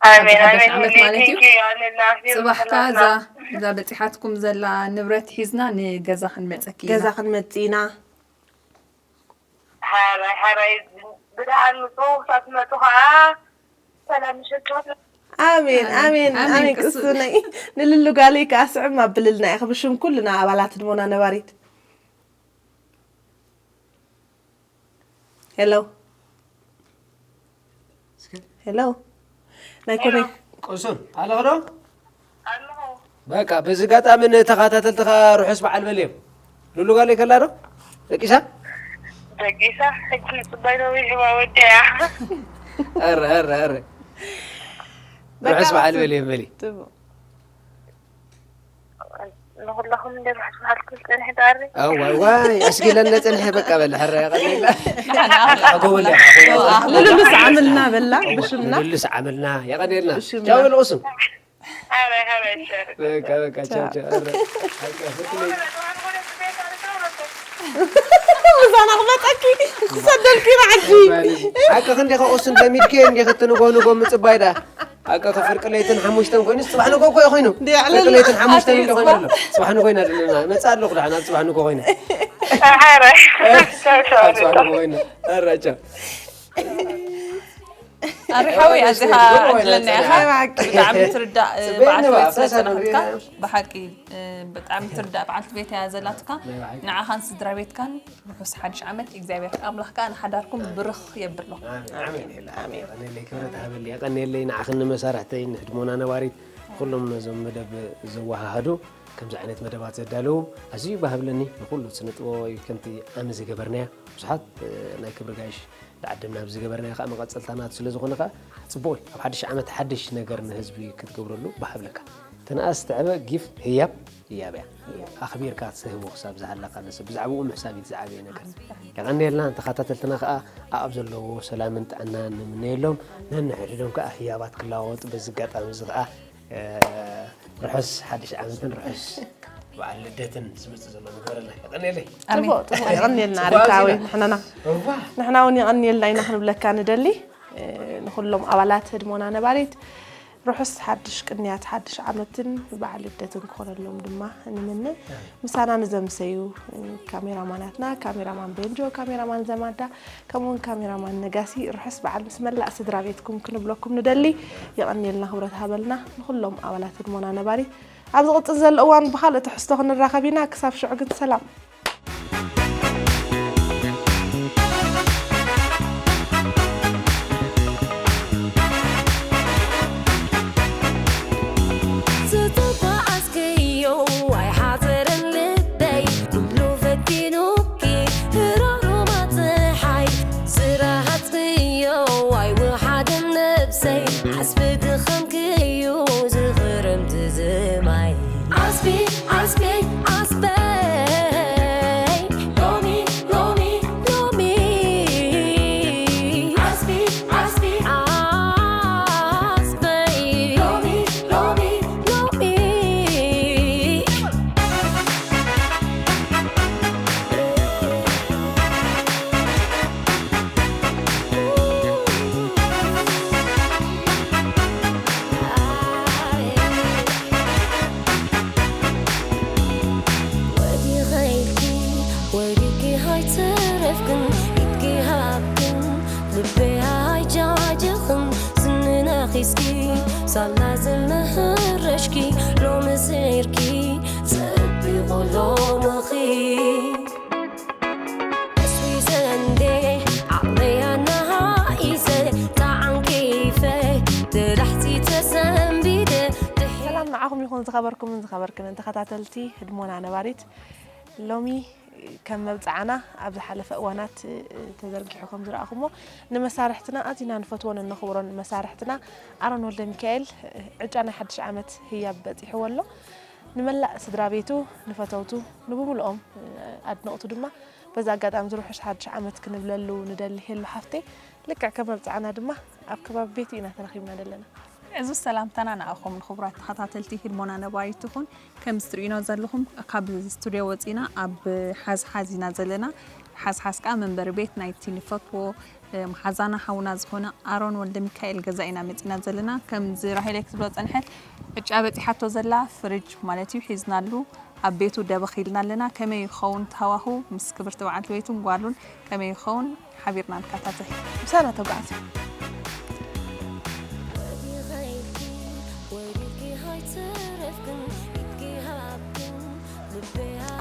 ኣሜን ሓድሽ ኣሜን ዓመት ሄሊ ማለት እዩ። ቴንኪ ያዋሌላ ፅባሕካ እዛ እዛ በፂሓትኩም ዘላ ንብረት ሒዝና ንገዛ ክንመፀኪ ኢና ገዛ ክንመፅእ ኢና ሓራይ ሓራይ ብድሓን ምፅኡ ክሳብ ትመፁ ከዓ ሰላም ምሸት ኣሜን ኣሜን ኣሜን፣ ኣሜን ቅሱ- ቅሱነይ ንልሉ ጋለይ ከዓ ስዕም ኣብልልና ኢኸ ብሽም ኩልና ኣባላት ድሞና ነባሪት ሄሎ ሄሎ ናይ ኮኔክ ቁሱን ኣለኽዶ ኣለኹ በቃ በዚ ኣጋጣሚ ንተኸታተልቲ ከዓ ርሑስ በዓል በልዮም ሉሉ ጋለይ ከላ ዶ ደቂሳ ደቂሳ ሕጂ ምፅባይ ነዊሕዋ ወዲያ ኧረ ኧረ ኧረ ርሑስ በዓል በልዮም በሊ ንኩላኹም እንደ ርሑስ በዓል ክብል ፀኒሐ ዳሪ ዋይ ዋይ ኣስጊለነ ፅንሐ በቃ በል ሕረ ቀኒላ ጎበል ንልሉ ሰዓምልና በላ ብሽምና ንልሉ ሰዓምልና የቀኒልና ብሽምና። ቻው በል ቁሱን ሓራይ ሓራይ ሸር በቃ በቃ ቻው ቻው ኧረ በቃ ፍቅለይ ምሳና ክመፀኪ ክሰደልኪ ንዓዲ ሓቂ ክንዲ ከቁስን ለሚድኪ እንዲ ክትንጎ ንጎ ምፅባይ ዳ ሓቂ ከፍርቂ ለይትን ሓሙሽተን ኮይኑ ፅባሕ ንጎ እኮ እዩ ኮይኑ እንዲ ኣዕለል- ፍርቂ ለይትን ሓሙሽተን እንዲ ኮይኑ ኣሎ ፅባሕ ንጎይና ዘለና መፃ ኣለኹ ዳሕና ፅባሕ ንጎ ኮይነ ሓራይ ቻው ቻው ኣብ ፅባሕ ንጎ ኮይነ ኣራቻ ኣሪሓዊ ኣዚኻ ዕድለና ኢኻ ብሓቂ። ብጣዕሚ ትርዳእ ጽበይ በዓልቲ ነባ፣ ቤት ስለ ኣሳሳቢ ዝረኸብካ ነባ። ብሓቂ ብጣዕሚ ትርዳእ በዓልቲ ቤት እያ ዘላትካ ንዓኻን ስድራ ቤትካን ርሑስ ሓድሽ ዓመት እግዚኣብሔር ኣምላኽ ከዓ ንሓዳርኩም ብርኽ የብሎ ኣሜን ክብረት ሃበሊ የቀኒየለይ ንዓኽን ንመሳርሕተይ ንህድሞና ነባሪት ኩሎም ነዞም መደብ ዘወሃሃዱ ከምዚ ዓይነት መደባት ዘዳለዉ ኣዝዩ ባህብለኒ ንኩሉ ስነ ጥበባዊ ከምቲ ኣነ ዝገበርናዮ ብዙሓት ናይ ክብሪ ጋይሽ ዝዓደምና ኣብዚ ገበርናዮ ከዓ መቐፀልታ ናቱ ስለ ዝኾነ ከዓ ፅቡቅ እዩ ኣብ ሓድሽ ዓመት ሓድሽ ነገር ንህዝቢ ክትገብረሉ ባህ ብለካ ተነኣስ ትዕበ ጊፍ ህያብ ህያብ እያ ኣኽቢርካ ትህቦ ክሳብ ዝሃለካ ንሰብ ብዛዕባኡ ምሕሳብ እዩ ዝዓበየ ነገር የቐንየልና ተኸታተልትና ከዓ ኣብ ዘለዎ ሰላምን ጥዕናን ንምነየሎም ነንሕድሕዶም ከዓ ህያባት ክለዋወጡ በዚ ኣጋጣሚ እዚ ከዓ ርሑስ ሓድሽ ዓመትን ርሑስ በዓል ልደትን ዝመፅእ ዘሎ ንግበረልና የቐንየለይ ጽቡቅ ጽቡቅ የቐንየልና ሪታዊ ንሕናና እዋ ንሕና እውን የቐንየልና ኢና ክንብለካ ንደሊ ንኩሎም ኣባላት ህድሞና ነባሪት ርሑስ ሓድሽ ቅንያት ሓድሽ ዓመትን በዓል ልደትን ክኾነሎም ድማ ንምነ ምሳና ንዘምሰዩ ካሜራማናትና ካሜራማን ቤንጆ ካሜራማን ዘማዳ ከምኡውን ካሜራማን ነጋሲ ርሑስ በዓል ምስ መላእ ስድራ ቤትኩም ክንብለኩም ንደሊ የቐንየልና ክብረት ሃበልና ንኩሎም ኣባላት ህድሞና ነባሪት ኣብ ዝቕፅል ዘሎ እዋን ብካልእ ትሕዝቶ ክንራኸብ ኢና ክሳብ ሽዑ ግን ሰላም ዝተጓዓዝክዮ ኣይሓዘረን ልበይ ኩሉ ፈቲኑኪ ህሮሩማ ፀሓይ ዝረሃፅክዮ ኣይወሓደን ነብሰይ ዓስቢ ድኸምክዮ ዝኽረምቲ ዝማይ ዓስቢ ዓስቢ ዓስበይ ዳላ ዝምህረሽኪ ሎሚ ስዒርኪ ጽቢቑ ሎምኺ። ተስዊሰ እንዴ ዓቕለያ ናሃኢሰ ተዓንቂፈ ድራሕቲ ተሰንቢደ። ሰላም ንዓኹም ይኹን ዝኸበርኩምን ዝኸበርክንን ተኸታተልቲ ህድሞና ነባሪት። ሎሚ ከም መብጽዓና ኣብ ዝሓለፈ እዋናት ተዘርጊሑ ከም ዝረኣኹሞ ንመሳርሕትና ኣዚና ንፈትዎን እነኽብሮን መሳርሕትና ኣሮን ወልደ ሚካኤል ዕጫ ናይ ሓድሽ ዓመት ህያብ በጺሕዎ ኣሎ። ንመላእ ስድራ ቤቱ፣ ንፈተውቱ፣ ንብምልኦም ኣድነቕቱ ድማ በዚ ኣጋጣሚ እዚ ርሑስ ሓድሽ ዓመት ክንብለሉ ንደሊ። ሄሉ ሓፍተይ፣ ልክዕ ከም መብጽዓና ድማ ኣብ ከባቢ ቤቱ ኢና ተረኺብና ዘለና። ዕዙዝ ሰላምታና ንኣኹም ንኽቡራት ተኸታተልቲ ህድሞና ነባሪት ይኹን። ከም እትርእዩና ዘለኹም ካብ ስቱድዮ ወጺና ኣብ ሓዝሓዝ ኢና ዘለና። ሓዝሓዝ ከኣ መንበሪ ቤት ናይቲ ንፈትዎ፣ እ፣ መሓዛና ሓውና ዝኾነ ኣሮን ወልደ ሚካኤል ገዛ ኢና መጺና ዘለና። ከምዚ ራሄል ክትብሎ ጸንሐት ዕጫ በጺሓቶ ዘላ ፍርጅ ማለት እዩ ሒዝናሉ ኣብ ቤቱ ደበኽ ኢልና ኣለና። ከመይ ይኸውን እቲ ሃዋሁ ምስ ክብርቲ በዓልቲ ቤቱን ጓሉን ከመይ ይኸውን ሓቢርና ንከታተል። ምሳና ተጓዓዙ።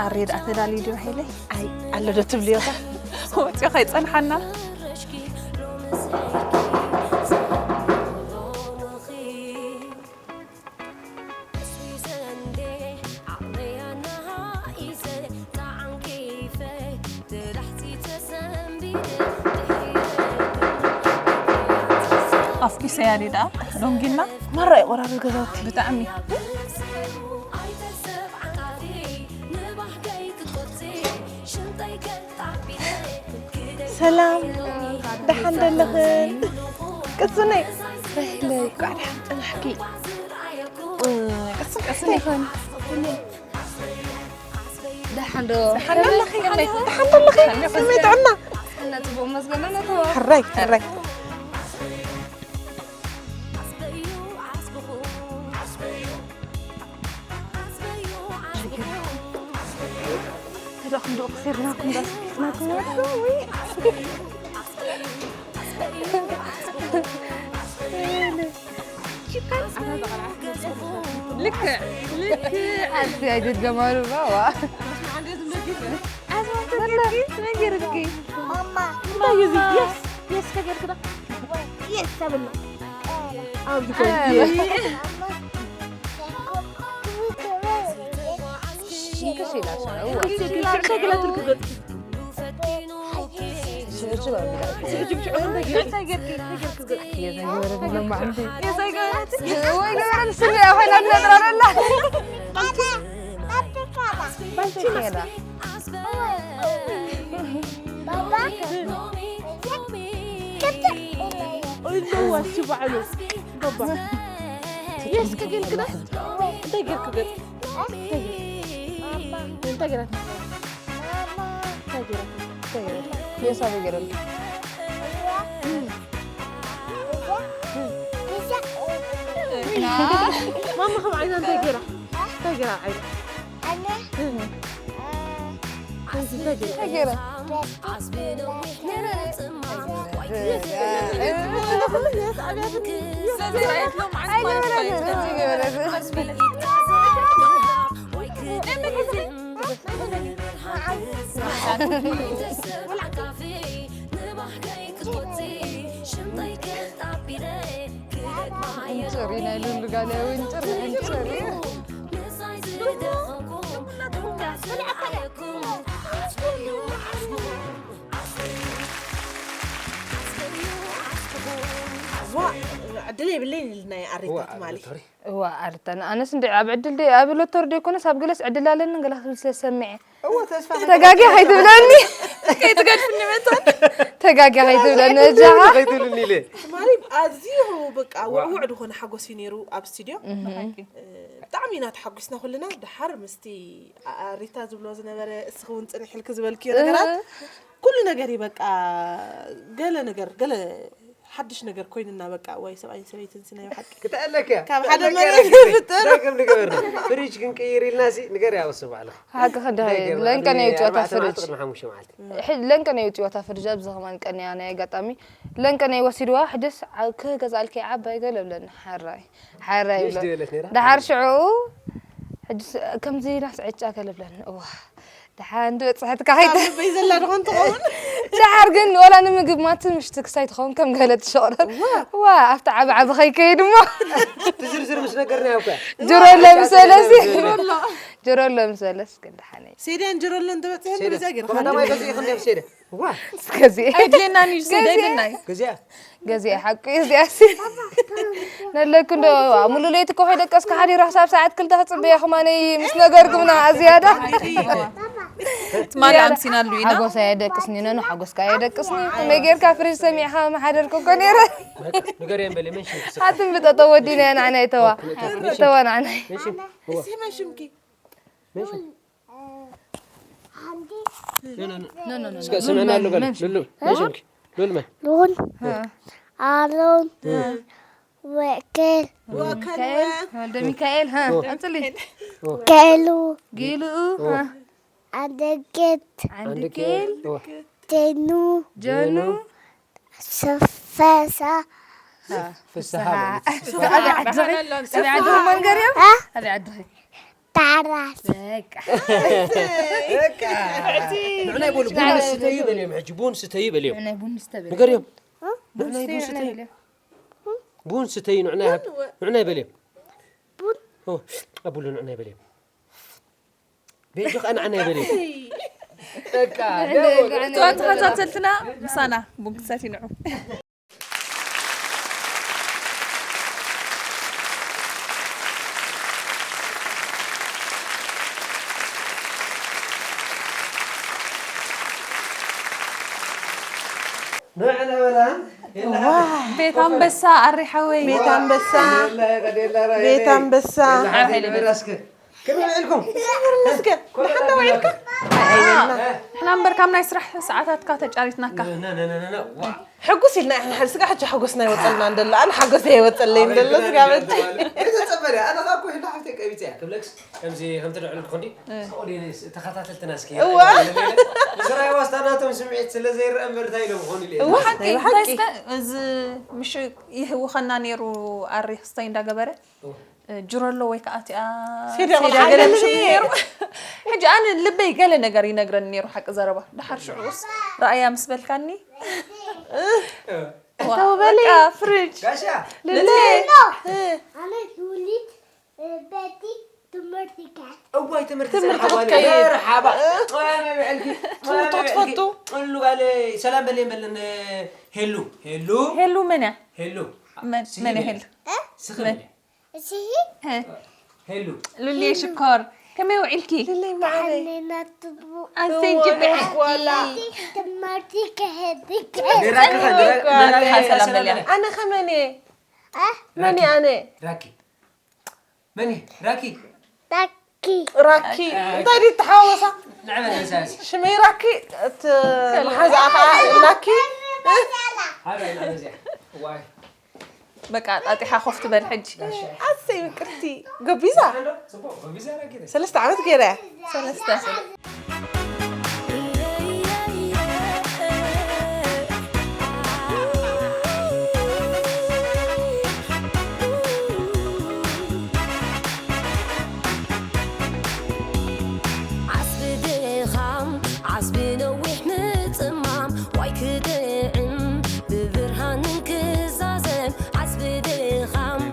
ኣሬ ደኣ ተዳልዩ ዶ ራሄለይ? ኣይ፣ ኣሎ ዶ ትብልዮ ኸ? ወፂኦ ከይፀንሓና። ኣፍኪሰያ ድዩ ደኣ ደንጊና? ማራ ይቆራረብ ገዛውቲ። ብጣዕሚ። ሰላም፣ ደሓን ደለኽን? ቅሱነይ። ራሄለይ፣ ኳዕ ደሓን ጸናሕኪ። ቅሱን፣ ቅሱን ይኹን። ደሓን ዶ? ደሓን ኣለኺ? ከመይ? ደሓን ኣለኺ? ከመይ ጥዕና? ጥዕና ጽቡቕ መስገን ኣሎ፣ ተዋ። ሕራይ፣ ሕራይ። ተዳኹም ዶ ክሲርናኩም ዳስ ኪስናኩም ወይ? ልክዕ፣ ልክዕ። ኣንቲ ኣይትድገማሉ፣ ባባ። ኣዝማት ተገርኪ፣ መን ገርኪ? ማማ። እንታይ እዩ እዚ? የስ፣ የስ ተገርክና። የስ ተብልና። ኣብዚ ኮይ፣ የስ። ሽንክሽ ኢላ፣ ሽንክሽ ኢላ። እንታይ ገርኪ? እንታይ ገርኪ? እንታይ ገርኪ? ማማ ከም ዓይና እንታይ ገይራ? እንታይ ገይራ ዓይና? ኣነ፣ እ፣ ኣንቲ እንታይ ገይራ? እንታይ ገይራ? እንጭሪ ናይ ሉሉ ጋለ እውን እንጭሪ፣ እንጭሪ። ዋ፣ ዕድል የብለይን ኢልና ኣሬታ ትማሊ። እዋ፣ ኣርታ፣ ኣነስ እንደ ኣብ ዕድል ደ-፣ ኣብ ሎተሪ ዶ ይኮነስ ኣብ ገለስ ዕድል ኣለኒ ገለ ክትብል ስለ ሰሚዐ። እዎ፣ ተስፋ ተጋግያ ከይትብለኒ። ከይትገድፍኒ መታን። ተጋግያ ከይትብለኒ፣ እጃኻ። ከይትብልኒ ኢለ። ትማሊ ኣዝዩ በቃ ዋው። ውዕውዕ ዝኾነ ሓጎስ እዩ ነይሩ ኣብ ስቱድዮ። እህ። ብሓቂ። እ፣ ብጣዕሚ ኢና ተሓጒስና ኩልና። ደሓር ምስቲ ኣሪታ ዝብሎ ዝነበረ እስኺ እውን ጽንሕ ኢልኪ ዝበልክዮ ነገራት፣ እ። ኩሉ ነገር እዩ በቃ ገለ ነገር፣ ገለ ሓድሽ ነገር ኮይንና በቃ፣ ወይ ሰብኣይን ሰበይትን ሲ ናይ ብሓቂ። ክተኣለክያ ካብ ሓደ መሬት ዝፍጠር። ከም ንገበር ፍሪጅ ክንቅይር ኢልና ሲ ንገር ያወስን ባዕልኻ ሓቂ ከዳይ ለንቀን የውፅኦታ ፍሪጅ ቅድሚ ሓሙሽተ መዓልቲ ለንቀን የውፅኦታ ፍሪጅ ኣብዚ ከማን ቀንያ ናይ ኣጋጣሚ ለንቀን ወሲድዋ ሕድስ ክገዛልከ ዓባይ ገለ ብለኒ ሓራይ ሓራይ ምሽ ይብሎ ድበለት ነራ ደሓር ሽዑ ሕድስ ከምዚ ኢላስ ዕጫ ገለ ብለኒ እዋ ደሓን ድበፅሐትካ ከይተ ልበይ ዘላ ድኾን ትኸውን። ደሓር ግን ወላ ንምግብ ማት ምሽቲ ክሳይ ትኸውን ከም ገለ ትሸቕረት ዋ ኣብቲ ዓብ ዓብ ከይከይድ እሞ ትዝርዝር ምስ ነገርና ያውካ ጅሮለ ምሰለሲ ጅሮለ ምሰለስ ግን ደሓነይ ሴድያን ጅሮሎን ተበፅሐ ብዛ ገይርካ ከተማይ ገዚኡ ክንደብ ሴደ ዋ ገዚአ ኣይድሌናን እዩ ሴዳ ኣይድልና እዩ ገዚኣ ገዚአ ሓቂ እዚኣሲ ነለኩ እንዶ ሙሉ ለይቲ ኮ ከይደቀስካ ሓዲሩ ክሳብ ሰዓት ክልተ ክፅበየ ከማነይ ምስ ነገርኩምና ኣዝያዳ ትማሊ ኣምሲናሉ ኢና ሓጎስ ኣየደቅስኒ ነኑ ሓጎስካ ኣየደቅስኒ ከመይ ጌርካ ፍሪጅ ሰሚዕካ መሓደርኩ እኮ ነይረ ንገርየን በለ መን ሽም ክስብ ኣትን ብጠጠ ወዲና ንዓናይ ተዋ ተዋ ንዓናይ መን ሽም እስኪ መን ሽምኪ መን ሽም እስከ ስምዕና ኣሎ በለ ሉሉ መን ሽምኪ ሉል መን ሉል ኣሮን ወእከል ወከልወ ወልደ ሚካኤል ሃ ኣምፅሊ ከሉ ጊልኡ ኣደገት ዓንድኬል ቴኑ ጀኑ ፈሳ ፍስሃ ኣበይ ዓድኺ ኣበይ ዓድኺ መንገር እዮም ኣበይ ዓድኺ ታራት በቃ ንዕናይ በሉ ቡን ስተዩ በልዮም ሕጂ ቡን ስተዩ በልዮም ናይ ቡን ስተብል ንገርዮም ንዕናይ ቡን ስተዩ ቡን ስተዩ ንዕናይ ሃብ ንዕናይ በልዮም ኦ፣ ኣቡሉ ንዕናይ በልዮም ቤጆ ከኣ ንዕናይ በልዮም እቶም ተኸታተልትና ምሳና ቡን ክሰትዩ ንዑ ንዕና በላ ቤት ኣንበሳ ኣሪ ሓወይ ቤት ኣንበሳ ቤት ኣንበሳ ሓይሊ ቤት ከመይ ውዒልኩም እስከ ንሓና ውዒልካ ንሕና እምበር ካብ ናይ ስራሕ ሰዓታትካ ተጫሪትናካ ሕጉስ ኢልና ኢና ንሕና ስጋ ሕጂ ሓጎስና ይወፀልና እንደሎ ኣነ ሓጎስ ይወፀለይ እንደሎ ስጋ በልቲ ተፀበለ ኣነ ካብ ኩሉ ሓፍተይ ቀቢፀ እያ ክብለክስ ከምዚ ከምቲ ድዕሉ ትኾንዲ ተኸታተልትና እስኪ እዋ። ስራይ ዋስታናቶም ስምዒት ስለ ዘይረአ እምበር እንታይ ኢሎም ክኾኑ ኢለ እዋ ሓቂ እንታይ እስከ እዚ ምሽ ይህውኸና ነይሩ ኣሪ ክስታይ እንዳገበረ ጅረሎ ወይ ከዓ እቲኣ ሴዳ ሴዳ ቆልዓ ገለ ገለ ምሽ ነይሩ። ነይሩ ሕጂ ኣነ ልበይ ገለ ነገር ይነግረኒ ነይሩ ሓቂ ዘረባ ድሓር ሽዑስ ረኣያ ምስ በልካኒ ተውበሊ በቃ ፍርጅ ጋሻ ልለ ኣነ ሉሊት በቲ ትምህርቲ ጋር እዋይ ትምህርቲ ትምህርቲ ሰዓት ዋለ ክትከይድ። መርሓባ ትምህርቲ ክትፈቱ እሉ ጋለ ሰላም በሌን በለን ሄሉ ሄሉ ሄሉ መን እያ ሄሉ መን- መን እያ ሄሉ ስኽል እዚ ሄ፣ ሄሉ ሉልየ ሽኮር ከመይ ውዒልኪ ልለይ መዓለይ ሓሌና ትቡ ኣንተይ ጅብዐ ዋላ ትምህርቲ ከሄድ ኔራክኸ ሓሳብ ኔራክኸ በልያ። ኣነ ከመን እየ መን እየ ኣነ ራኪ መን ራኪ ዳኪ ራኪ እንታይ ድዩ ተሓዋወሳ ንዕበ ነሳሲ ሽመይ ራኪ እቲ መሓዛኣ ከዓ ላኪ ሓደ ናበዚያ ዋይ በቃ ጣጢሓ ኮፍ ትበል ሕጂ ኣሰይ ምቅርቲ ገቢዛ ጽቡቅ ቪዛ ራኪ ሰለስተ ዓመት ገይረ ሰለስተ ዓስቢ ድኻም ዓስቢ ነዊሕ ምጽማም ዋይ ክጥዕም ብብርሃንን ክዛዘም ዓስቢ ድኻም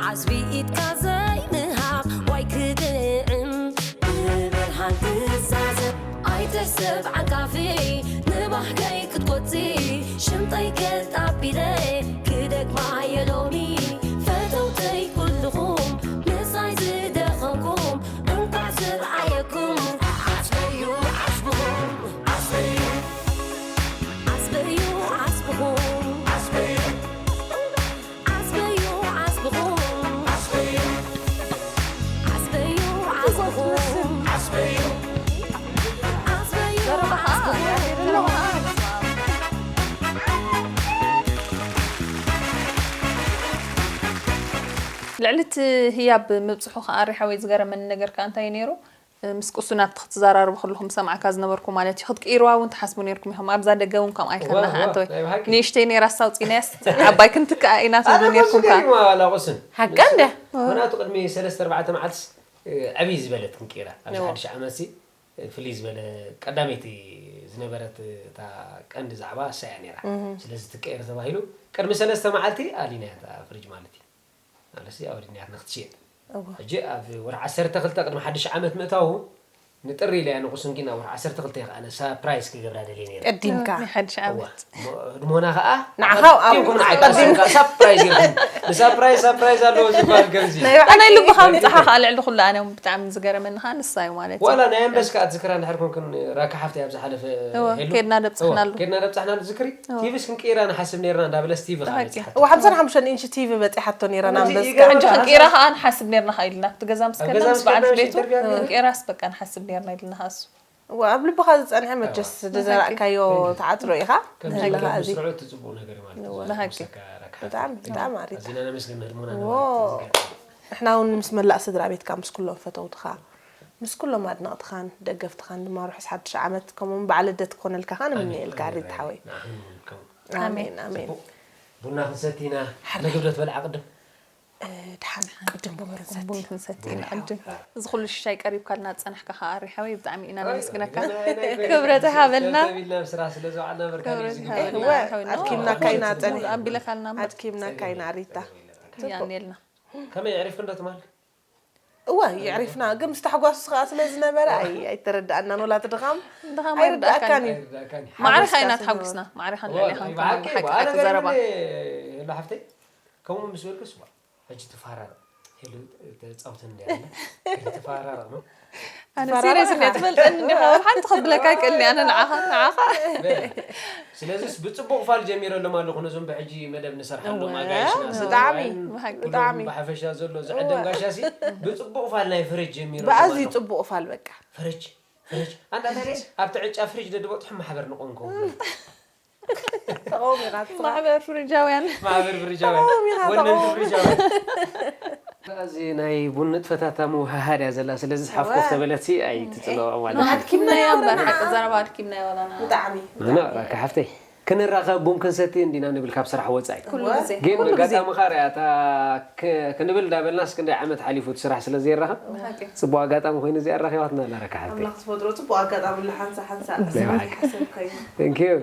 ዓስቢ ኢድካ ዘይምሃብ ዋይ ክጥዕም ብብርሃን ክዛዘም ኣይተሰብ ዓንቃፊ ንባህገይ ክትቆጺ ሽምጠይ ከጣቢለ ክደግማ የሎሚ ፈተውተይ ኩልኹም ምሳይ ዝደኸምኩም እንኳዕ ዝረኣየኩም ዓስበዩ ዓስብኹም ዓስበዩ ዓስበዩ ዓስበዩ ዓስብኹም ዓስበዩ ዓስበዩ ዓስብኹም ዓስበዩ ዓስበዩ ዓስብኹም ዓስበዩ ዓስበዩ ዓስብኹም ልዕሊ እቲ ህያብ ምብፅሑ ከዓ ኣሪ ሓወይ ዝገረመኒ ነገር ከዓ እንታይ እዩ ነይሩ? ምስ ቅሱን ኣብቲ ክትዘራረቡ ከለኹም ሰማዕካ ዝነበርኩ ማለት እዩ። ክትቅይርዋ እውን ትሓስቡ ነይርኩም ኢኹም። ኣብዛ ደገ እውን ከምኣ ኢልካ ዋ፣ ኣለኻ ዋ፣ ኣንተ ወይ ናይ ብሓቂ። ንእሽተይ ነይራ ኣሳውፂናያስ ዓባይ ክንትክኣ ኢና ትብሉ ኣነ ነይርኩም ከዓ። ገሪማ ዋላ ቅሱን። ሓቃ እንደ ምክንያቱ ቅድሚ ሰለስተ ኣርባዕተ መዓልትስ ዕብይ ዝበለት ክንቅይራ ኣብዚ እዋ። ሓድሽ ዓመትሲ ፍልይ ዝበለ ቀዳመይቲ ዝነበረት እታ ቀንዲ ዛዕባ እሳ እያ ነይራ። ስለዚ ትቀየር ተባሂሉ ቅድሚ ሰለስተ መዓልቲ ኣሊና እያ እታ ፍሪጅ ማለት እዩ። ማለትሲ ኣውሪድናያ ክትሽየጥ። ሕጂ ኣብ ወርሒ ዓሰርተ ክልተ ቅድሚ ሓድሽ ዓመት ምእታዉ ንጥሪ ኢለያ ንቁስንጊና ወርሒ ዓሰርተ ክልተ ከኣነ ሳፕራይዝ ክገብራ ደልየ ነይረ። ቀዲምካ ናይ ሓድሽ እዋ። ዓመት እሞ ህድሞና ከኣ ንዓኻ ኣብ ኣቐዲምኩም ንዓይ ቀዲምካ ሳፕራይዝ ኢልኩም ንሳፕራይዝ ሳፕራይዝ ኣለዎ ዝበሃል ከምዚ ናይ ባዕልካ ናይ ልብኻ ምብፅሓ ከዓ ልዕሊ ኩሉ ኣነ እውን ብጣዕሚ ዝገረመኒ ከዓ ንሳ እዩ ማለት እዩ። ዋላ ናይ ኣንበስ ከኣ ትዝክራ እንድሕር ኮንክን ራካ ሓፍቲ ኣብ ዝሓለፈ እወ፣ ሄሉ ኬድና ደብፅሕናሉ። እወ፣ ኬድና ደብፅሕናሉ ትዝክሪ ቲቪስ ክንቅይራ ንሓስብ ነይርና እንዳበለ ስቲቭ ከኣ ብሓቂ። በፂሓቶ እወ ሓምሳን ሓሙሽተን ኢንች ቲቪ በፂሓቶ ነይራ ናብ ከምዚ ኣንበስ ይገብር ሕጂ ክንቅይራ ከዓ ንሓስብ ነይርና ኢልና ኣብቲ ገዛ ምስ ኣብ ከድና ገዛ ምስ ምስ በዓልቲ ከድና ቤቱ ኢንተርቪው ኣቢሉ ክንቅይራስ በቃ ንሓስብ ነይርና ኢልና እሱ እወ ኣብ ልብኻ ዝፀንሐ መቸስ ዝዘራእካዮ ተዓፅሮ ኢኻ ከምዚ ንሕና ኢልካ እዚ ምስርዑ እቲ ፅቡቅ ነገር እዩ ማለት እዩ። ብሓቂ። ምሳካ ራካ ብጣዕሚ ሓፍቲ። ብጣዕሚ ኣሪፍ ኣዚና ነመስግን ንህድሞና እዎ። ንባዕልቲ ዝገርም። ንሕና እውን ምስ መላእ ስድራ ቤትካ ምስ ኩሎም ፈተውትኻ ምስ ኩሎም ኣድነቕትኻን ደገፍትኻን ድማ ርሑስ ሓድሽ ዓመት ከምኡ እውን በዓል ልደት ክኾነልካ ከዓ ንምንየልካ ኣሪት ሓወይ ንዓኹም እውን ከምኡ። ኣሜን ኣሜን ቡና ክንሰቲ ኢና ምግብ ዶ ትበልዓ ቅድም ድሓን ቅድም ቡን ክንሰቲ ቡን ክንሰቲ ኢና ቅድም እዚ ኩሉ ሽሻይ ቀሪብካልና ዝፀናሕካ ከዓ ኣሪ ሓወይ ብጣዕሚ ኢና ነመስግነካ ናይ- ናይ- ክብረት ሃበልና ተቢልና ኣብ ስራሕ ስለ ዝወዓልና በርካ ክብረት እዩ ሃበልና እወ፣ ሓወይ ኣድኪምናካ ኢና ፀኒሕና። ኣቢለካልና እምበር ኣድኪምናካ ኢና ሪታ ያኔልና ከመይ የዕሪፍክን ዶ ትማል እወ የዕሪፍና ግን ምስ ታሕጓሱ ከዓ ስለ ዝነበረ ኣይ- ኣይተረዳእናን ወላ እቲ ድኻም ድኻም ኣይርዳእካን ኣይርዳእካን እዩ እዩ። ማዕሪኻ ኢና ሓጎስካ ትሓጉስና ማዕሪኻ እወ፣ ንዕሊኻ ብሓቂ ሓቂ እወ፣ ኣነ ሓቂ ዘረባ ገሪሙኒ ሄሎ ሓፍተይ ከምኡ ምስ በልክስ ዋ ሕጂ ትፋራረቕ ሄሉ ተፃውትን እንዲ ትፋራረቕ ነው ኣነ ሲሪየስ እንዲያ ትፈልጠኒ እንዲኻ ኣብ ሓንቲ ከብለካ ይክእልኒ ኣነ ንዓኻ ንዓኻ ስለዚስ ብፅቡቅ ፋል ጀሚረሎም ኣለኹ ነዞም ብሕጂ መደብ ንሰርሓሎም ኣጋይሽና ብጣዕሚ ብሓቂ ብጣዕሚ ብሓፈሻ ዘሎ ዝዕደም ጋሻሲ ብፅቡቅ ፋል ናይ ፍረጅ ጀሚረ ብኣዝዩ ፅቡቅ ፋል በቃ ፍረጅ ፍረጅ ኣንዳ ታዲያ ኣብቲ ዕጫ ፍሪጅ ደድበጥሑ ማሕበር ንቆም ከውን ተቃውሚና ትስራ ማሕበር ፍሪጃውያን ማሕበር ፍሪጃውያን ተቃውሚና ወነንቲ ተቃውሚ ፍሪጃውያን እዚ ናይ ቡን ንጥፈታታ ምውሃሃድ እያ ዘላ ስለዚ ሓፍ ኮፍ ተበለትሲ ኣይትፅለዋ ማለት እዩ ኣድኪምናያ እምበር ሓቂ ዘረባ ኣድኪምናያ ወላና ብጣዕሚ ኖ ራካ ሓፍተይ ክንራኸብ ቡን ክንሰቲ እንዲና ንብል ካብ ስራሕ ወፃኢ ኩሉ ግዜ ግን ኩሉ ግዜ። ኣጋጣሚ ኻርያ እታ ክ- ክንብል እንዳበልናስ ክንደይ ዓመት ሓሊፉ እቲ ስራሕ ስለ ዘይራኸብ ብሓቂ ፅቡቅ ኣጋጣሚ ኮይኑ እዚኣ ኣራኺባትና ኣላ ራካ ሓፍተይ ኣምላኽ ዝፈጥሮ ፅቡቅ ኣጋጣሚ ኣሎ ሓንሳ ሓንሳ ናይ ብሓቂ። ሓሰብካዮ Thank you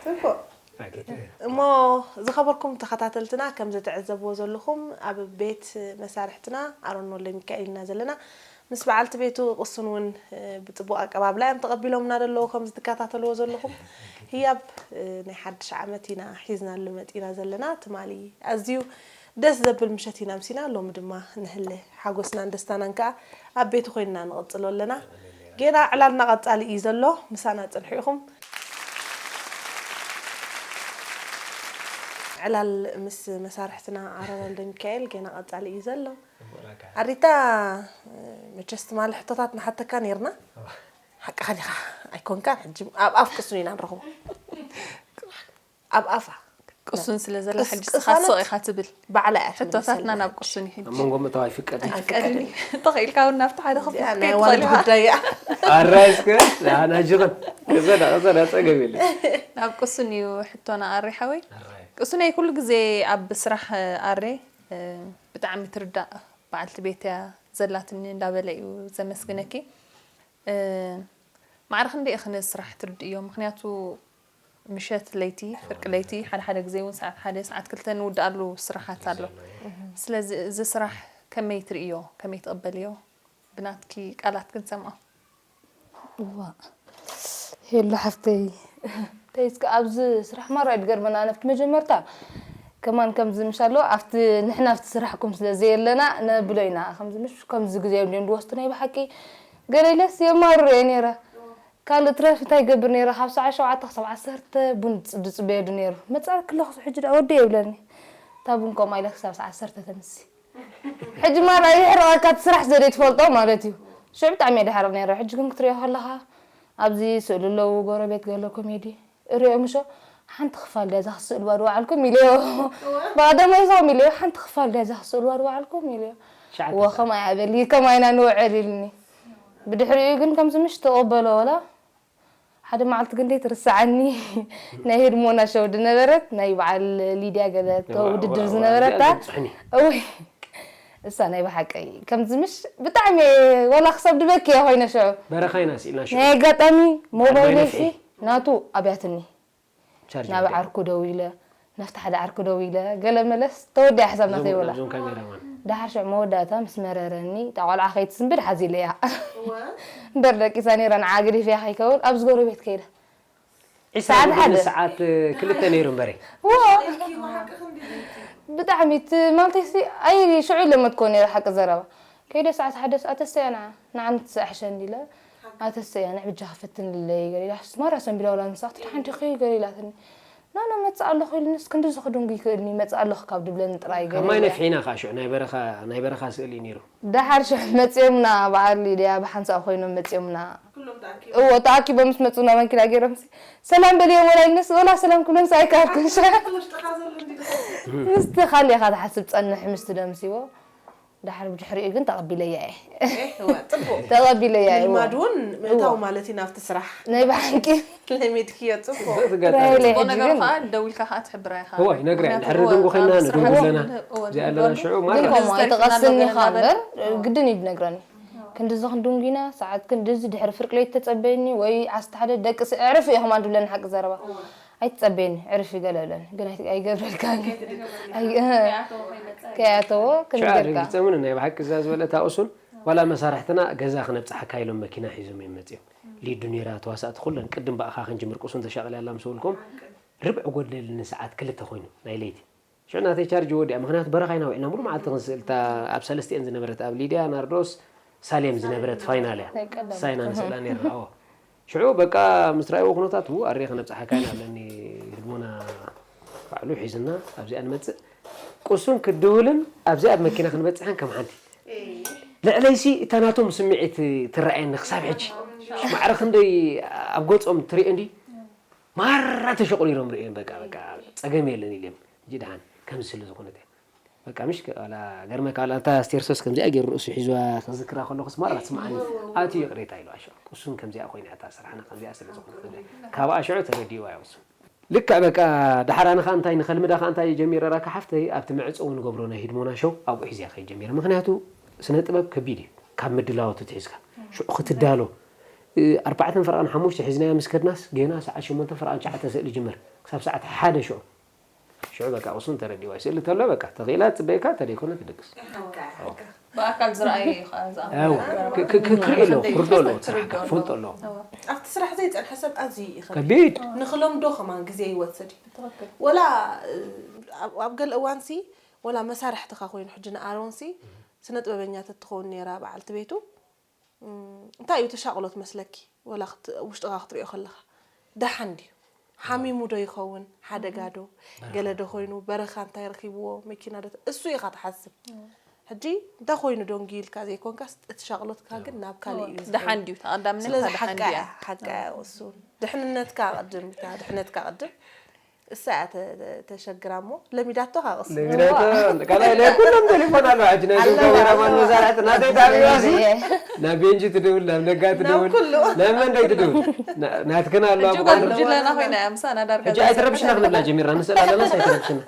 ፅቡቅ እሞ ዝኸበርኩም ተኸታተልትና ከም ዝተዕዘብዎ ዘለኹም ኣብ ቤት መሳርሕትና ኣሮን ወልደ ሚካኤል ኢና ዘለና ምስ በዓልቲ ቤቱ ቅሱን እውን ብፅቡቅ ኣቀባብላ እዮም ተቐቢሎምና ዘለዉ ከም ዝትከታተልዎ ዘለኹም ህያብ ናይ ሓድሽ ዓመት ኢና ሒዝናሉ መፂና ዘለና ትማሊ ኣዝዩ ደስ ዘብል ምሸት ኢና ኣምሲና ሎሚ ድማ ንህለ ሓጎስናን ደስታናን ከዓ ኣብ ቤቱ ኮይንና ንቕፅሎ ኣለና ጌና ዕላልና ቀፃሊ እዩ ዘሎ ምሳና ፅንሑ ኢኹም ዕላል ምስ መሳርሕትና ኣሮን ወልደ ሚካኤል ጌና ቀፃሊ እዩ ዘሎ ኣሪታ መቸስ ትማሊ ሕቶታት ንሓተካ ነርና ሓቅኻ ዲኻ ኣይኮንካን ሕጂ ኣብ ኣፍ ቅሱን ኢና ንረኽቦ ኣብ ኣፋ ቅሱን ስለ ዘላ ሕጂ ቅሳነት ስኻ ስቕ ኢኻ ትብል ባዕላ እያ ሕቶታትና ናብ ቅሱን እዩ ሕጂ ኣብ መንጎ ምእታው ኣይፍቀድን ኣይፍቀድን እዩ ተኽኢልካ እውን ናብቲ ሓደ እዚኣ ክትወስድ ናይ ከይትኽእል ዋልድ ኢኻ ጉዳይ እያ ኣራይ እስከ ንዓና ጅቕን ቅሰዳ ቅሰዳ ፀገም የለ ናብ ቅሱን እዩ ሕቶና ኣሬ ሓወይ ቅሱነይ ኩሉ ግዜ ኣብ ስራሕ ኣሬ እ፣ ብጣዕሚ ትርዳእ በዓልቲ ቤት እያ ዘላትኒ እንዳበለ እዩ ዘመስግነኪ እ፣ ማዕረ ክንደይ ኢኺ ንስራሕ ትርድእዮ ምክንያቱ ምሸት ለይቲ ፍርቂ ለይቲ ሓደ ሓደ ግዜ እውን ሰዓት ሓደ ሰዓት ክልተ ንውድኣሉ ስራሓት ኣሎ ስለዚ እዚ ስራሕ ከመይ ትርእዮ ከመይ ትቕበልዮ ብናትኪ ቃላት ክንሰምዖ እዋ ሄሎ ሓፍተይ እንታይ እስከ ኣብዚ ስራሕ ማራ እዩ ዝገርመና ነፍቲ መጀመርታ ከማን ከምዚ ምሻሎ ኣብቲ ንሕና ኣብቲ ስራሕኩም ስለ ዘየለና ነብሎ ኢና ከምዚ ምሽ ከምዚ ግዜ እዮም ድዮም ዝወስዱ ናይ ብሓቂ ገለ ኢለስ የማርር እየ ነይረ ካልእ ትረፍ እንታይ ይገብር ነይረ ካብ ሰዓ ሸውዓተ ክሳብ ዓሰርተ ቡን ዝፅበየሉ ነይሩ መፃ ክለክሱ ሕጂ ዳ ወደ የብለኒ እታ ቡን ከምኣ ኢለ ክሳብ ሰዓ ዓሰርተ ተምሲ ሕጂ ማራ ይሕረቐካ እቲ ስራሕ ዘደይ ትፈልጦ ማለት እዩ ሽዑ ብጣዕሚ እየ ድሓርቕ ነይረ ሕጂ ግን ክትሪኦ ከለኻ ኣብዚ ስእሊ ኣለዉ ጎረቤት ገለ ኮሜዲ እሪኦ ምሾ ሓንቲ ክፋል ድያ እዛ ክስእልዋ ድወዓልኩም ኢለዮ። ብቐደማይ እዞም ኢለዮ፣ ሓንቲ ክፋል ድያ እዛ ክስእልዋ ድወዓልኩም ኢለዮ። ሸዓተ ወ ሰዓት። ከማይ ኣበሊ ከማይና ንውዕል ኢልኒ። ብድሕሪኡ ግን ከምዚ ምሽ ተቐበሎ ወላ ሓደ መዓልቲ ግን ደይ ትርስዓኒ። ናይ ህድሞና ሸው ድነበረት ናይ በዓል ሊድያ ገለ እዋ፣ ውድድር እዋ፣ ዝነበረታ እዚኣ ዘብፅሕኒ። እወይ እሳ ናይ ብሓቀይ ከምዚ ምሽ ብጣዕሚ ወላ ክሳብ ድበኪ እያ ኮይነ ሽዑ በረኻ ኢና ስኢልና ሽዑ። ናይ ኣጋጣሚ ሞባይለይ ነፍሒ። ሲ ናቱ ኣብያትኒ ቻርጅ ናብ ወዲኣ። ዓርኩ ደው ኢለ ናብቲ ሓደ ዓርኩ ደው ኢለ ገለ መለስ ተወዲኣ ሓሳብ ናተይ እዞም- ወላ እዞም ካሜራማን። ደሓር ሽዑ መወዳእታ ምስ መረረኒ እታ ቆልዓ ከይትስንብድ ሓዚለያ እምበር ደቂሳ ነይራ ንዓ ገዲፈያ ከይከውን ኣብዚ ጎረቤት ከይደ ዒስራ ሰዓት ጉጉል ሓደ። ሰዓት ክልተ ነይሩ እምበረ። ዎ ብጣዕሚ እቲ ማለተይ ሲ ኣይ ሽዑ ይለመድኮ ነይረ ሓቂ ዘረባ ከይደ ሰዓት ሓደ ሰዓት ተሰያ ንዓ ንዓም ትሰዕሸ እንዲለ ኣተሰያ ንዕ ብጃ ክፈትንለይ ገለ ኢላ ማራ ሰንቢዳ ወላ ንሳ ክትድሓን ዲኺ ገለ ኢላትኒ ናኖ መፅእ ኣለኹ ኢልንስ ክንዲ ዝኽድንጉ ይክእልኒ መፅእ ኣለኹ ካብ ድብለኒ ጥራይ ገለ ካብ ማይ ኢለ ነፍሒና ከዓ ሽዑ ናይ በረኻ ናይ በረኻ ስእሊ ነይሩ። ደሓር ሽሕ መፅኦምና በዓል ሊድያ ብሓንሳእ ኮይኖም መፅኦምና ኩሎም ተኣኪቦም እዎ ተኣኪቦም ምስ መፁና መኪና ገይሮም ሲ ሰላም በልዮም ወላ ኢልንስ ወላ ሰላም ክብሎምስ ኣይከኣልኩን ሸ ኩሉ ውሽጥኻ ዘሎ እንዲ ምስቲ ካሊኻ ትሓስብ ፀንሕ ምስቲ ደምሲዎ ደሓር ብድሕሪኡ ግን ተቐቢለያ እየ ኤህ፣ እወ፣ ጽቡቕ። ተቐቢለያ እየ እዎ። ምልማድ እውን ምእታው እዎ። ማለት እዩ ናብቲ ስራሕ። ናይ ብሓቂ ለሚድክዮ ጽቡቕ። በዚ ኣጋጣሚ ራይለ ጽቡቕ ሕጂ ነገሩ ግን ከዓ ደዊልካ ከዓ ትሕብራ ኢኻ። እዋ፣ ይነግራ እያ። ምኽንያቱ ድሕሪ እዋ፣ ድንጉ ኮይና ኣብ ስራሓት ንድንጉ ኣለና። እውን እዚኣ ኣለና እዋን ሽዑ ማራ። ግን ከምኡ ዝተፈለጠ ኣይተቐስኒ ነገር ኸኣ እምበር፣ እናበለና። ግድን እዩ ድነግረኒ። ክንድዚ ክንድንጉ ኢና፣ ሰዓት ክንድዚ ድሕሪ ፍርቂ ለይቲ ተጸበየኒ ወይ ዓሰርተ ሓደ ደቅሲ ኣዕርፊ ኢኹም ኣንድብለኒ ሓቂ ዘረባ። እዋ። ኣይትጸበየኒ፣ ዕርፊ ገለ እብለኒ። ግን ኣይ-፣ ኣይገብረልካን። ከይትድግፍ። ኣይ-፣ እህ። ከይኣተወ ከይመጽእ። ከይኣተወ ሽዓ ክንገርካ። ድንግጸ እውን ናይ ብሓቂ እዛ ዝበለት ኣቕሱን፣ ዋላ መሳርሕትና ገዛ ክነብጽሓካ ኢሎም መኪና ሒዞም እዮም መጺኦም። ሊዱ ነይራ ተዋሳእቲ ኩለን ቅድም ብኣኻ ክንጅምር ቁሱን ተሻቕል ያላ ምስ በልኩም፣ ርብዒ ጎደልኒ ሰዓት ክልተ ኮይኑ ናይ ለይቲ። ሽዑ ናተይ ቻርጅ ወዲኣ፣ ምኽንያቱ በረኻ ኢና ውዒልና፣ ሙሉ መዓልቲ ክንስእል፣ እታ ኣብ ሰለስቲኤን ዝነበረት፣ ኣብ ሊድያ፣ ናርዶስ፣ ሳሌም ዝነበረት ፋይናል እያ። ናይ ቀደም። ሳይና ንስእላ ነርና፣ ኣዎ። ሽዑ በቃ ምስ ረኣይዎ ኩነታት፣ ው፣ ኣሬ ክነብጽሓካ ኢና ኣለኒ፣ ህድሞና ባዕሉ ሒዝና ኣብዚኣ ንመጽእ። ቁሱን ክድውልን ኣብዚኣ ኣብ መኪና ክንበጽሕን ከም ሓንቲ። ልዕለይሲ እታ ናቶም ስምዒት ትረኣየኒ ክሳብ ሕጂ። ማዕረ ክንደይ ኣብ ገጾም ትሪኦ እንዲ፣ ማራ ተሸቑሊሮም ርእዮም፣ በቃ፣ በቃ፣ ጸገም የለን ኢሎም። ሕጂ ደሓን ከምዚ ስለ ዝኾነት እያ። በቃ፣ ምሽ ከ-፣ ዋላ ገርመካ፣ ዋላ እታ ስቴርሶስ ከምዚኣ ገይሩ ርእሱ ሒዝዋ ክዝክራ ከለኹስ ማራ ትስምዓኒ። ኣትዩ ይቕሬታ ኢሉ ኣሽዑ። ቁሱን ከምዚኣ ኮይና እታ ስራሕና ከምዚኣ ስለ ዝኾነ፣ ካብኣ ሽዑ ተረዲእዋ እያ ቁሱን። ልክዕ በቃ፣ ደሓር ኣነ ኸኣ እንታይ ንኸልምዳ ኸኣ እንታይ ጀሚረ ራካ ሓፍተይ፣ ኣብቲ መዕጾ ንገብሮ ናይ ሂድሞና ሾው ኣብኡ ሒዝያ ከይድ ጀሚረ። ምኽንያቱ ስነ ጥበብ ከቢድ እዩ። ካብ ምድላዋቱ ትሒዝካ፣ ሽዑ ክትዳሎ፣ እ፣ ኣርባዕተን ፈረቓን ሓሙሽተ ሒዝናያ ምስ ከድናስ፣ ጌና ሰዓት ሸሞንተን ፈረቓን ትሽዓተ ስእሊ ይጅምር። ክሳብ ሰዓት ሓደ ሽዑ። ሽዑ በቃ ቁሱን ተረዲዋ። ስእሊ ተሎ በቃ ተኽኢላ ትጽበየካ፣ ተደይኮነ ትደቅስ። ሓቃ፣ ሓቃ። ብኣካል ዝረኣየ እዩ ኸኣ ዝኣምኖ። ኣዎ፣ ክ-፣ ክ-፣ ክ-፣ ክርኢ ኣለዎ፣ ክርዶ ኣለዎ፣ እቲ ስራሕካ ክፈልጦ ኣለዎ። ኣብቲ ስራሕ ዘይጸንሐ ሰብ ኣዝዩ እዩ ከቢድ። ከቢድ። ንኽለምዶ ከማን ግዜ ይወስድ እዩ። ትኽክል። ወላ፣ እ፣ ኣብ፣ ኣብ ገለ እዋንሲ፣ ወላ መሳርሕትኻ ኮይኑ፣ ሕጂ ንኣሮንሲ ስነ ጥበበኛ ተትኸውን ነይራ በዓልቲ ቤቱ፣ እም፣ እንታይ እዩ ተሻቕሎ ትመስለኪ? ወላ ክት-፣ ውሽጥኻ ክትሪኦ ከለኻ። ደሓን ድዩ? ሓሚሙ ዶ ይኸውን? ሓደጋ ዶ? ገለ ዶ ኮይኑ? በረኻ እንታይ ረኺብዎ? መኪና ዶ? እሱ ኢኻ ትሓስብ። ሕጂ እንታይ ኮይኑ ደንጉዩ ኢልካ ዘይኮንካስ፣ እቲ ሻቕሎትካ ግን ናብ ካልእ እዩ ዝኸውን። ደሓን ድዩ? ተቐዳምነትካ ስለዚ ደሓን ሓቃ ድያ? እያ፣ ሓቃ እያ እሱ። ድሕንነትካ ቅድም፣ እታ ድሕነትካ ቅድም። እሳ እያ ተ-፣ ተ-፣ ተሸግራ እሞ፣ ለሚዳቶ ካቕስ። ለሚዳቶ፣ ካልኣይ ናይ ኩሎም ቴሌፎን ኣለዋ፣ ሕጂ ናይ ኣለዋ፣ ካሜራማን ኣለዋ። መሳርሕቲ፣ ናተይ ተኣብዩ ኣሲ፣ እየ። ናብ ቤንጂ ትድውል፣ ናብ ነጋ ናብ ትድውል፣ ኩሉ። ናብ መን ደይ ትድውል? ና-፣ ናትክን ኣለዋ፣ ሕጂ ብቐንዱ። ጓል ጉጅለና ኮይና እያ፣ ምሳና ዳርጋ ሕጂ ኣይትረብሽና ዘይሰርሐት። ክንብላ ጀሚርና፣ ንስእል ኣለናስ ኣይትረብሽና።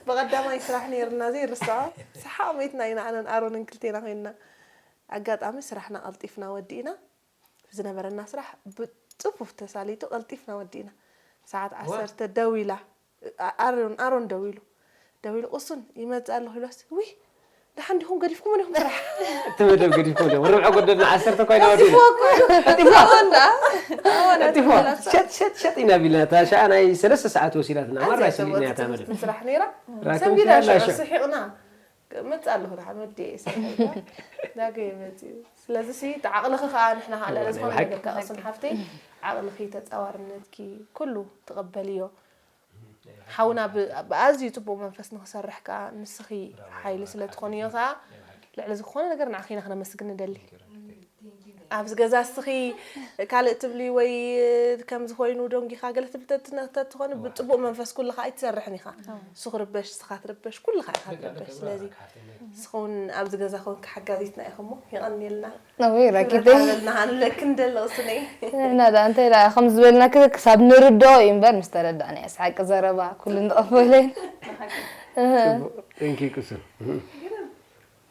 ብቐዳማይ ስራሕ ነይርና ዘይርስዖ፣ ሰሓቕ መይትና ኢና፣ ኣነን ኣሮንን ክልቴና ኮይንና። ኣጋጣሚ ስራሕና ቀልጢፍና ወዲእና፣ ዝነበረና ስራሕ ብጽፉፍ ተሳሊጡ ቀልጢፍና ወዲእና። ሰዓት ዋ። ዓሰርተ ደዊላ፣ ኣ-፣ ኣሮን፣ ኣሮን ደዊሉ። ደዊሉ፣ "ቁሱን ይመጽእ ኣለኹ" ኢሉስ፣ "ውይ፣ ደሓን ዲኹም ገዲፍኩሞ ዲኹም ስራሕ?" እቲ መደብ ገዲፍኩሞ ዲኹም? ርብዒ ጎደልና ዓሰርተ እኮ ኢና ወዲእና። ቀልጢፍዎ እኮ። ቀልጢፍዎ። ኣዎ፣ እንዳ። ኣዎ፣ ቀልጢፍዎ። ቀልጢፍዎ። ሸጥ፣ ሸጥ፣ ሸጥ ኢና ቢልና። እታ ሸዓ ናይ ሰለስተ ሰዓት ወሲዳትና። ማራ ኣዝያ ሰሊጥና እያ እታ ተበርትቲ መደብ። ስራሕ ነይራ። ራክብ ሰንቢዳ ትብላ ሽዑ ሽዑ። ስሒቕና። መጽእ ኣለኹ ደሓን ወዲ እየ ሰብኣይና። ዳገ የመጽእ እዩ። ስለዚ ሲ፣ እቲ ዓቕልኺ ከኣ ንሕና ከኣ ልዕሊ ናይ ዝኾነ ብሓቂ። ነገር ከኣ ቅስን ሓፍተይ፣ ዓቕልኺ፣ ተጻዋርነትኪ፣ ኩሉ ትቐበልዮ። ሓውና ብ-፣ ብኣዝዩ ጽቡቕ መንፈስ ንኽሰርሕ ከኣ ንስኺ ሓይሊ ስለ ትኾንዮ ከኣ፣ ልዕሊ ዝኾነ ነገር ንዓኺ ኢና ክነመስግን ንደሊ። ኣብዚ ገዛ እስኺ ካልእ ትብሊ ወይ ከምዚ ኮይኑ ደንጊኻ ገለ ትብል ተትነ-፣ ተትኾኒ ብጥቡቕ መንፈስ ኩልኻ ኣይትሰርሕን ኢኻ። እሱ ክርበሽ፣ እስኻ ትርበሽ፣ ኩልኻ ኢኻ ትርበሽ። ስለዚ እስኹን ኣብዚ ገዛ ኮንካ ሓጋዚትና ኢኹሞ፣ የቐንየልና። ኣበይ ራኪተይ? ክብረት ሃበልና፣ ሃንለክን ደለቕስነይ። ንሕና ደኣ እንታይ ደኣ ከም ዝበልናኪ ክሳብ ንርድኦ እዩ እምበር፣ ምስ ተረዳእናዮ፣ ሓቂ ዘረባ ኩሉ ንቕበሎ ኢና። ጽቡቕ። Thank you፣ ቅስን።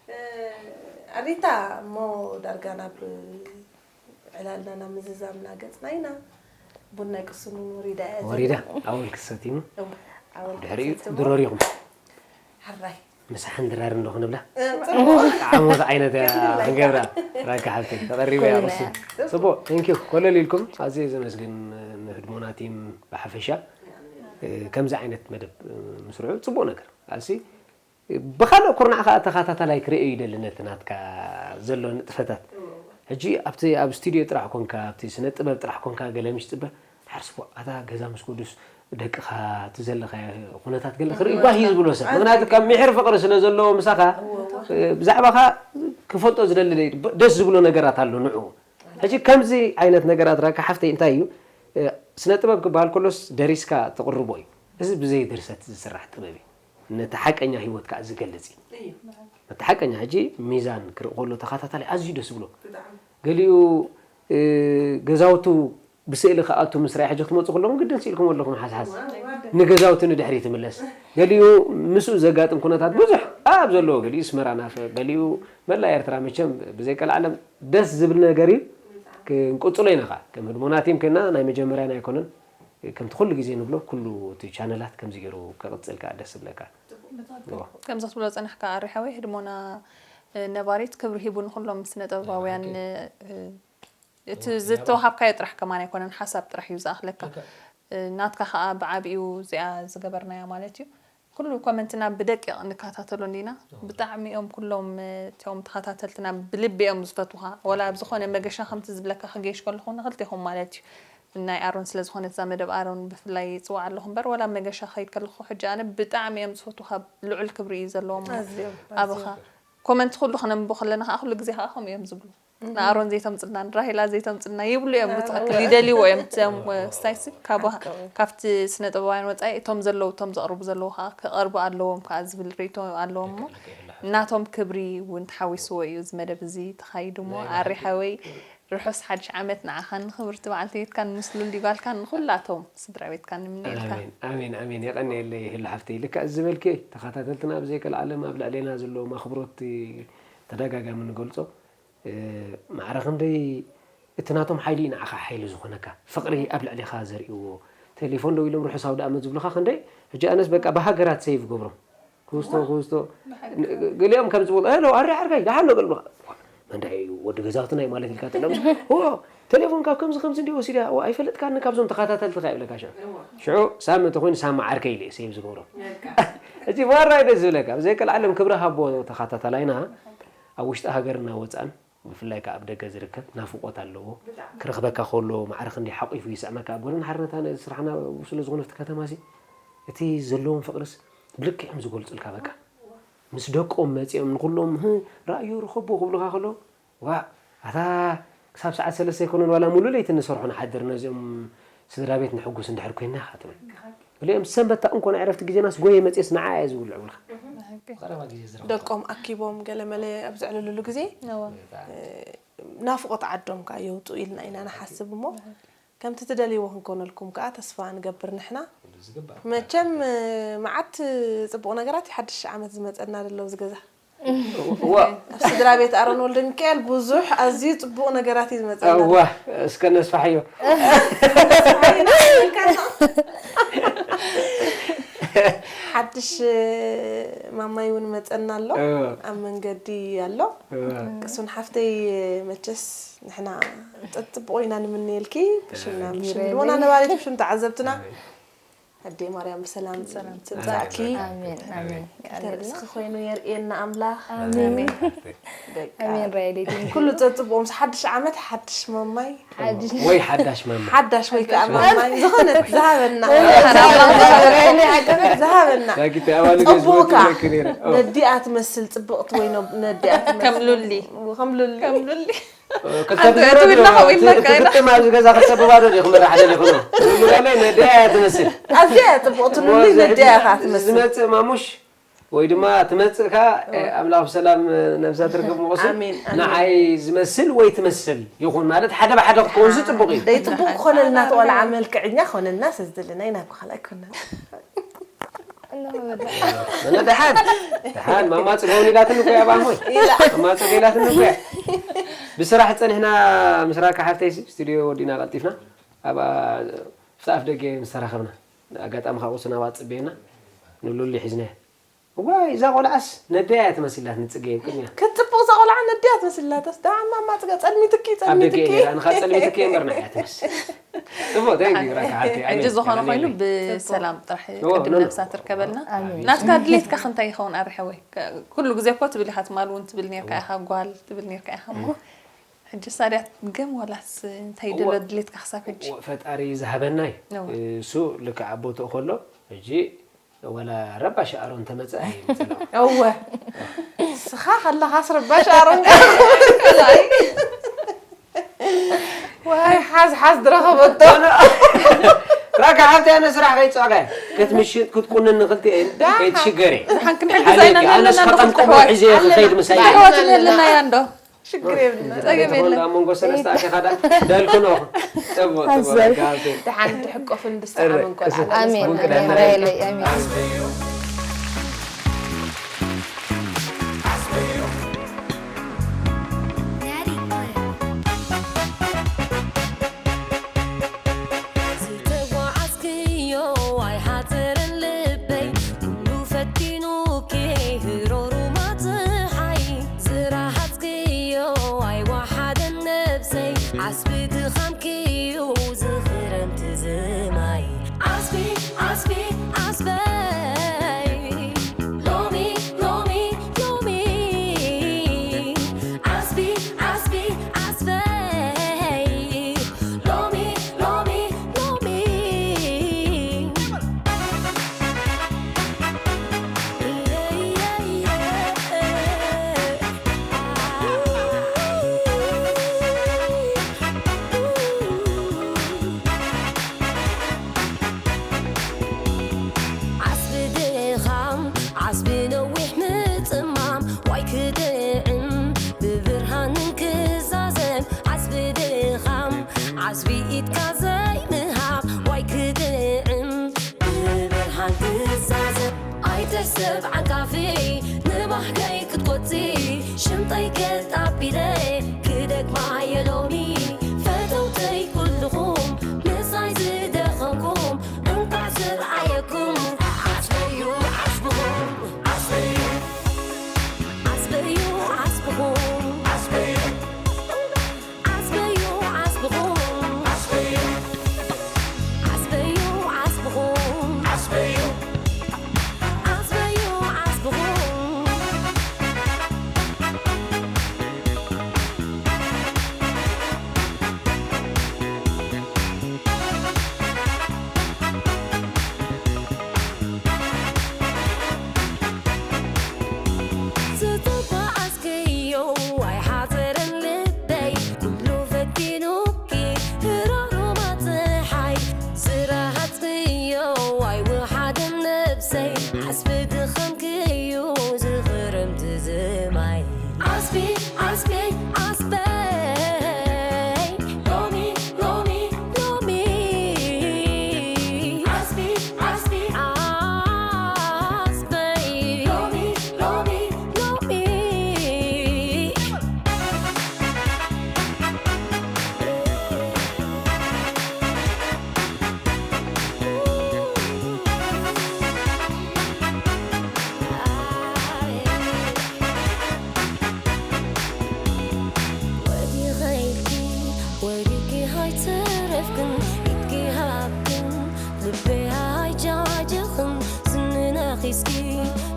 እ፣ ኣሪታ፣ እሞ ዳርጋ ናብ ዕላልና፣ ናብ ምዝዛምና ገጽና ኢና። ቡና ቅስን እውን ወሪዳ እያ ወሪዳ፣ ዘላ። ኣወል ክሰትዩ። እወ፣ ኣወል ድሕሪኡ ክሰትዩ። ድሮር ኢኹም። ሕራይ። ምሳሕን ድራርን ዶ ክንብላ? እ፣ ጽቡቕ። ዓሞት ዓይነት እያ ክንገብራ። ራካ ሓብተይ፣ ተቐሪበ እያ ኩልና ቅስን። እያ። ጽቡቕ፣ thank you። ኮለል ኢልኩም፣ ኣዝየ ዘመስግን ንህድሞና ቲም ብሓፈሻ። እ፣ ከምዚ ዓይነት መደብ፣ እ፣ ምስርሑ ጽቡቕ ነገር። ኣሲ ብኻልእ ኩርናዕ ከኣ ተኸታታላይ ክርእዮ ይደሊ ነቲ ናትካ ዘሎ ንጥፈታት። ሕጂ ኣብቲ ኣብ ስቱድዮ ጥራሕ ኮንካ፣ ኣብቲ ስነ ጥበብ ጥራሕ ኮንካ ገለ ምሽ ጽበ፣ ሓርስ ፎ፣ ኣታ ገዛ ምስ ኩዱስ ደቅኻ እቲ ዘለኻዮ ኩነታት ገለ ክርኢ ጓሂ እዩ ዝብሎ ሰብ። ምኽንያቱ ካብ ምሒር ፍቕሪ ስለ ዘለዎ ምሳኻ፣ ብዛዕባኻ ክፈልጦ ዝደሊ ደስ ዝብሎ ነገራት ኣሎ ንዕኡ። ሕጂ ከምዚ ዓይነት ነገራት ራካ ሓፍተይ እንታይ እዩ? ስነ ጥበብ ክበሃል ከሎስ ደሪስካ ተቕርቦ እዩ። እዚ ብዘይ ድርሰት ዝስራሕ ጥበብ እዩ። ነቲ ሓቀኛ ህይወት ከኣ ዝገልጽ እዩ። እዩ። ነቲ ሓቀኛ ሕጂ ሚዛን ክርኢ ከሎ ተኸታታሊ ኣዝዩ ደስ ዝብሎ። ብጣዕሚ። ገሊኡ፣ እ፣ ገዛውቱ ብስእሊ ክኣቱ ምስ ረኣየ ሕጂ ክትመጹ ከለኹም ግድን ስኢልኩም ኣለኹም ሓስሓስ። ዋው፣ ዋው። ንገዛውቲ ንድሕሪት ይምለስ። ገሊኡ ምስኡ ዘጋጥም ኩነታት ብዙሕ ኣብ ዘለዎ፣ ገሊኡ ኣስመራ ናፈ፣ ገሊኡ መላእ ኤርትራ መቸም ብዘይ ቀልዓለም ደስ ዝብል ነገር እዩ። ክንቅጽሎ ኢና ኸኣ። ከም ህድሞና ቲም ኮይና ናይ መጀመርያና ኣይኮነን። ከምቲ ኩሉ ግዜ ንብሎ፣ ኩሉ እቲ ቻነላት ከምዚ ገይሩ ክቕጽል ከኣ ደስ ዝብለካ። ከምዚ ክትብሎ ጸናሕካ ኣሪ ሓወይ፣ ህድሞና፣ እ፣ ነባሪት ክብሪ ሂቡ ንኹሎም ስነ ጥበባውያን፣ እ፣ እቲ ዝተዋሃብካዮ ጥራሕ ከማን ኣይኮነን፣ ሓሳብ ጥራሕ እዩ ዝኣኽለካ። ልክዕ። እ፣ ናትካ ከኣ ብዓቢኡ እዚኣ ዝገበርናያ ማለት እዩ። ኩሉ ኮመንትና ብደቂቕ ንከታተሎ እንዲና። ብጣዕሚ እዮም ኩሎም፣ እ፣ እቲኦም ተኸታተልትና ብልቢ እዮም ዝፈትዉኻ። ወላ ኣብ ዝኾነ መገሻ ከምቲ ዝብለካ ክገይሽ ከለኹ ንኽልቴኹም ማለት እዩ። ናይ ኣሮን ስለ ዝኾነት እዛ መደብ ኣሮን ብፍላይ ይጽውዓ ኣለኹ እምበር፣ ወላ መገሻ ክኸይድ ከለኹ ሕጂ ኣነ ብጣዕሚ እዮም ዝፈትዉኻ፣ ልዑል ክብሪ እዩ ዘለዎም ኣዝዮም፣ ኣባኻ። ኣዝዮም። ኮመንት ኩሉ ክነንብቦ ከለና ከኣ ኩሉ ግዜ ከኣ ከምኡ እዮም ዝብሉ። ንኣሮን ዘይተምጽልና፣ ንራሄላ ዘይተምጽልና ይብሉ እዮም። ብትኽክል ይደልይዎ እዮም። እቶም፣ እ፣ ክስታይሲ ካብ፣ ሓቂ እዩ። ካብቲ ስነ ጥበባውያን ወጻኢ እቶም ዘለዉ፣ እቶም ዘቕርቡ ዘለዉ ከኣ ክቐርቡ ኣለዎም ከኣ ዝብል ርእይቶ ኣለዎም እሞ፣ ልክዕ፣ ልክዕ፣ ልክዕ። ናቶም ክብሪ እውን ተሓዊስዎ እዩ እዚ መደብ እዚ ተኻይዱ እሞ፣ ናይ ኣሪ ሓወይ ርሑስ ሓድሽ ዓመት ንዓኻን ንኽብርቲ በዓልቲ ቤትካን ምስ ሉሊ ጓልካን ንኹላቶም ስድራ ቤትካን ንምነየልካ። ኣሜን፣ ኣሜን፣ ኣሜን። የቐንየለይ ህሉ ሓፍተይ። ልክዕ ዝበልኪ ተኸታተልትና ብዘይ ቀልዓለም ኣብ ልዕሌና ዘለዎም ኣኽብሮት ተደጋጋሚ ንገልጾ። እ፣ ማዕረ ክንደይ እቲ ናቶም ሓይሊ እዩ ንዓኻ ሓይሊ ዝኾነካ። ፍቕሪ ኣብ ልዕሌኻ ዘርእይዎ። ቴሌፎን ደው ኢሎም ርሑስ ኣውደ ኣመት ዝብሉኻ ክንደይ። ሕጂ ኣነስ በቃ ብሃገራት ሴቭ ገብሮም። ክውስቶ፣ ክውስቶ። ን-፣ ገሊኦም ከም ዝብሉ፣ "ሄሎ፣ ኣሪ ዓርካይ፣ ደሓን ዶ?" ገለ ይብሉኻ። "መንዳይ እዩ፣ ወዲ ገዛውትና እዩ ማለት" ኢልካ ትብሎም። "ኦ፣ ቴሌፎን ካብ ከምዚ ከምዚ እንዲ ወሲዳ፣ ኦ፣ ኣይፈለጥካኒ ካብዞም ተኸታተልትኻ" ይብለካ ሽዑ። ሽዑ ሳሚ እንተኾይኑ፣ ሳሚ ዓርከይ ኢለ እየ ሴቭ ዝገብሮም። በቃ። ሕጂ ዋራይ ደስ ዝብለካ፣ ብዘይ ቀልዓለም ክብሪ ሃቦ ተኸታታላይና፣ ኣብ ውሽጢ ሃገርና ወጻእን ብፍላይ ከኣ ኣብ ደገ ዝርከብ ናፍቖት ኣለዎ። ብጣዕሚ። ክረኽበካ ከሎ ማዕረ ክንደይ ሓቂፉ ይስዕመካ። ኣብ ጎደና ሓርነት ኣነ ስራሕና ስለ ዝኾነ ኣብቲ ከተማሲ እቲ ዘለዎም ፍቕርስ ብልክዕ እዮም ዝገልጹልካ። በቃ ምስ ደቆም መጺኦም ንኹሎም፣ "ህህ፣ ረኣዮ፣ ርኸቦ" ክብሉኻ ከለዉ፣ ዋእ፣ ኣታ ክሳብ ሰዓት ሰለስተ ኣይኮነን ዋላ ሙሉእ ለይቲ ንሰርሖ ንሓድር ነዚኦም ስድራ ቤት ነሐጉስ እንድሕር ኮይና ኢኻ ትብል። ገሊኦም ሰንበት እታ እንኮ ናይ ዕረፍቲ ግዜናስ ጎየ መጽየስ ንዓ እየ ዝብል ይብሉኻ። ብሓቂ። ቀረባ ግዜ ዝረኸብካ። ደቆም ኣኪቦም ገለ መለ ኣብ ዘዕልሉሉ ግዜ፣ እዋ። እ፣ ናፍቖት ዓዶም ከኣ የውጽኡ ኢልና ኢና ንሓስብ እሞ፣ ከምቲ ትደልይዎ ክንኮነልኩም ከኣ ተስፋ ንገብር ንሕና። ዝግባእ። መቸም፣ እ፣ መዓት ጽቡቕ ነገራት እዩ ሓድሽ ዓመት ዝመጸና ዘሎ ኣብዚ ገዛ። እዋ። ኣብ ስድራ ቤት ኣሮን ወልደ ሚካኤል ብዙሕ ኣዝዩ ጽቡቕ ነገራት እዩ ዝመጸና። እዋ፣ እስከ ነስፋሕዮ። ሓድሽ ማማይ እውን መጸና ኣሎ። እዋ። ኣብ መንገዲ ኣሎ። እዋ። ቅሱን ሓፍተይ መቸስ ንሕና ጽቡቕ ኢና ንምነየልኪ። ብሽምና፣ ብሽም ኣሜን። ድሞና ነባሪት፣ ብሽም ተዓዘብትና። ኣሜን። ኣደይ ማርያም ብሰላም ሰላም ትምጻእኪ። ኣሜን ኣሜን። ርእስኺ ኮይኑ የርእየና ኣምላኽ። ኣሜን በቃ። ኣሜን። ራይሊ ኩሉ ጸጽብኦ ምስ ሓድሽ ዓመት ሓድሽ መማይ ሓድሽ ወይ ሓዳሽ መማ ሓዳሽ ወይ ከዓ መማይ ዝኾነት ዝሃበና ዝሃበና ዳጊት ኣባሉ ጽቡቕካ ገዝመት ነይረ ነዲኣ ትመስል ጽብቕቲ ወይ ነ- ነዲኣ ትመስል ከም ሉሊ። ከም ሉሊ ከም ሉሊ። ክትሰብባ ትብላ ዶ ወይ መካይና? ክትጥም ኣብዚ ገዛ ክትሰብባ ዶ ዲኹም ራሕ ደሊኹም ሉሊ ነዲኣ እያ ትመስል ኣዝያ እያ ጽብቕቲ ሉሊ ነዲኣ ኢኻ ትመስል ዝመፅእ ማሙሽ ወይ ድማ ትመፅእ ከ ኣምላኽ ብሰላም ነብሳ ትርከብ ምቑሱ ኣሜን፣ ኣሜን። ንዓይ ዝመስል ወይ ትመስል ይኹን ማለት ሓደ ብሓደ ክትከውንሲ ፅቡቕ እዩ ደይ ጽቡቕ ክኾነልና ተቆልዓ መልክዕኛ ክኾነልና ስዝልና ይናብ ካልኣይ ክኾነልና መለ ደሓን ደሓን ማማ ጽገውን ኢላትኒ እኮ እያ ባሞይ ማማ ጽገ ኢላትኒ እኮ እያ ብስራሕ ጸኒሕና ምስ ራካ ሓፍተይ ስቱድዮ ወዲና ቀልጢፍና ኣብ ኣብቲ ኣፍ ደገ ምስ ተራኸብና ኣጋጣሚ ካብኡ ስናባ ጽበየና ንሉሊ ሒዝናያ እዋይ እዛ ቆልዓስ ነደያ እያ ትመስላት ንጽገ ቅድሚያ ክትጽቡቕ እዛ ቆልዓ ነዲያ ትመስላታስ ደሓን ማማ ጽገ ጸልሚትኪ ኣብ ደገ ጸልሚትኪ እየ ነራ ንኻ ጸልሚትኪ እየ እምበር ንዓያ ትመስ ጽቡቕ thank you ራካ ሓፍተይ ሕጂ ኣሜን። ዝኾነ ኣሜን። ኮይኑ ብሰላም ጥራሕ እዎ፣ ቅድም ኖ፣ ኖ። ነብሳ ትርከበልና ኣሜን። ናትካ ድሌትካ ክንታይ ይኸውን ኣርሐወይ ኩሉ ግዜ እኮ ትብል ኢኻ ትማል እውን ትብል ነርካ ኢኻ ጓል ትብል ነርካ ኢኻ እሞ ሕጂ ሳድያ ገም ዋላስ እንታይ ደሎ ድሌትካ ክሳብ ሕጂ ፈጣሪ ዝሃበናይ እዎ። እሱ ልክዕ ኣብ ቦትኡ ከሎ ሕጂ ወላ ረባሽ ኣሮን ተመፀ ኣይምፅእ እወ ስኻ ከለኻስ ረባሽ ኣሮን ዋይ ሓዝ ሓዝ ዝረኸበቶ ራካ ሓብቲ ኣነ ስራሕ ከይፀጋ ክትምሽጥ ክትቁንን ንክልቲኤን ከይትሽገሪ ሓን ክንሕግዛ ኢና ኣነስ ዘለና ከጠምቆሞ ሒዘ ክኸይድ ምሳይ ኣሕዋት ዘለና እያ እንዶ ሽግር የብልና ጸገም የለን ኣብ መንጎ ሰለስተ ኣተኻ ዳ ደልክኖ ጽቡቅ ጽቡቅ ኣዘይ። ጋብቲ ደሓን ትሕቆፍን ድስዓምን ቆልዓ ኣሜን ቡን ቅዳሜ ኣሜን። ራይለይ ኣሜን። ዝተጓዓዝክዮ ኣይሓፅርን ልበይ ኩሉ ፈቲኑኪ ህሮሩ ማፅሓይ ዝረሃፅክዮ ኣይወሓደን ነብሰይ ዓስቢ ድኻምኪዩ ዝኽረምቲ ዝማይ ዓስቢ ዓስቢ ዓስበይ ሎሚ ሎሚ ሎሚ ዓስቢ ዓስቢ ዓስበይ ሎሚ ሎሚ ሎሚ ዓስቢ ድኻም ዓስቢ ነዊሕ ምጽማም ዋይ ክጥዕም ብብርሃንን ክዛዘም ዓስቢ ድኻም ዓስቢ ኢድካ ዘይምሃብ ዋይ ክጥዕም ብብርሃን ክዛዘም ኣይተሰብ ዓንቃፊ ንባህገይ ክትቆጺ ሽምጠይ ገጣቢለ ክደግማ የሎሚ ፈተውተይ ኩልኹም ምሳይ ዝደኸምኩም እንኳዕ ዝረኣየኩም ዓስበዩ ዓስብኹም ዓስበዩ ዓስበዩ ዓስብኹም ዓስበዩ ዓስበዩ ዓስብኹም ዓስበዩ ዓስበዩ ዓስብኹም ዓስበዩ ዓስበዩ ዓስብኹም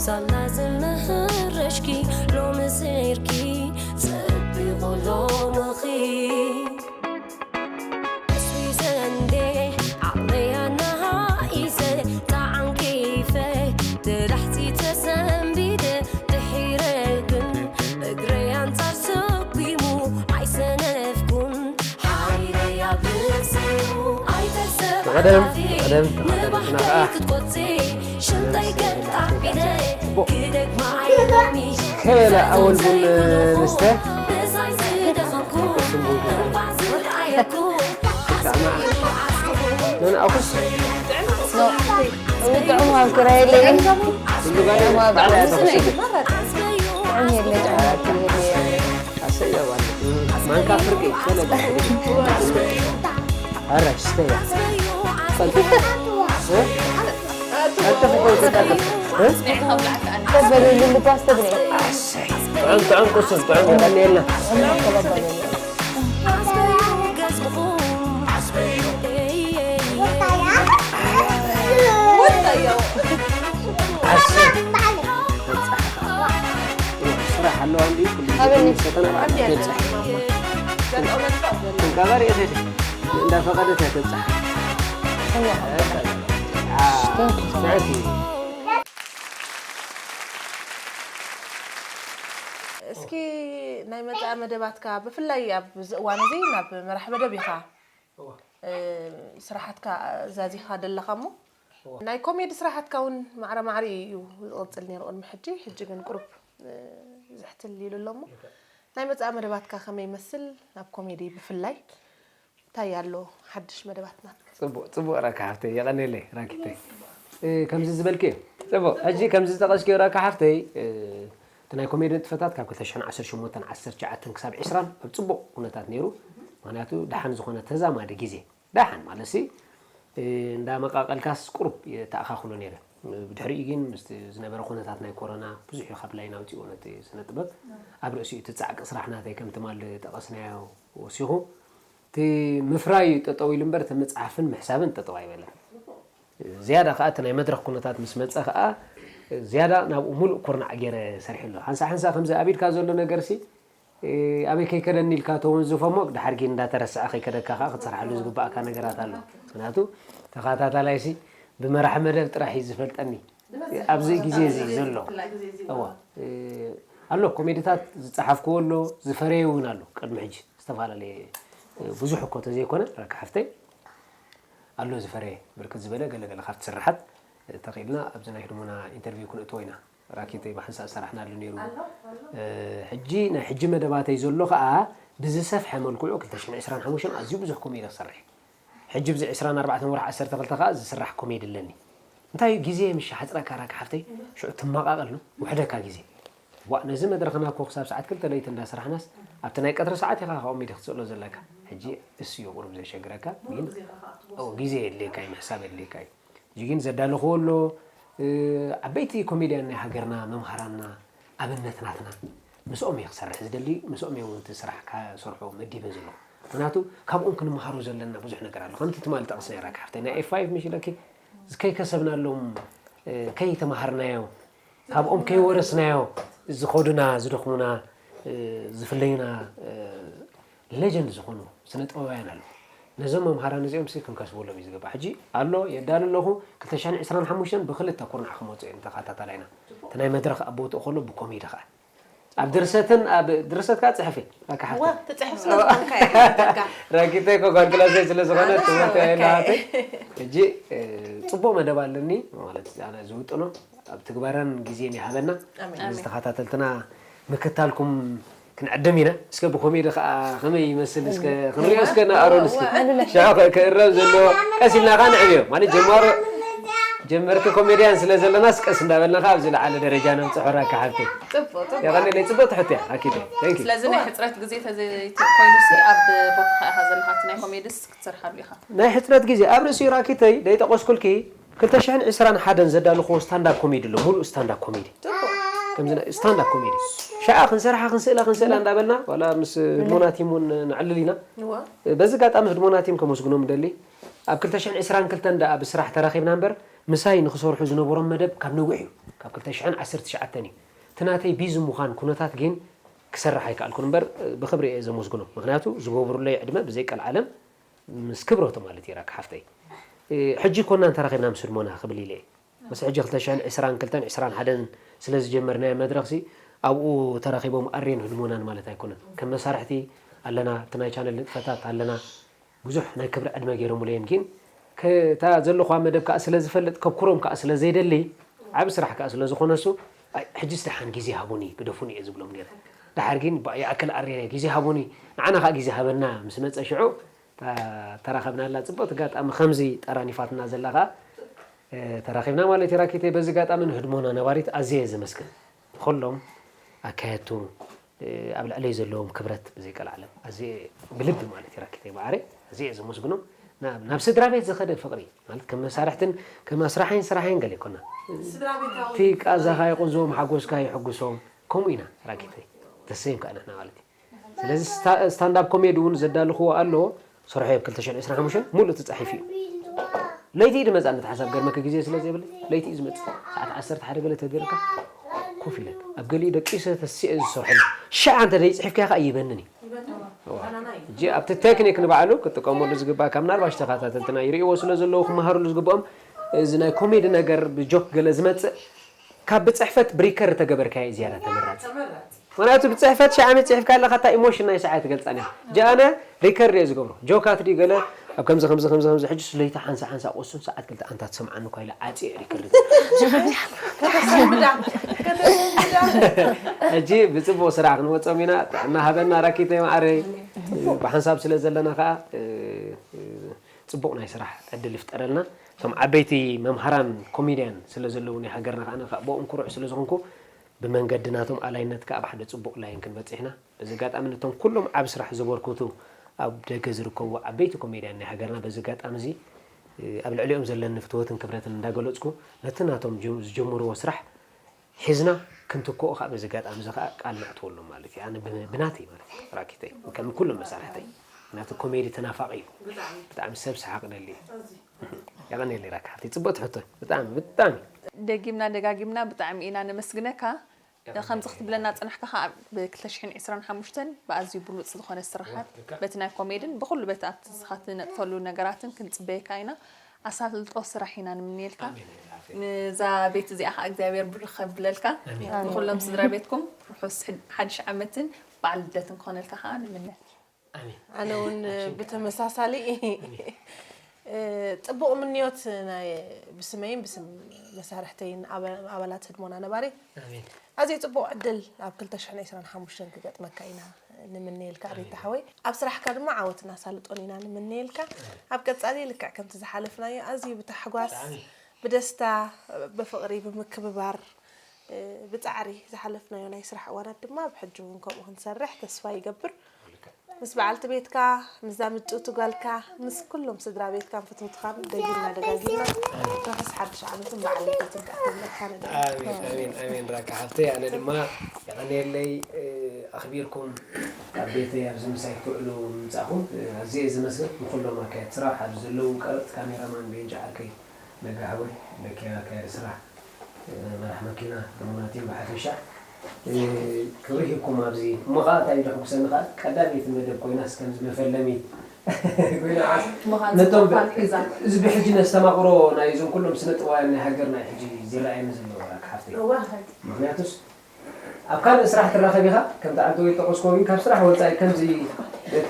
ሳላ ዝመህረሽኪ ሎሚ ዘይርኪ ጸቢቑ ሎምኺ። ኣስዊዘ እንዴ ዓቕለይ ኣነሃኢዘ ተዓንቂፈ፣ ተዳሕጺ ተሰንቢደ፣ ድሒረ ግን እግረይ ኣንጻር ሰጒሙ ኣይሰነፍኩን። ሓይለይ ኣብ ርእሰይ ኣይተሰብ ብቐደም፣ ሓላፊ ብቐደም ንባሕተይ ተኸታተልና ከዓ ክትቆጽ ሽንጠይ ከጣዒደ ጽቡቕ። ክደግማ ኣይሎሚ ከበላ ኣወል ቡን ንስተ። ምሳይ ዝደኸምኩ እባ ዝርኣየኩ ነን ኣኹስ ጥዑም ኣብ ክራይ የለይን። ጥዑም ኣብ ባዕላ ጥዑም የለ፣ ጥዑም ኣብ ክራይ የለ። ኣሰይ ኣባል። ማንካ ፍርቂ፣ ፈለጋ። ኣረ፣ ስተያ። ቀልጥፍ። እ? ቀልጥፍ እኮ ተቀልጥፍ። እ? ተበሉሉ ልባስ ተብለ። ኣሰይ። ጥዑም፣ ጥዑም ቁሱን፣ ጥዑም የቀንየልና። ኣሰይ። ስራሕ ኣለዋ እንዲ ኩሉ ኣበኒ። ሰተና በዓል ተብጻሕ። ክንቃበር እየ ሴት እንዳፈቀደት እያ ተብጻሕ። እዋ። አ፣ ስዕቲ። እስኪ ናይ መጻኢ መደባትካ ብፍላይ ኣብዚ እዋን እዚ ናብ መራሕ መደብ ኢኻ። እዋ። እ፣ ስራሓትካ ዛዚኻ ደለኻ እሞ፣ እዋ። ናይ ኮሜዲ ስራሓትካ እውን ማዕረ ማዕረ እዩ ዝቕጽል ነይሩ ቅድሚ ሕጂ። ሕጂ ግን ቁሩብ፣ እ፣ ዝሕትል ኢሉ ኣሎ እሞ፣ ናይ መጻኢ መደባትካ ከመይ ይመስል? ኣብ ኮሜዲ ብፍላይ እንታይ ኣሎ ሓድሽ መደባትና? ጽቡቕ፣ ጽቡቕ ራኪ ሓፍተይ፣ የቐንየለይ ራኪተይ። እ፣ ከምዚ ዝበልክዮ፣ ጽቡቕ፣ ሕጂ ከምዚ ዝጠቐስክዮ ራኪ ሓፍተይ፣ እ፣ እቲ ናይ ኮሜዲ ንጥፈታት ካብ ክልተ ሽሕን ዓሰርተ ሸሞንተን፣ ዓሰርተ ትሽዓተን ክሳብ ዕስራን ኣብ ጽቡቕ ኩነታት ነይሩ። ምኽንያቱ ደሓን ዝኾነ ተዛማዲ ግዜ፣ ደሓን ማለት ሲ፣ እ፣ እንዳመቃቀልካስ ቁሩብ የተኣኻኽሎ ነይረ። ብድሕሪኡ ግን ምስቲ ዝነበረ ኩነታት ናይ ኮሮና ብዙሕ እዩ ካብ ላይን ኣውፂኡ ነቲ ስነ ጥበብ። ኣብ ርእሲኡ እቲ ጻዕቂ ስራሕ ናተይ ከም ትማል ጠቐስናዮ ወሲኹ፣ እቲ ምፍራይ ጠጠው ኢሉ እምበር እቲ ምጽሓፍን ምሕሳብን ጠጠው ኣይበለን። ዝያዳ ከኣ እቲ ናይ መድረኽ ኩነታት ምስ መጸ ከኣ ዝያዳ ናብኡ ሙሉእ ኩርናዕ ገይረ ሰሪሐ ኣለኹ። ሓንሳእ ሓንሳእ ከምዚ ኣብ ኢድካ ዘሎ ነገር ሲ፣ እ፣ ኣበይ ከይከደኒ ኢልካ ተወንዝፎ እሞ ድሓር ግን እንዳተረስዐ ከይከደካ ከኣ ክትሰርሓሉ ዝግባኣካ ነገራት ኣሎ። ምኽንያቱ ተኸታታላይ ሲ ብመራሒ መደብ ጥራሕ እዩ ዝፈልጠኒ። ኣብዚ ግዜ እዚ ዘሎ። እዋ፣ እ፣ ኣሎ ኮሜዲታት ዝጸሓፍክዎ ኣሎ፣ ዝፈረየ እውን ኣሎ። ቅድሚ ሕጂ ዝተፈላለየ፣ እ፣ ብዙሕ እኮ ተዘይኮነ፣ ረካ ሓፍተይ፣ ኣሎ ዝፈረየ ብርክት ዝበለ ገለ ገለ ካብቲ ስርሓት፣ እ፣ ተኽኢልና ኣብዚ ናይ ህድሞና ኢንተርቪው ክንእትዎ ኢና። ራኪተይ ብሓንሳእ ዝሰራሕናሉ ነይሩ። ኣሎ፣ ኣሎ። እ፣ ሕጂ ናይ ሕጂ መደባተይ ዘሎ ከኣ ብዝሰፍሐ መልክዑ ክልተ ሽሕን ዕስራን ሓሙሽተን ኣዝዩ ብዙሕ ኮሜዲ ክሰርሕ። ሕጂ ብዚ ዕስራን ኣርባዕተን ወርሒ ዓሰርተ ክልተ ከኣ ዝስራሕ ኮሜዲ ኣለኒ። እንታይ እዩ ግዜ ምሽ ሓጽረካ ራኪ ሓፍተይ፣ ሽዑ ትመቃቀል ነው፣ ውሕደካ ግዜ። ዋ፣ ነዚ መድረኽና እኮ ክሳብ ሰዓት ክልተ ለይቲ እንዳሰራሕናስ፣ ኣብቲ ናይ ቀትሪ ሰዓት ኢኻ ኮሜዲ ክትስእሎ ዘለካ። ሕጂ እሱ እዩ ቁሩብ ዘሸግረካ፣ ግን ግዜ የድልየካ እዩ፣ ምሕሳብ የድልየካ እዩ። ሕጂ ግን ዘዳለኽዎ ኣሎ፣ እ፣ ዓበይቲ ኮሜድያን ናይ ሃገርና፣ መምሃራንና፣ ኣብነት ናትና። ምስኦም እየ ክሰርሕ ዝደሊ፣ ምስኦም እየ እውን እቲ ስራሕ ክሰርሖ መዲበ ዘለኹ። ምኽንያቱ ካብኦም ክንመሃሮ ዘለና ብዙሕ ነገር ኣሎ። ከምቲ ትማሊ ጠቕስናዮ ራኪ ሓፍተይ፣ ናይ ኤፍ ፋይቭ ምሽ ኢለኪ፣ ከይከሰብናሎም፣ እ፣ ከይተማሃርናዮ፣ ካብኦም ከይወረስናዮ ዝኸዱና፣ ዝደኽሙና፣ እ፣ ዝፍለዩና፣ እ፣ ሌጀንድ ዝኾኑ ስነ ጥበባውያን ኣለዉ። ነዞም መምሃራን እዚኦም ሲ ክንከስበሎም እዩ ዝግባእ። ሕጂ ኣሎ፣ የዳሉ ኣለኹ፣ ክልተ ሽሕን ዕስራን ሓሙሽተን ብኽልተ ኩርናዕ ክመጹ እዮም ተኸታታላይና። እቲ ናይ መድረኽ ኣብ ቦትኡ ከሎ ብኮሜዲ ኸኣ። ኣብ ድርሰትን፣ ኣብ ድርሰት ከኣ ጽሕፊ፣ ራኪ ሓፍተይ። እዋ፣ ትጽሕፍ ስለ ዝኾንካ እየ ሓቲተካ። ራኪተይ እኮ ጓል ክላሰይ ስለ ዝኾነት ኣነ ትምህርቲ እየ ኣወካይ። ናተይ። ሕጂ፣ እ፣ ጽቡቕ መደብ ኣለኒ፣ ማለት ኣነ ዝውጥኖ፣ ኣብ ትግባረን ግዜን ይሃበና። ኣሜን። እዚ ተኸታተልትና ምክታልኩም ክንዕድም ኢና። እስከ ብኮሜዲ ከኣ ከመይ ይመስል እስከ ክንሪኦ እስከ ንኣሮን እስከ። እዋ፣ እዋ። ሽዑ ከ-፣ ክእረም ዘለዎ ቀስ ኢልና ከኣ ንዕብዮ። ማለት ጀማሮ፣ ጀመርቲ ኮሜድያን ስለ ዘለናስ ቀስ እንዳበልና ከኣ ኣብ ዝለዓለ ደረጃ ነብጽሖ ራኪ ሓፍተይ። ጽቡቕ፣ ጽቡቕ። የቐንየለይ፣ ጽብቕቲ ሕቶ እያ ራኪተይ። Thank you። ስለዚ ናይ ሕጽረት ግዜ ተዘይኮይኑሲ ኣብ ቦታኻ ኢኻ ዘለኻ፣ እቲ ናይ ኮሜድስ ክትሰርሓሉ ኢኻ። ናይ ሕጽረት ግዜ ኣብ ርእሲኡ ራኪተይ ደይጠቐስኩልኪ ክልተ ሽሕን ዕስራን ሓደን ዘዳለኽዎ ስታንዳፕ ኮሜዲ ኣሎ፣ ሙሉእ ስታንዳፕ ኮሜዲ። ጽቡቕ። ከምዚ ናይ ስታንዳፕ ኮሜዲ። ሸዓ ክንሰርሓ፣ ክንስእላ፣ ክንስእላ እንዳበልና፣ ዋላ ምስ ህድሞና ቲም እውን ነዕልል ኢና። እዋ። በዚ ኣጋጣሚ ህድሞና ቲም ከመስግኖም እደሊ። ኣብ ክልተ ሽሕን ዕስራን ክልተን ደኣ ብስራሕ ተራኺብና እምበር፣ ምሳይ ንክሰርሑ ዝነበሮም መደብ ካብ ነዊሕ እዩ። ኣብ ክልተ ሽሕን ዓሰርተ ትሽዓተን እዩ። እቲ ናተይ ቢዚ ምዃን ኩነታት ግን ክሰርሕ ኣይከኣልኩን እምበር፣ ብኽብሪ እየ ዘመስግኖም። ምኽንያቱ ዝገበሩለይ ዕድመ ብዘይ ቀልዓለም ምስ ክብረቱ ማለት እዩ፣ ራክ ሓፍተይ። ሕጂ ኮና እንተራኺብና ምስ ህድሞና ክብል ኢለ እየ። ምስ ሕጂ ክልተ ሽሕን ዕስራን ክልተን ዕስራን ሓደን ስለ ዝጀመርናዮ መድረኽሲ፣ ኣብኡ ተራኺቦም ኣሬን ህድሞናን ማለት ኣይኮነን። ከም መሳርሕቲ ኣለና፣ እቲ ናይ ቻነል ንጥፈታት ኣለና። ብዙሕ ናይ ክብሪ ዕድመ ገይሮምሉ እዮም፣ ግን ከ-፣ እታ ዘለኹዋ መደብ ከኣ ስለ ዝፈልጥ፣ ከብኩሮም ከኣ ስለ ዘይደሊ፣ ዓቢ ስራሕ ከኣ ስለ ዝኾነ እሱ፣ ኣይ፣ ሕጅስ ደሓን ግዜ ሃቡኒ፣ ግደፉኒ እየ ዝብሎም ነይረ። ደሓር ግን፣ ባ-፣ ይኣክል ኣሬ ግዜ ሃቡኒ፣ ንዓና ከኣ ግዜ ሃበና ምስ መጸ ሽዑ፣ እታ ተራኸብናላ ጽብቕቲ ኣጋጣሚ ከምዚ ጠራኒፋትና ዘላ ከኣ፣ እ፣ ተራኺብና ማለት እዩ። ራኪተይ፣ በዚ ኣጋጣሚ ንህድሞና ነባሪት ኣዝየ እየ ዘመስግን። ንኹሎም ኣካየድቱ፣ እ፣ ኣብ ልዕለይ ዘለዎም ክብረት ብዘይቀልዓለም ኣዝየ ብልቢ ማለት እዩ ራኪተይ መዓረይ ኣዝየ እየ ዘመስግኖም። ናብ፣ ናብ ስድራ ቤት ዝኸደ ፍቕሪ ማለት ከም መሳርሕትን ከም ኣስራሓይን ስራሓይን ገለ ኣይኮናን። እቲ ቃዛኻ ይቕንዞም፣ ሓጎስካ ይሕጉሶም። ከምኡ ኢና ራኪተይ። ተሰይም ከኣ ንሕና ማለት እዩ። ስለዚ ስታ-፣ ስታንዳፕ ኮሜዲ እውን ዘዳልኽዎ ኣሎ። ሰርሖ ኣብ ክልተ ሽሕን ዕስራን ሓሙሽተን ሙሉእ ተጻሒፉ እዩ። ለይቲ እዩ ዝመጽእ፣ ነቲ ሓሳብ ገርመኪ ግዜ ስለ ዘይብለይ ለይቲ እዩ ዝመጽእ። ሰዓት ዓሰርተ ሓደ ገለ ተገርካ ኮፍ ኢለ ኣብ ገሊኡ ደቂሰ ተሲዐ ዝሰርሐሉ። ሽዓ እንተ ዘይጽሒፍካዮ ከኣ ይበንን እዩ። እዋ። ሕጂ ኣብቲ ቴክኒክ ንባዕሉ ክጥቀመሉ ዝግባእካ፣ ምናልባሽ ተኸታተልትና ይርእይዎ ስለ ዘለዉ ክመሃርሉ ዝግብኦም፣ እዚ ናይ ኮሜዲ ነገር ብጆክ ገለ ዝመጽእ ካብ ብጽሕፈት ብሪከር ተገበርካዮ ዝያዳ ተመራጺ። ምኽንያቱ ብጽሕፈት ሻዕ ዓመት ጽሒፍካ ኣለኻ፣ እታ ኢሞሽን ናይ ሰዓት ትገልጻን እያ። ጃ ኣነ ሪከርድ እየ ዝገብሮ። ጆካት ድዩ ገለ ኣብ ከምዚ፣ ከምዚ፣ ከምዚ፣ ከምዚ፣ ሕጂ ስለይታ ሓንሳ፣ ሓንሳ ቁሱን ሰዓት ክልተ ኣንታ ትሰምዓኒ እኳ ኢለ ዓጽየ ሪከርድ። ሕጂ ብጽቡቕ ስራሕ ክንወጾም ኢና። ጥዕና ሃበና ራኪተይ መዓረይ። ብሓንሳብ ስለ ዘለና ከኣ፣ እ፣ እ፣ ጽቡቕ ናይ ስራሕ ዕድል ይፍጠረልና። እቶም ዓበይቲ መምሃራን ኮሜድያን ስለ ዘለዉ ናይ ሃገርና ከኣ፣ ኣነ ከኣ ብኦም ኩሩዕ ስለ ዝኾንኩ፣ ብመንገዲ ናቶም ኣላይነት ከኣ ኣብ ሓደ ጽቡቕ ላይን ክንበጽሕ ኢና። በዚ ኣጋጣሚ ነቶም ኩሎም ዓቢ ስራሕ ዘበርክቱ ኣብ ደገ ዝርከቡ ዓበይቲ ኮሜድያን ናይ ሃገርና በዚ ኣጋጣሚ እዚ፣ እ፣ ኣብ ልዕሊኦም ዘለኒ ፍትወትን ክብረትን እንዳገለጽኩ፣ ነቲ ናቶም ጅ-፣ ዝጀመርዎ ስራሕ ሒዝና ክንትክኦ ከኣ በዚ ኣጋጣሚ እዚ ከኣ ቃል ነእትወሎም ማለት እዩ። ኣነ ብ-፣ ብናተይ ማለት እዩ፣ ራኪተይ፣ ከም ኩሎም መሳርሕተይ። ናቲ ኮሜዲ ተናፋቒ እዩ። ብጣዕሚ። ብጣዕሚ ሰብ ሰሓቕ ደሊ እዩ። ኣዝዩ። የቐንየለይ ራካ ሓፍተይ፣ ጽብቕቲ ሕቶ። ብጣዕሚ፣ ብጣዕሚ። ደጊምና ደጋጊምና ብጣዕሚ ኢና ነመስግነካ። ከምዚ ክትብለና ጽናሕካ ከኣ ብ ክልተ ሽሕን ዕስራን ሓሙሽተን ብኣዝዩ ብሉጽ ዝኾነ ስራሓት፣ ልክዕ። በቲ ናይ ኮሜድን ብኹሉ በቲ ኣብቲ ንስኻ ትነጥፈሉ ነገራትን ክንጽበየካ ኢና። ኣሳልጦ ስራሕ ኢና ንምንየልካ። ኣሜን፣ ኣሜን። ንዛ ቤት እዚኣ ከኣ እግዚኣብሔር ብሩኽ ከብለልካ። ኣሜን። ንኹሎም ስድራ ቤትኩም ርሑስ ሕድ-፣ ሓድሽ ዓመትን በዓል ልደትን ክኾነልካ ከኣ ንምነ። ኣሜን። ኣነ እውን ኣሜን። ብተመሳሳሊ፣ ኣሜን። እ፣ ጽቡቕ ምንዮት ናይ፣ ብስመይን ብስም መሳርሕተይን ኣባ-፣ ኣባላት ህድሞና ነባሪ ኣሜን። ኣዝዩ ጽቡቕ ዕድል ኣብ ክልተ ሽሕን ዕስራን ሓሙሽተን ክገጥመካ ኢና ንምነየልካ፣ ኣሜን። ሪታ ሓወይ። ኣብ ስራሕካ ድማ ዓወትን ኣሳልጦን ኢና ንምነየልካ። ኣሜን። ኣብ ቀጻሊ ልክዕ ከምቲ ዝሓለፍናዮ ኣዝዩ ብታሕጓስ፣ ብጣዕሚ። ብደስታ፣ ብፍቕሪ፣ ብምክብባር፣ እ፣ ብጻዕሪ ዝሓለፍናዮ ናይ ስራሕ እዋናት ድማ ኣብ ሕጂ እውን ከምኡ ክንሰርሕ ተስፋ ይገብር። ልክዕ። ምስ በዓልቲ ቤትካ፣ ምስዛ ምጭውቲ ጓልካ፣ ምስ ኩሎም ስድራ ቤትካን ፍትውትኻን ደጊምና ደጋጊምና ርሑስ ሓድሽ ዓመትን በዓል ልደትን ከኣ ክብለካ ንደሊ። ኣሜን፣ ኣሜን፣ ኣሜን። ራካ ሓፍተይ፣ ኣነ ድማ የቐንየለይ፣ እ፣ ኣኽቢርኩም ካብ ቤተይ ኣብዚ ምሳይ ክትውዕሉ ምምጻእኹም፣ እ፣ ኣዝየ እየ ዘመስግን። ንኹሎም ኣካየድቲ ስራሕ፣ ኣብዚ ዘለዉ ቀረጽቲ፣ ካሜራማን ቤንጃ ዓርከይ፣ ነጋ ሓወይ፣ በኪያ ኣካያዲ ስራሕ፣ መራሕ መኪና፣ ሮናቲን ብሓፈሻ፣ እ፣ ክብሪ ሂብኩም ኣብዚ። እሞ ኸዓ እንታይ ዘሐጉሰኒ ኸዓ፣ ቀዳመይቲ መደብ ኮይናስ ከምዚ መፈለሚ ኮይና ዓስ-፣ ምዃን ነቶም ጽቡቕ ብ-፣ ፋንቲዛ። እዚ ብሕጂ ነስተማቕሮ ናይ እዞም ኩሎም ስነ ጥበባውያን ናይ ሃገርና እዩ ሕጂ ዝረኣየኒ ዘሎ ወላ ክሓፍተይ። እወ። ምኽንያቱስ፣ ኣብ ካልእ ስራሕ ትራኸብ ኢኻ፣ ከምቲ ዓንተወይ ዝጠቐስክዎ ግን ካብ ስራሕ ወጻኢ ከምዚ በቲ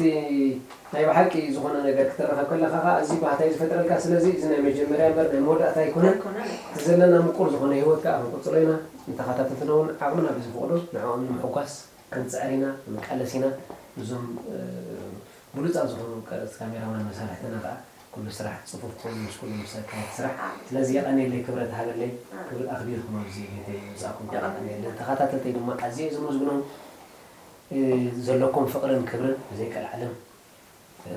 ናይ ብሓቂ ዝኾነ ነገር ክትራኸብ ከለኻ ኸኣ ኣዝዩ ባህታ እዩ ዝፈጥረልካ። ስለዚ እዚ ናይ መጀመርያ እምበር ናይ መወዳእታ ኣይኮነን። ኣይኮነን። እቲ ዘለና ምቁር ዝኾነ ህይወት ከኣ ክንቅጽሎ ኢና። ንተኸታተልትና እውን ዓቕምና ብዝፈቕዶ ንዕኦም ንምሕጓስ ክንጽዕር ኢና፣ ክንቃለስ ኢና። እዞም፣ እ፣ ብሉጻት ዝኾኑ ቀረጽቲ ካሜራማን መሳርሕትና ከኣ ኩሉ ስራሕ ጽፉፍ ክኸውን ምስ ኩሉ ምስ ኣካየድቲ ስራሕ። ስለዚ የቐንየለይ፣ ክብረት ሃበለይ፣ ክብሪ ኣኽቢርኩም ኣብዚ ቤተይ ምምጻእኩም ከኣ የቐንየለይ። ተኸታተልተይ ድማ ኣዝየ እየ ዘመስግኖም። እ፣ ዘለኩም ፍቕርን ክብርን ብዘይቀልዓለም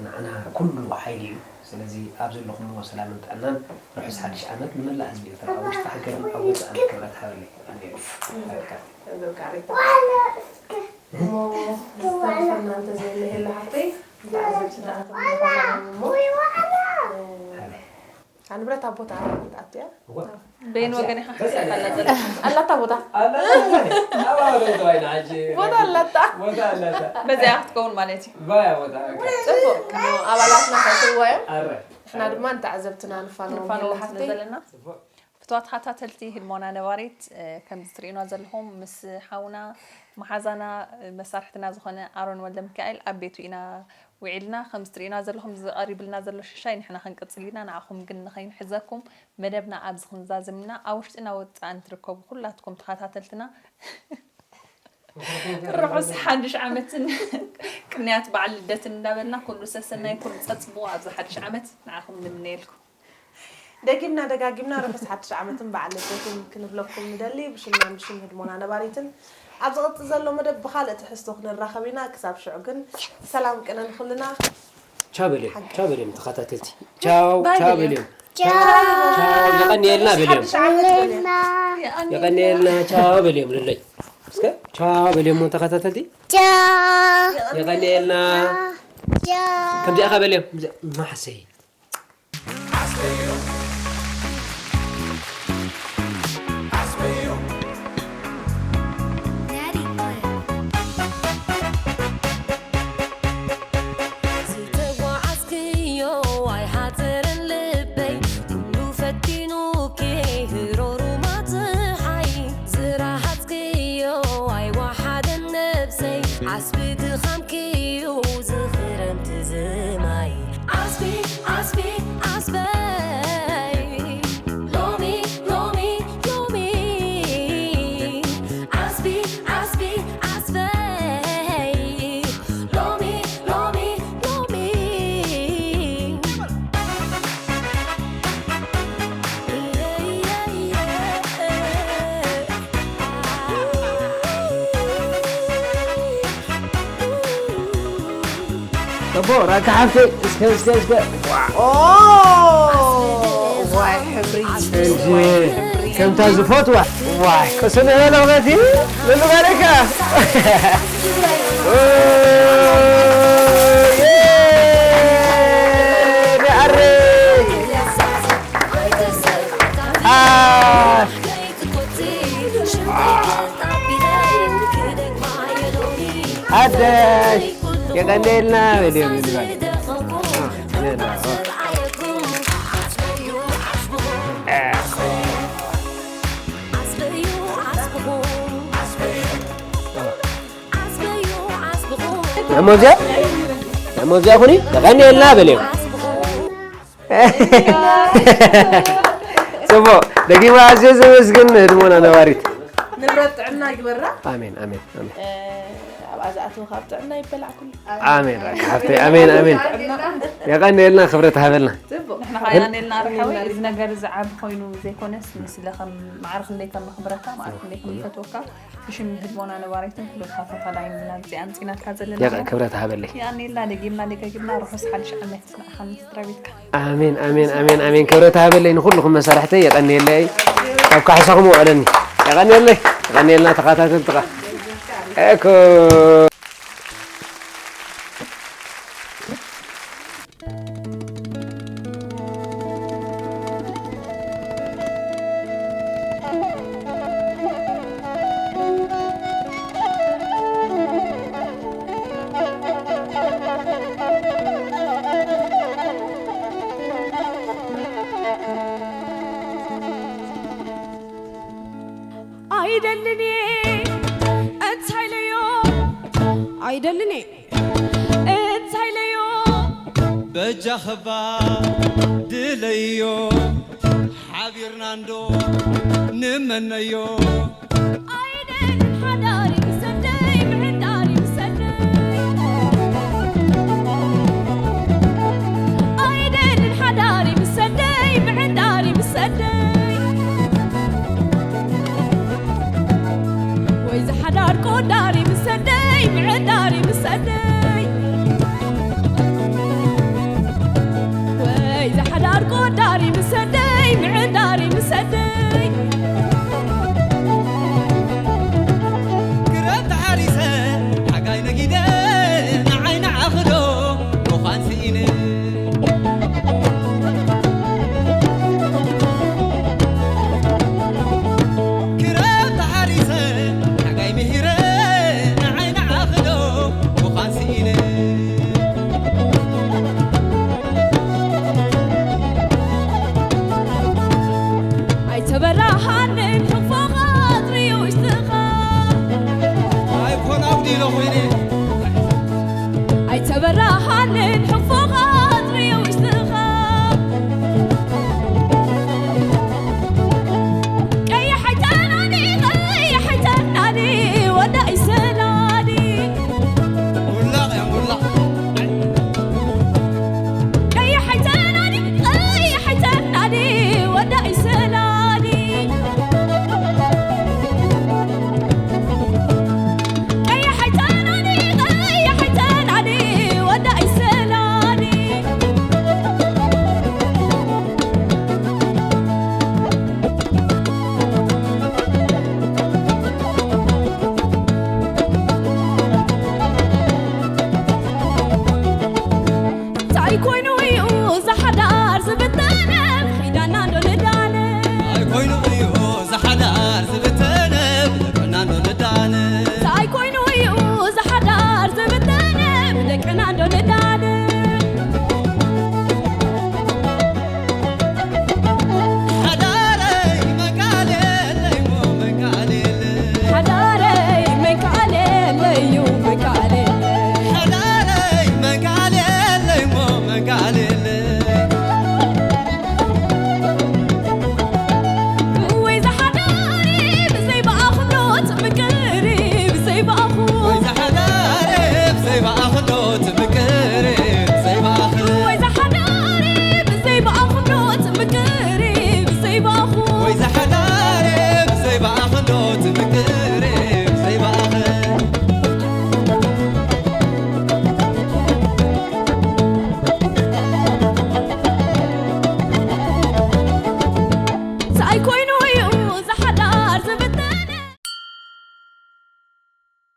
ንዓና ኩሉ ሓይሊ እዩ። ስለዚ ኣብ ዘለኹምዎ ሰላምን ጥዕናን ርሑስ ሓድሽ ዓመት ንመላእ ህዝቢ ኤርትራ ኣብ ውሽጢ ሃገርን ኣብ ወጻእን ክብረት ሃበለይ። የቐንየለይ። እሞ ዝተረፈና እንተዘየለ የለ ሓፍተይ፣ ብዛዕባ ስድራና እሞ፣ ኣነ ብረት ኣብ ቦታ ኣትያ። እዋ። በይን ወገን ኢኻ ክትስእል ኣላ ዘላ ኣላታ ቦታ ኣላታ ኣባዶ ተባይና ሕጂ ቦታ ኣላታ ቦታ ኣላታ በዚኣ ክትከውን ማለት እዩ ባያ ቦታ ፅቡቅ ኣባላትና ከይትዋ እዮም ኣረ ንሕና ድማ ንተዓዘብትና ንፋነዎም ንፋነዎም ይብላ ስለ ሓፍተይ ዘለና ጽቡቅ ፍትዋት ተኸታተልቲ ህድሞና ነባሪት እ፣ ከምዚ ትርእዩና ዘለኹም ምስ ሓውና መሓዛና እ፣ መሳርሕትና ዝኾነ ኣሮን ወልደ ሚካኤል ኣብ ቤቱ ኢና ውዒልና ከምዚ ትርእዩና ዘለኹም ዝቐሪብልና ዘሎ ሽሻይ ንሕና ክንቅጽል ኢና ንዓኹም ግን ንኸይንሕዘኩም መደብና ኣብዚ ክንዛዝም ኢና ኣብ ውሽጥና ወጻእን ትርከቡ ኩላትኩም ተኸታተልትና ርሑስ ሓድሽ ዓመትን ቅንያት በዓል ልደትን እንዳበልና ኩሉ ሰሰናይ ኩሉ ፀፅቡ ኣብዚ ሓድሽ ዓመት ንዓኹም ንምነየልኩም ደጊምና ደጋጊምና ርሑስ ሓድሽ ዓመትን በዓል ልደትን ክንብለኩም ንደሊ ብሽምናን ብሽም ህድሞና ነባሪትን ኣብ ዝቕፅል ዘሎ መደብ ብካልእ ትሕዝቶ ክንራኸብ ኢና ክሳብ ሽዑ ግን ሰላም ቅነ ንኩልና ቻው በልዮም ቻው በልዮም ተኸታተልቲ ቻው ቻው በልዮም ቻው ቻው የቐንየልና በልዮም ሌና የቐንየልና ቻው በልዮም ልለይ እስከ ቻው በልዮም ተኸታተልቲ ቻው የቐንየልና ቻው ከምዚኣኻ በልዮም ማሕሰይ ዝተጓዓዝክዮ ኣይሓፅርን ልበይ ኩሉ ፈቲኑኪ ህሮሩማ ፀሓይ ዝረሃፅክዮ ኣይወሓደን ነብሰይ ዓስቢ ድኻምኪዩ ዝኽረምቲ ዝማይ ዓስቢ ዓስቢ ዓስበይ ሎሚ ሎሚ ሎሚ ዓስቢ ዓስቢ ዓስበይ ሎሚ ሎሚ ሎሚ ጠቦ ራካ ሓፍተይ እስከ እስከ እስከ ኦ ዋይ ሕብሪ እንጂ ከምታ ዝፈትዋ ዋይ ቅስን በለ ክበቲ ልሉ በለካ ኣረ ሓደሽ የቀንደልና በልዮም ይባል መሞዚያ መሞዚያ ኩኒ የቀንየልና በልዮም ፅቡቅ ደጊማ ኣዝየ ዘመስግን ህድሞና ነባሪት ንብረት ጥዕና ይግበራ ኣሜን ኣሜን ኣሜን ኣብ ኣዛእትዎ ካብ ጥዕና ይበላዕ ኩሉ ኣሜን ራኪ ሓፍተይ ኣሜን ኣሜን የቀንየልና ክብረት ሃበልና ፅቡቅ ንሕና ከኣ ያኔልና ርሓዊ እዚ ነገር እዚ ዓቢ ኮይኑ ዘይኮነስ ንስለ ከም ማዕረ ክንደይ ከም ንኽብረካ ማዕረ ክንደይ ከም ንፈትወካ ብሽም ህድሞና ነባሪትን ኩሎም ተኸታታላይን ኢና እዚ ኣምጺናልካ ዘለና የቀ ክብረት ሃበለይ ያኔልና ደጊምና ደጋጊምና ርሑስ ሓድሽ ዓመት ንዓኻን ንስድራ ቤትካ ኣሜን ኣሜን ኣሜን ኣሜን ክብረት ሃበለይ ንኩልኩም መሳርሕተይ የቀንየለይ ካብ ካሕሳኹም ውዕለኒ የቀንየለይ የቀንየልና ተኸታተልትኻ እኮ ኣይደልን እየ እንታይ ኢለዮ ኣይደልን እየ እንታይ ኢለዮ በጃኽባ ድለዮ ሓቢርና እንዶ ንመነዮ ኣይደልን ሓዳሪ ምሰደይ ምዕዳሪ ምሰደይ ኣይደልን ሓዳሪ ምሰደይ ምዕዳሪ ምሰደይ ወይ ዝሓዳር ቆዳሪ ምሰደይ ምዕዳሪ ምሰደይ ወይ ዝሓዳር ቆዳሪ ምሰደይ ምዕዳሪ ምሰደይ በራሃንን